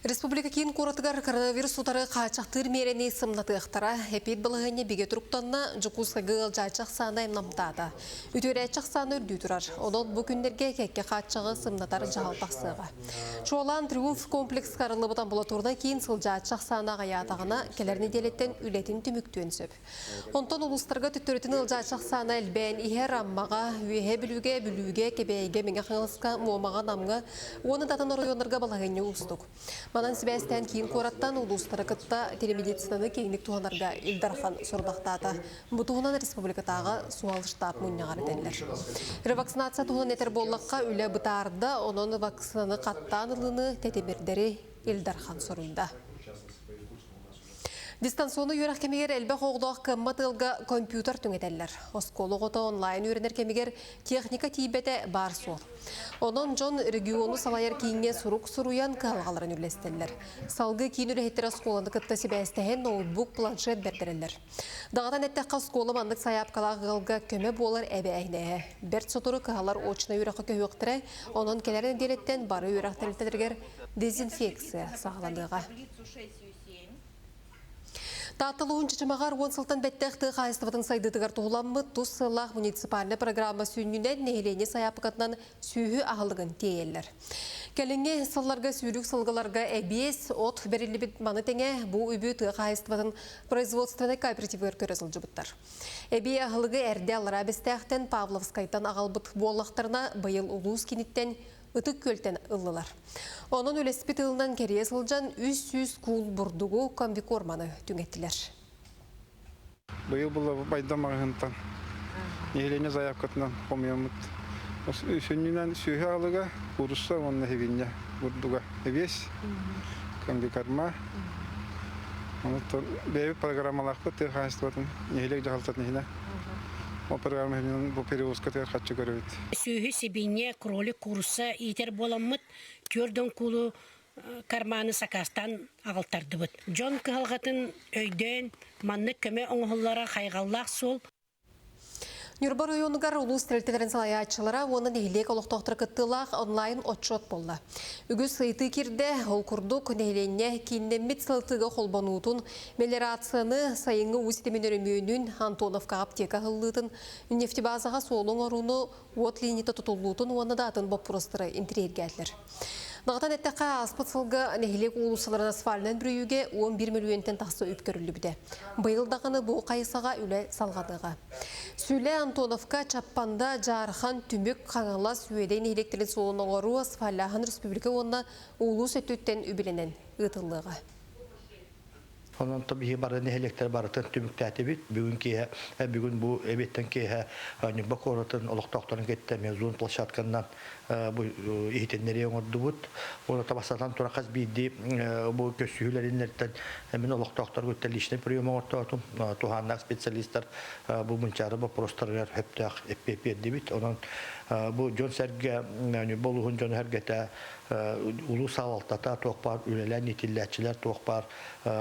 Республика киин куоратыгар коронавирус утары хааччахтыыр миэрэни сымнатыахтара. Эпид балаһыанньа бигэ туруктанна, Дьокуускайга ыалдьааччы ахсаана намтаата. Үтүөрээччи ахсаана үрдүү турар. Онон бу күннэргэ кэккэ хааччаҕы сымнатар дьаһал тахсыаҕа. Чуолаан Триумф комплекска арыллыбыт амбулаторнай киин сылдьааччы ахсаана аҕыйаатаҕына, кэлэр нэдиэлэттэн үлэтин түмүктүөн сөп. Онтон улуустарга төттөрүтүн ыалдьааччы ахсаана элбээн иһэр Аммаҕа, Үөһээ Бүлүүгэ, Бүлүүгэ, Кэбээйигэ, Мэҥэ Хаҥаласка, Муомаҕа, Намҥа уонна да атын оройуоннарга балаһыанньа уустук. Манан сибээстээн киин куораттан улуустары кытта телемедицинаны киэҥник туһанарга Ил Дархан сорудахтаата. Бу туһунан республикатааҕы суһал штаб мунньаҕар этэллэр. Ревакцинация туһунан этэр буоллахха, үлэ бытаарда, онон вакцинаны хаттаан ылыыны тэтимирдэри Ил Дархан соруйда. Дистанционнай үөрэх кэмигэр элбэх оҕолоох кыаммат ыалга компьютер түҥэтэллэр. Оскуола оҕото онлайн үөрэнэр кэмигэр техника тиийбэтэ баар суол. Онон дьон региону салайар кииҥҥэ сурук суруйан кыһалҕаларын үллэстэллэр. Салгыы киин үлэһиттэрэ оскуоланы кытта сибээстэһэн ноутбук, планшет бэрдэрэллэр. Даҕатан эттэххэ, оскуола маннык сайаапкалаах ыалга көмө буолар эбээһинэһэ. Бэрт сотору кыһалар очнай үөрэххэ көһүөхтэрэ, онон кэлэр нэдиэлэттэн бары үөрэх тэрилтэлэригэр дезинфекция саҕаланыаҕа. Таатта улууһун Чычымаҕар уон сылтан бэттэх тыа хаһаайыстыбатын сайдыытыгар туһуламмыт тус сыаллаах муниципальнай программа сүнньүнэн нэһилиэнньэ сайаапкатынан сүөһү аһылыгын тиэйэллэр. Кэлиҥҥи сылларга сүүрүк сылгыларга эбиэс, от бэриллибит маны тэҥэ бу үбү тыа хаһаайыстыбатын производственнай кооперативыгар көрө сылдьыбыттар. Эбии аһылыгы эрдэ Аллараа Бэстээхтэн Павловскайтан аҕалбыт буоллахтарына, быйыл улуус киниттэн Ытык Күөлтэн ыллылар. Онон үлэспит ылынан кэрийэ сылдьан 300 куул бурдугу комбикорманы түҥэттилэр. Быйыл булла Байдам маҕаһыынтан нэһилиэнньэ заявкатынан хомуйаммыт. Сүнньүнэн сүөһү аалыга, куурусса уонна сибиинньэ бурдуга эбиэс, комбикорма. Онон бэйэбит программалаахпыт тыа хаһаайыстыбатын нэһилиэк дьаһалтатын иһинэ. Ол программа иһинэн бу перевозкатыгар харчы көрөбүт. Сүөһү, сибиинньэ, кролик, куурусса иитэр буоламмыт, түөрт оҥкуулу карманы сакаастаан аҕалтардыбыт. Дьон кыһалҕатын өйдөөн, маннык көмө оҥоһуллара хайҕаллаах суол. Ньурба оройуонугар улуус тэрилтэлэрин салайааччылара уонна нэһилиэк олохтоохторо кыттыылаах онлайн отчуот буолла. Үгүс ыйытыы киирдэ, ол курдук нэһилиэнньэ кииннэммит сылытыыга холбонуутун, мелиорацияны, сайыҥҥы уу ситимин өрөмүөнүн, Антоновкаҕа аптека аһыллыытын, Нефтебазаҕа суолу оҥорууну, уот линията тутуллуутун уонна да атын боппуруостары интириэһиргээтилэр. Даҕатан эттэххэ, ааспыт сылга нэһилиэк уулуссаларын асфальынан бүрүйүүгэ 11 мөлүйүөнтэн тахса үп көрүллүбүтэ. Быйыл даҕаны бу хайысаҕа үлэ салҕаныаҕа. Сүлэ Антоновка, Чаппанда, Дьаархан, Түмүк, Хаҥалас, Үөдэй нэһилиэктэрин суолун оҥоруу асфальлааһын республика уонна улуус өттүттэн үбүлэнэн ыытыллыаҕа. Онон биһи бары нэһилиэктэр барытын түмүктээтибит. Бүгүн киэһэ, бүгүн бу эбиэттэн киэһэ Ньурба куоратын олохтоохторун кытта эмиэ зон площадканан бу иһитиннэрии оҥордубут. Уонна бастатан туран хас биирдии бу көрсүһүүлэриннэртэн мин олохтоохторго кытта личный прием оҥортоотум. Туһааннаах специалистар бу мунчаары боппуруостарыгар сөптөөх эппиэт биэрдибит. Онон бу дьон-сэргэ Ньурба улууһун дьоно-сэргэтэ улуус салалтата туох баар үлэлээн иитиллээччилэр туох баар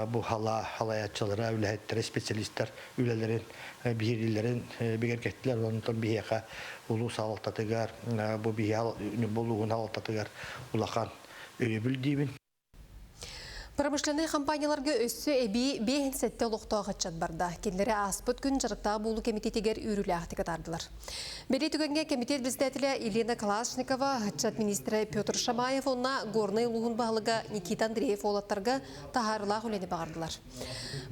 бу халаа халайааччылара үлэһиттэрэ специалистар үлэлэрин биһирииллэрин бигэргэттилэр онтон биһиэхэ улуус салалтатыгар бу биһи Ньурба улууһун салалтатыгар улахан өйөбүл диибин Промышленнай компанияларга өссө эбии 57 олохтоох ыччат барда. Кинилэри ааспыт күн дьарыктаах буолуу кэмитиэтигэр үөрүүлээхтик атаардылар. Бэлиэ түгэҥҥэ кэмитиэт председателэ Елена Калашникова, ыччат министрэ Петр Шамаев уонна Горнай улууһун баһылыга Никита Андреев уолаттарга таһаарыылаах үлэни баҕардылар.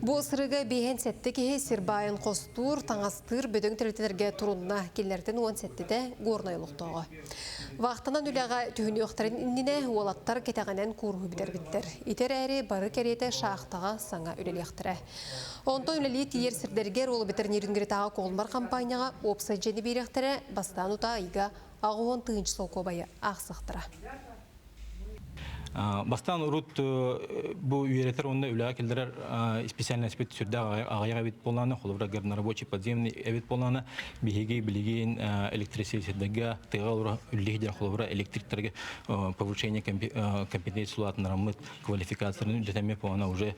Бу сырыыга 57 киһи сир баайын хостуур, таҥастыыр бөдөҥ тэрилтэлэргэ турунна. Кинилэртэн 17-тэ Горнай олохтооҕо. Вахтанан үлэҕэ түһүнүөхтэрин иннинэ уолаттар кэтэҕинэн кууруһу бүтэрбиттэр. Ити эрээри бары кэриэтэ шахтаҕа саҥа үлэлиэхтэрэ. Онтон үлэлии тиийэр сирдэригэр уол ветеринаритааҕы Колмар хампаанньаҕа уопсай дьиэни биэриэхтэрэ, бастаан утаа ыйга 80 тыһыынча солкуобайы аахсыахтара. Бастаан урут бу үөрэтэр уонна үлэҕэ киллэрэр специальностьпыт сүрдээх аҕыйах эбит буоллаҕына, холобура горнорабочий подземный эбит буоллаҕына, биһиги билигин электрисиэсэрдэргэ тыаҕа олорор үлэлиир холобура электриктергэ повышение компетенции улаатыннараммыт квалификацияларын үрдэтэммит буолана уже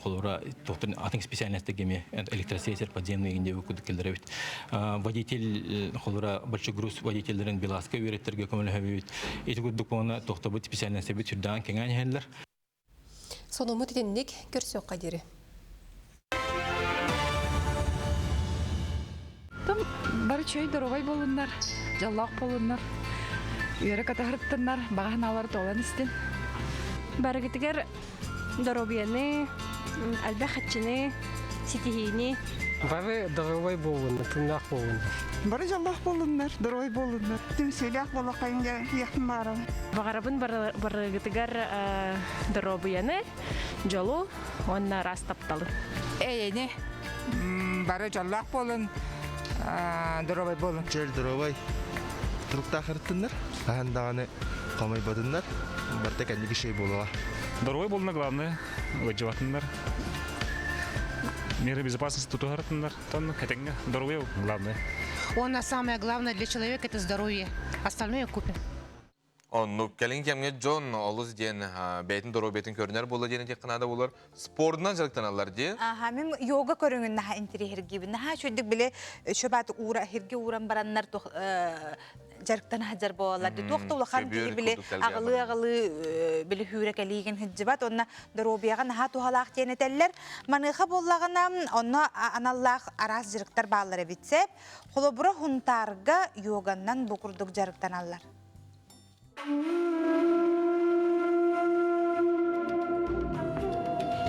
холобура атын специальностьтарга эмиэ электросесер подземный диэбит курдук киллэрэбит. Водитель холобура большой груз водителлэрин Белазка үөрэттэргэ көмөлөһөбүт. Ити курдук буолана. Тохтобут специальностебит сүрдэҕин кэҥээн иһэллэр. Сонуммут итинник көрсүөххэ диэри. Бары чөй доруобай болуннар, дьоллоох болуннар, үөрэ катаһырыттыннар, баҕа санаалары туолан истин. Барыгытыгар доруобуйаны, элбэх хаччыны, ситиһиини. Бары доруобай буолуннар, тыыннаах буолуннар. Бары дьоллоох буолуннар, доруобай буолуннар. Түмсүүлээх буолуоххайын диэхпин баҕарабын. Баҕарабын барыгытыгар доруобуйаны, дьолу уонна ыраас тапталы. Эйэни бары дьоллоох буолун, доруобай буолун. Чөл доруобай туруктаах ырыттыннар, хаһан даҕаны хомойботуннар, барыта кэнники шей буолуоҕа. Здоровый буолуна главное, ыдьыбатыннар. Меры безопасности тутуһаратыннар, тон этэҥҥэ здоровье главное. Уонна самое главное для человека это здоровье. Остальное купим. Оннук кэлин кэмҥэ дьон олус диэн бэйэтин доруобуйатын көрүнэр буолла диэн этиэххэ наада буолар. Спордунан дьарыктаналлар дии. Аха, мин йога көрүҥүн наһаа интириэһиргиибин. Наһаа үчүгдүк били шөбат уура хирге ууран бараннар туох дьарыктана сылдьар буолаллар. Туох да улахан киһи били аҕылыы-аҕылыы били хүүрэкэлиигин сылдьыбат. Онно доруобуйаҕа наһаа туһалаах диэн этэллэр. Маныаха буоллаҕына, онно аналлаах араас дьарыктар бааллар эбит сөп. Холобура, Хунтаарга йоганнан бу курдук дьарыктаналлар.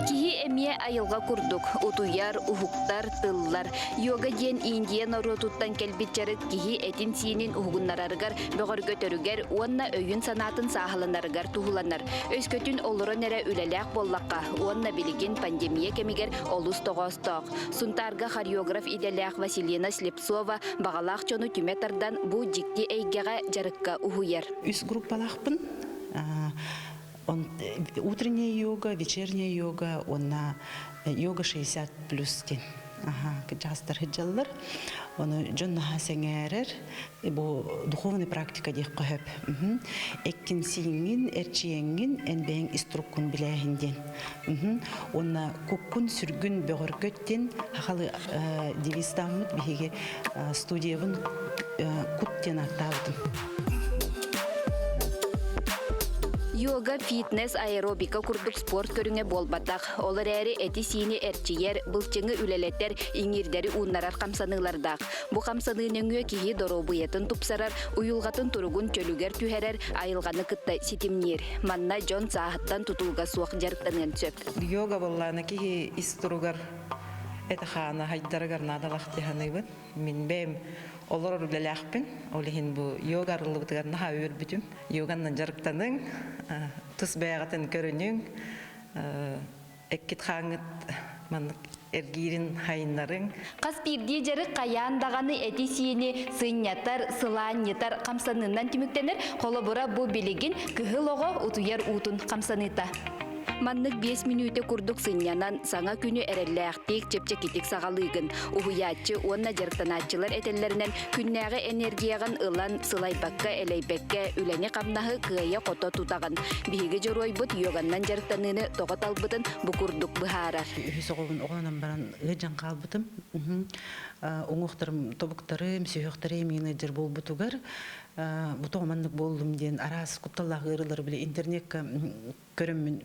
Киһи эмиэ айылҕа курдук утуйар, уһуктар, тыллар. Йога диэн Индия норуотуттан кэлбит дьарык киһи этин-сиинин уһугуннарарыгар, бөҕөргөтөрүгэр уонна өйүн-санаатын сааһыланарыгар туһуланар. Өскөтүн олорон эрэ үлэлээх буоллахха уонна билигин пандемия кэмигэр олус тоҕоостоох. Сунтаарга хореограф идэлээх Василина Слепцова баҕалаах дьону түмэ тардан бу дьикти эйгэҕэ дьарыкка уһуйар. Үс группалаахпын. Утренняя йога, вечерняя йога уонна йога 60 плюс диэн кырдьаҕастар сылдьаллар. Ону дьон наһаа сэҥээрэр. Бу духовный практика диэххэ сөп. Эккин-сииҥҥин, эрчийэҥҥин эн бэйэҥ ис туруккун билээһин диэн. Уонна куккун сүргүн бөҕөргөт диэн хахалы девизтааммыт биһиги студиябын кут диэн ааттаабытым. Йога, фитнес, аэробика курдук спорт көрүҥэ буолбатах. Ол эрээри эти-сиини эрчийэр, былчыҥы үлэлэтэр, иҥиирдэри ууннарар хамсаныылардаах. Бу хамсаныы нөҥүө киһи доруобуйатын тупсарар, уйулҕатын туругун чөлүгэр түһэрэр, айылҕаны кытта ситимниир. Манна дьон сааһыттан тутулуга суох дьарыктаныан сөп. Йога буоллаана киһи ис туругар эт-хаана хайдарыгар наадалаах дии саныыбын. Мин бэйэм олорор үлэлээхпин. Ол иһин бу йога арыллыбытыгар наһаа үөрбүтүм. Йоганнан дьарыктаныҥ, тус бэйэҕитин көрүнүҥ, эккит хааҥҥыт маннык эргиирин хайыннарыҥ. Хас биирдии дьарык хайаан даҕаны эти-сиини сынньатар, сылаанньытар хамсаныынан түмүктэнэр. Холобура, бу билигин кыһыл оҕо утуйар уутун хамсаныыта. Маннык 5 мүнүүтэ курдук сынньанан, саҥа күнү эрэллээхтик, чэпчэкитик саҕалыыгын. Уһуйааччы уонна дьарыктанааччылар этэллэринэн, күннээҕи энергияҕын ылан, сылайбакка, элэйбэккэ, үлэни-хамнаһы кыайа-хото тутаҕын. Биһиги дьоруойбут йоганнан дьарыктаныыны тоҕо талбытын бу курдук быһаарар. Үһүс оҕобун оҕолонон баран ыалдьан хаалбытым. Уҥуохтарым, тобуктарым, сүһүөхтэрим иҥин ыалдьар буолбутугар бу тоҕо маннык буоллум диэн араас кутталлаах ыарыылары били интернекка көрөммүн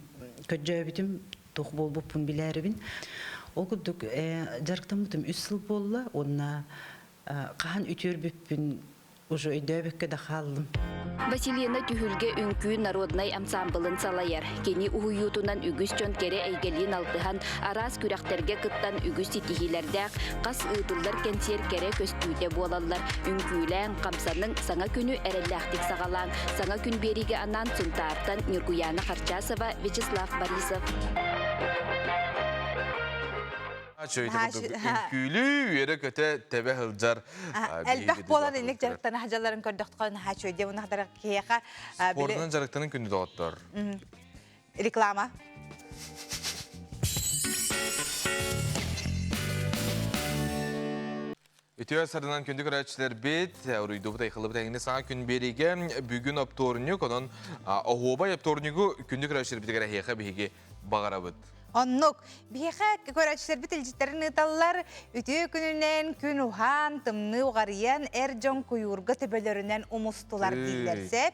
көрдөөбүтүм, туох буолбуппун билээрибин. Ол курдук дьарыктаммытым үс сыл буолла уонна хаһан үтүөрбүппүн уже өйдөөбөккө да хааллым. Василина Түһүлгэ үҥкүү народнай ансаамбылын салайар. Кини уһуйуутунан үгүс дьон кэрэ эйгэлиин алтыһан, араас күрэхтэргэ кыттан үгүс ситиһиилэрдээх, хас ыытыллар кэнсиэр кэрэ көстүүтэ буолаллар. Үҥкүүлээҥ, хамсаныҥ, саҥа күнү эрэллээхтик саҕалааҥ. Саҥа күн биэриигэ анаан Сунтаартан Ньургуйаана Харчасова, Вячеслав Борисов. Үҥкүүлүү, үөрэ-көтө тэбэ сылдьар Элбэх буолан инник дьарыктана сылдьалларын көрдөхтөхө наһаа үчүгэй диэн унаһдара киһиэхэ Спордунан дьарыктанын күндү доҕоттор. Реклама. Үтүө сарынан күндү көрөөччүлэрбит, уруйдубут айхылыбыт эҥини саҥа күн биэриигэ бүгүн оптуорунньук, онон оһуобай оптуорунньугу күндү көрөөччүлэрбитигэр эһиэхэ биһиги баҕарабыт. Оннук. Биһиэхэ көрөөччүлэрбит илдьиттэрин ыыталлар. Үтүө күнүнэн күн уһаан, тымныы уҕарыйан, эр дьон куйуурга төбөлөрүнэн умустулар дииллэр сөп.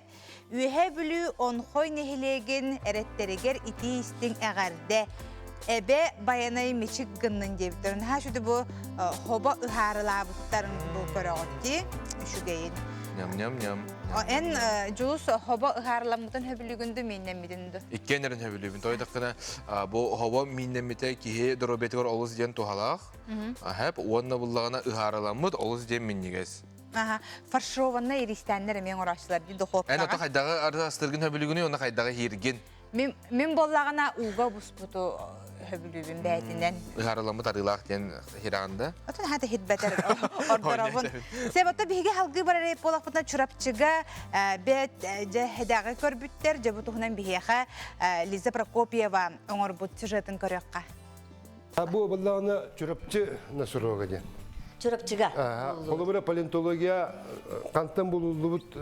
Үөһээ Бүлүү Онхой нэһилиэгин эрэттэригэр итии-истиҥ эҕэрдэ. Эбэ Байанай мичик гыннын диэбиттэр. Наһаа үчүгэй бу хобо ыһаарылаабыттарын бу көрөҕүт дии. Үчүгэйин. Ням-ням-ням. Эн Дьулус хобо ыһаарыламмытын хөбүлүгүн ду мииннэммитин ду? Иккиэн эрин хөбүлүүбүн. Тойдаххына бу хобо мииннэммитэ киһи доруобуйатыгар олус диэн туһалаах. Аһап уонна буллаҕына ыһаарыламмыт олус диэн минньигэс. Аха, фаршированный иристээннэр эмиэ оҥорооччулар дии духовкаҕа. Эн ото хайдаҕы астыргын хөбүлүгүнүй уонна хайдаҕы иһииргин? Мин, мин буоллаҕына ууга буспуту хөбүлүүбүн бээтинэн. Ыһаарыламмыт арыылаах диэн хираанда. Отон хата хитбэтэр ордоробун. Себото биһиги халгыы барар буолахпытына Чурапчыга бэт дьэ хэдэҕи көрбүттэр. Дьэ бу туһунан биһиэхэ Лиза Прокопьева оҥорбут сюжетын көрүөххэ. Бу буоллаҕына Чурапчы носорога диэн. Чурапчыга. Холобура палеонтология хантан булуллубут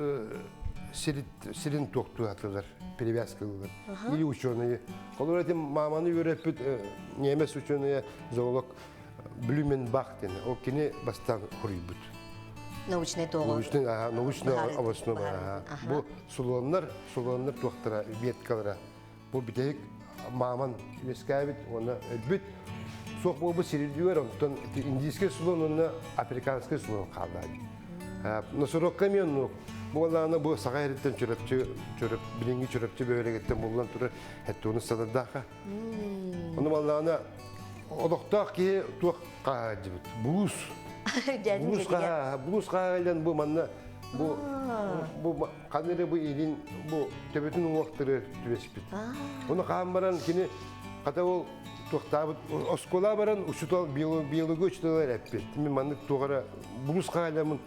сирин туохтуатылар, перевязкалылар. Или ученые. Холобура этим маманы үөрэппит немец ученые зоолог Блюменбах диэн. Ол кини бастаан хоруйбут. Научный тоҕо. Научный, научный обоснова. Бу сулуоннар, сулуоннар туохтара, веткалара. Бу бүтэһик мааман үөскээбит уонна өлбүт. Суох буолбут сиридүгэр онтон индийскэй сулун уонна африканскай сулун хаалла. Носорогка эмиэ оннук. Бу буоллаҕына бу саха эриттэн чөрөпчү, чөрөп, билиҥҥи чөрөпчү бөһүөлэгиттэн буллан турар хеттуону садардаахха. Ону буоллаҕына олохтоох киһи туох хаһаадьыбыт? Булуус. Булуус хаһаа, булуус хаһаайдан бу манна бу бу ханна эрэ бу илин бу төбөтүн уҥуохтары түбэспит. Ону хаан баран кини хата ол туохтаабыт оскуола баран учутал биология учутала эппит. Мин маннык туох эрэ булус хаайламын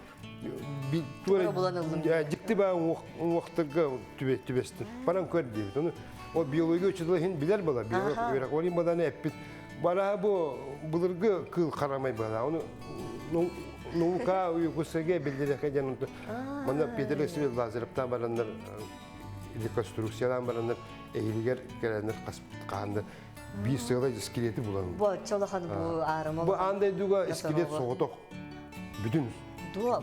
дьикти баа уҥуохтарга түбэстим. Баран көр диэбит. Ону ол биология учутала иһин билэр була биология Ол иһин баланы эппит. Бара бу былыргы кыыл харамай была. Ону наука уйгусага билдирэхэ диэн Манна Петр Алексеевич Лазаревтаан бараннар реконструкциялаан бараннар эһилигэр кэлэннэр хаһаннар биир сыала скелети булан. Бу чолохон бу аарыма. Бу аан дойдуга скелет соҕотох бүтүн.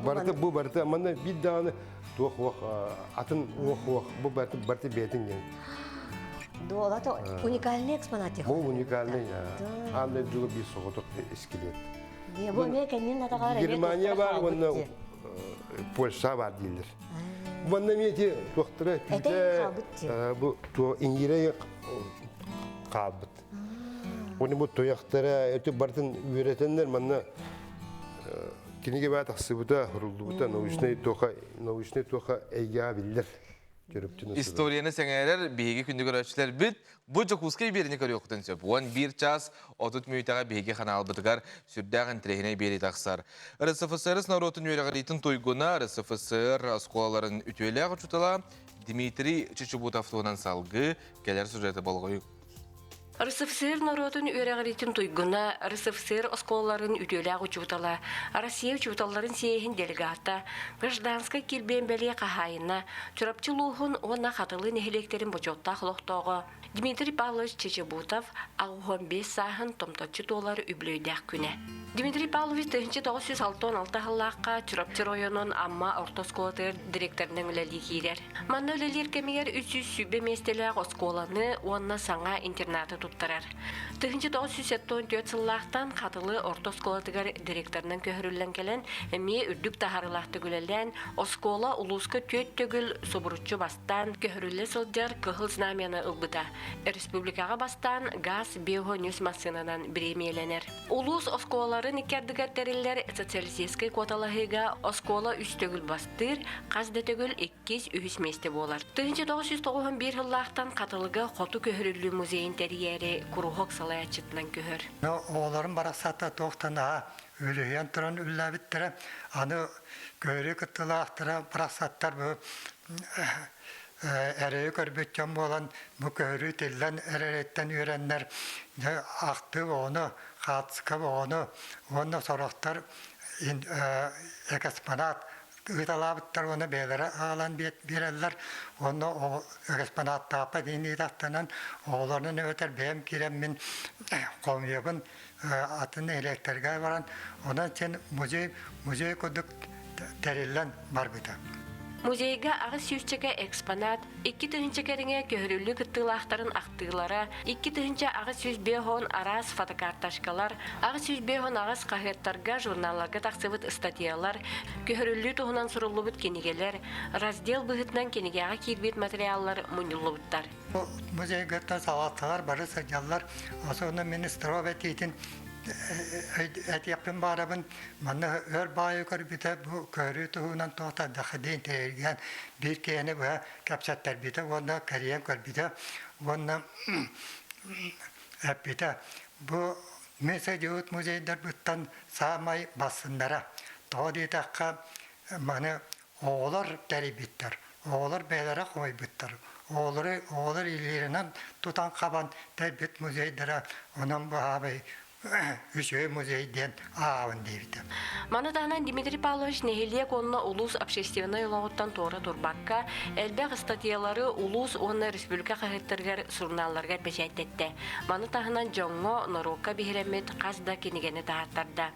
Барыта бу барыта манна биир даҕаны туох уох атын уох уох бу барыта барыта бэйэтин диэн. Дуолата уникальный экспонат. Бу уникальный аан дойдуга биир соҕотох скелет. Бу эмиэ кэннин атаҕар эмиэ Германия бар уонна Польша бар дииллэр. Манна эмиэ ити туохтара түүтэ бу иҥиирэ хаалбыт. Уонна бу туйахтара өтө барытын үөрэтэннэр манна кинигэ баа тахсыбыта, хуруллубута научный туоха научный туоха эйгэҕэ биллэр. Историяны сэҥээрэр биһиги күндү көрөөччүлэрбит Бу Дьокуускай биэриини көрүөххүтүн сөп. 11 час 30 мүнүүтэҕэ биһиги ханаалбытыгар сүрдээх интэриэһинэй биэрии тахсар. РСФСР норуотун үөрэҕириитин туйгуна, РСФСР оскуолаларын үтүөлээх учуутала Дмитрий Чучубутов туһунан салгыы кэлэр сюжеты болҕойуҥ. РСФСР норуотун үөрэҕириитин туйгуна, РСФСР оскуолаларын үтүөлээх учуутала, Россия учууталларын съеһин делегата, гражданскай килбиэн бэлиэ хаһаайына, Чурапчы улууһун уонна Хатылы нэһилиэктэрин бочуоттаах олохтооҕо Дмитрий Павлович Чечебутов 85 сааһын томточчу туолар үбүлүөйдээх күнэ. Дмитрий Павлович 1966 сыллаахха Чурапчы оройуонун Амма орто оскуолатыгар директорынан үлэлии киирэр. Манна үлэлиир кэмигэр 320 миэстэлээх оскуоланы уонна саҥа интернаты туттарар. 1974 сыллаахтан Хатылы орто оскуолатыгар директорынан көһөрүллэн кэлэн, эмиэ үрдүк таһаарыылаахтык үлэлээн, оскуола улууска түөрт төгүл субуруччу бастаан көһөрүллэ сылдьар Кыһыл Знамяны ылбыта. Республикаҕа бастаан газ биохонюс массыынанан бириэмийэлэнэр. Улуус оскуолаларын икки ардыгар тэриллэр социалистическай куоталаһыыга оскуола үс төгүл бастыыр, хас да төгүл иккис, үһүс миэстэ буолар. 1991 сыллаахтан Хатылыга Хоту көһөрүллүү музейын тэрийээри куруһуок салайааччытынан көһөр. Оҕолорум барахсаата туохтан аһа үлүһүйэн туран үллээбиттэрэ. Аны көһөрүү кыттыылаахтара барахсаттар бу эрэйи көрбүт дьон буолан бу көһөрүү тиллэн эрэриттэн үөрэннэр дьэ ахтыы оҕону, хаатыска оҕону уонна сорохтор экспонат. ыыталаабыттар уонна бэйэлэрэ аҕалан биэрэллэр. Уонна экспонаттаахпа диэн оҕолорун эбэтэр бэйэм киирэммин хомуйабын атын нэһилиэктэргэ баран онон син музей музей курдук тэриллэн барбыта. Музейга аҕыс сүүсчэкэ экспонат, 2000 кэриҥэ көһөрүллүү кыттыылаахтарын ахтыылара, 2850 араас фотокарточкалар, 858 хаһыаттарга, журналларга тахсыбыт ыстатыйалар, көһөрүллүү туһунан суруллубут кинигэлэр, раздел быһыытынан кинигэҕэ киирбит материаллар мунньуллубуттар. Бу музейгыттан салалталар бары сылдьаллар. Особенно министров этиитин этиэхпин баарабын. Манна өр баайы көрбүтэ, бу көрүү туһунан туох дахадыын тэрийгэн биир киһини быһа кэпсэттэрбитэ уонна кэрийэн көрбүтэ уонна эппитэ. Бу мин сылдьыбыт музейдарбыттан саамай бассыннара. Тоҕо диэтэххэ, маны оҕолор тэрийбиттэр, оҕолор бэйэлэрэ хомуйбуттар. Оҕолору оҕолор илиилэринэн тутан-хабан тэрбит музейдара онон баһаабай үчүгэй музей диэн ааҕабын диэбитэ. Маны таһынан Дмитрий Павлович нэһилиэк уонна улуус общественнай олоҕуттан туора турбакка, элбэх ыстатыйалары улуус уонна республика хаһыаттарыгар, сурунаалларыгар бэчээттэттэ. Маны таһынан дьоҥҥо, норуокка биһирэммит хас да кинигэни таһааттарда.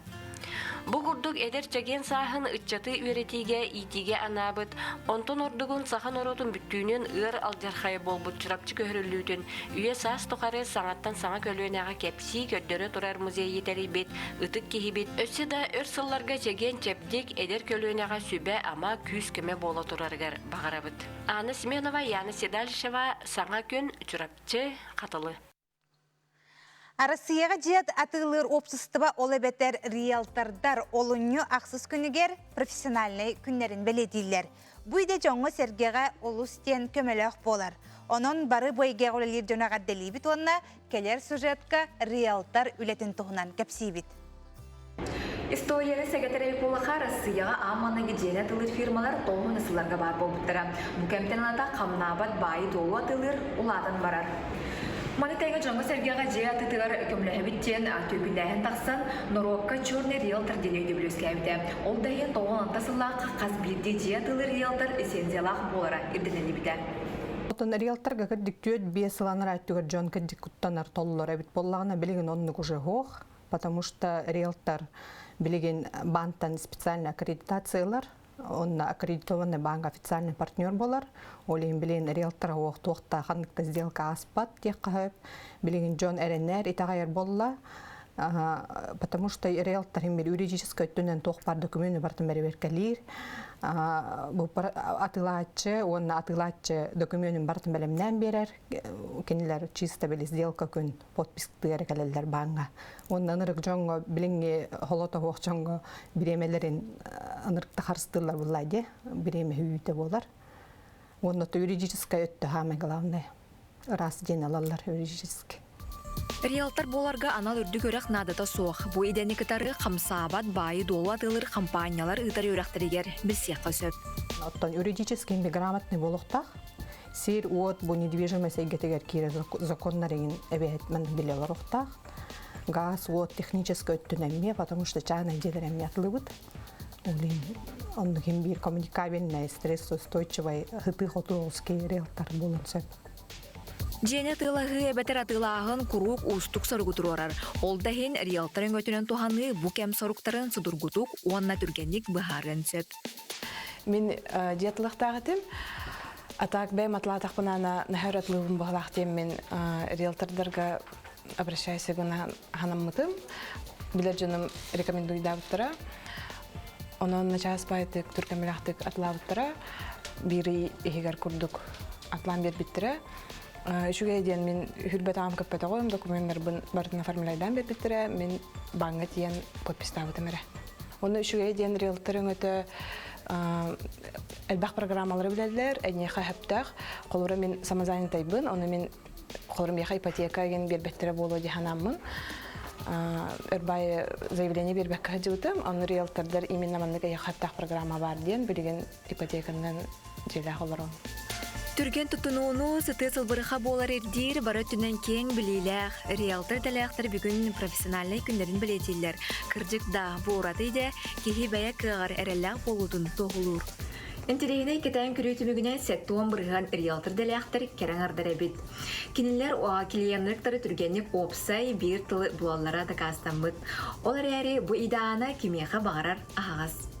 Бу курдук эдэр чэгиэн сааһын ыччаты үөрэтиигэ, иитиигэ анаабыт, онтон ордугун саха норуотун бүттүүнүн ыар алдьархайа буолбут Чурапчы көһөрүллүүтүн үйэ-саас тухары саҥаттан саҥа көлүөнэҕэ кэпсии, көрдөрө турар музейы тэрийбит ытык киһибит өссө да өр сылларга чэгиэн-чэбдик эдэр көлүөнэҕэ сүбэ-ама, күүс-көмө буола турарыгар баҕарабыт. Анна Семенова, Яна Седалищева, Саҥа күн, Чурапчы, Хатылы. Арассыыйаҕа дьиэ атыылыыр уопсастыба ол эбэтэр риэлтордар олунньу ахсыс күнүгэр профессиональнай күннэрин бэлиэтииллэр. Бу идэ дьоҥҥо-сэргэҕэ олус диэн көмөлөөх буолар. Онон бары бу эйгэҕэ үлэлиир дьону эҕэрдэлиибит уонна кэлэр сюжетка риэлтор үлэтин туһунан кэпсиибит. Историяны сэгэтэр Айкулаха Россияҕа аан маҥнайгы дьиэни атыылыыр фирмалар тоҕуһун сылларга баар буолбуттара. Бу кэмтэн ылата хамнаабат баайы-дуолу атыылыыр улаатан барар. Маны тэҥэ дьоҥҥо-сэргэҕэ дьиэ атыытыгар көмөлөһөбүт диэн түөкүннээһин тахсан, норуокка черный риэлтор диэн өйдөбүл үөскээбитэ. Ол да иһин 96 сыллаахха хас биирдии дьиэ атыылыыр риэлтор лицензиялаах буолара ирдэниллибитэ. Оттон риэлторга кырдьык 4-5 сыл анараа өттүгэр дьон кырдьык куттанар толлор эбит буоллаҕына билигин оннук уже суох. Потому что риэлтор билигин баантан специально аккредитациялар, онно аккредитованный банк официальный партнер болар. Ол иһин билигин риэлтор уох туохта ханнык да сделка ааспат диэххэ сөп. Билигин дьон эрэнэр, итэҕэйэр буолла. Потому что риэлтор химмир юридическай өттүнэн туох бар документы бартын бэрэбиэркэлиир. Бу атыылааччы уонна атыылааччы документын бартын бэлэмнээн биэрэр. Кинилэр чисто били сделка күн подписктыыр эрэ кэлэллэр бааҥҥа. Уонна ынырык дьоҥҥо билиҥҥи холотоһуох дьоҥҥо бириэмэлэрин ынырыкта харыстыыллар буллаа дии. Бириэмэ үүтэ буолар. Уонна то юридическай өттө самое главное. Ыраас диэн алаллар юридически. Риэлтор буоларга анал үрдүк үөрэх наадата суох. Бу идэни кытары хамсаабат баайы-дуолу атыылыыр хампаанньалар ыытар үөрэхтэригэр билсиэххэ сөп. Оттон юридически грамотный буолуохтаах. Сир-уот бу недвижимость эйгэтигэр киирэр законнар иҥин эбээт маннык билэ олоруохтаах. Газ, уот техническэй өттүнэн эмиэ, потому что чаанай дьиэлэр эмиэ атылыбыт. Оннук иһин биир коммуникабельный, стрессоустойчивый ытыы-хотуу риэлтор буолуон сөп. Дьиэни атыылаһыы эбэтэр атыылааһын куруук уустук соругу туруорар. Ол да иһин риэлтор өҥөтүнэн туһаныы бу кэм соруктарын судургутук уонна түргэнник быһаарыан сөп. Мин дьиэ атылыахтаах этим. А так бэйэм атылаатахпына наһаа атлыыбын быһалаах диэн риэлтордарга обращайся гына ханаммытым. Билэр дьонум рекомендуйдаабыттара. Онон начаас баайтык түркэмилэхтик атлаабыттара. Биир иһигэр курдук атлаан биэрбиттэрэ. Үчүгэй диэн мин үрбэтаҕым көппөтөҕүм, докуменнарбын барытын оформляйдаан биэрбиттэрэ. Мин бааҥҥа тиийэн подпистаабытым эрэ. Онно үчүгэй диэн риэлтор өҥөтө элбэх программалары билэллэр, эйиэхэ сөптөөх. Холобура мин самозанятайбын, ону мин холобура миэхэ ипотека диэн биэрбэттэрэ буолуо дии санааммын өрбай заявление биэрбэккэ сылдьыбытым. Ону риэлтордар именно маннык эйиэхэ сөптөөх программа баар диэн билигин ипотеканан дьиэлээх олоробун. Түргэн туттунууну сытыы сылбырыха буолар ирдиир бары өттүнэн киэҥ билиилээх, риэлтор идэлээхтэр бүгүн профессиональнай күннэрин бэлиэтииллэр. Кырдьык да, бу ураты идэ киһи бэйэ кыаҕар эрэллээх буолуутун туоһулуур. Интэриэһинэй кэтээн көрүү түмүгүнэн 70% риэлтор идэлээхтэр кэрэ аҥардар эбит. Кинилэр клиеннэр түргэнник уопсай биир тылы булаллара дакаастаммыт. Ол эрээри бу идеаны кимиэхэ баҕарар аһаҕас.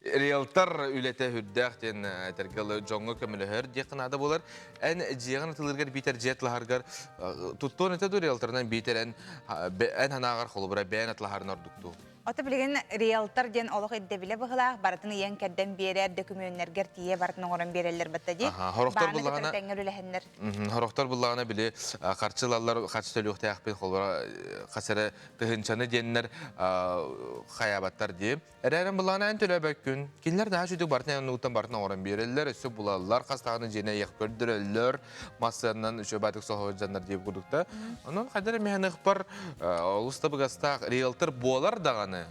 Риэлтор үлэтэ үрдээх диэн этэргэ дьоҥҥо көмөлөһөр диэххэ наада буолар. Эн дьиэҕин атылыыргар биитэр дьиэ атлаһаргар туттуон этэ дуу риэлторынан биитэр эн эн санааҕар холобура бэйэн атлаһарын ордук дуу? Ото билигин риэлтор диэн олох ирдэбилэ быһылаах барытын ыйан кэрдэн биэрэр, дөкүмүөннэргэр тиийэ барытын оҥорон биэрэллэр батта дии. Хорохтор Бааны буллаҕына кытары тэҥҥэ үлэлэһэннэр. Хорохтор буллаҕына били харчы ылаллар, харчы төлүөхтээхпин холобура хас эрэ тыһыынчаны диэннэр хайаабаттар дии. Эрээрин былаана эн төлөөбөккүн. Кинилэр наһаа үчүгдүк барытын оннугуттан барытын оҥорон биэрэллэр, өссө булаллар, хас даҕаны дьиэни эйиэх көрдөрөллөр, массыаннан үчүгэй баатык соһо дьаннар диэбит курдукта. Онон хайдах эмэ ыһыахпар олус табыгастаах риэлтор буолар даҕаны,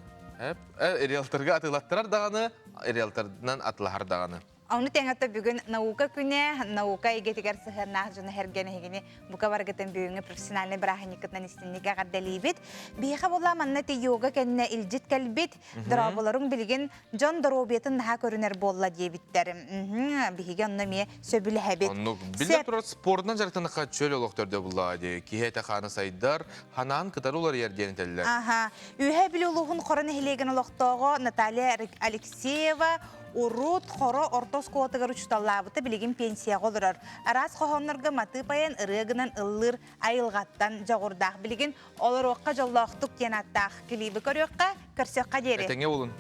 риэлторга атыылаттарар даҕаны, риэлторынан атылаһар даҕаны. Ону тэҥэ бүгүн наука күнэ, наука эйгэтигэр сыһыаннаах дьону сэргэн эһигини бука баргытын бүгүҥҥү профессиональнай бырааһынньыккытынан истинник эҕэрдэлиибит. Биһиэхэ буолла манна ти йога кэннэ илдьит кэлбит. Дорооболоруҥ билигин дьон доруобуйатын наһаа көрүнэр буолла диэбиттэр. Биһиги онно эмиэ сөбүлэһэбит. Оннук. Биллэн турар спордунан дьарыктанахха чөл олох төрдө буллаҕа дии. Киһи этэ-хаана сайдар, ханаан кытары уларыйар диэн этэллэр. Аха. Үөһээ Бүлүү улууһун Хоро нэһилиэгин олохтооҕо Наталья Алексеева Урут Хоро орто оскуолатыгар учууталлаабыта билигин пенсияҕа олорор. Араас хоһооннорго матыып айан ырыа гынан ыллыыр айылҕаттан дьоҕурдаах. Билигин олоруохха дьоллоохтук диэн ааттаах клибы көрүөххэ, көрсүөххэ диэри. Этэҥҥэ буолун.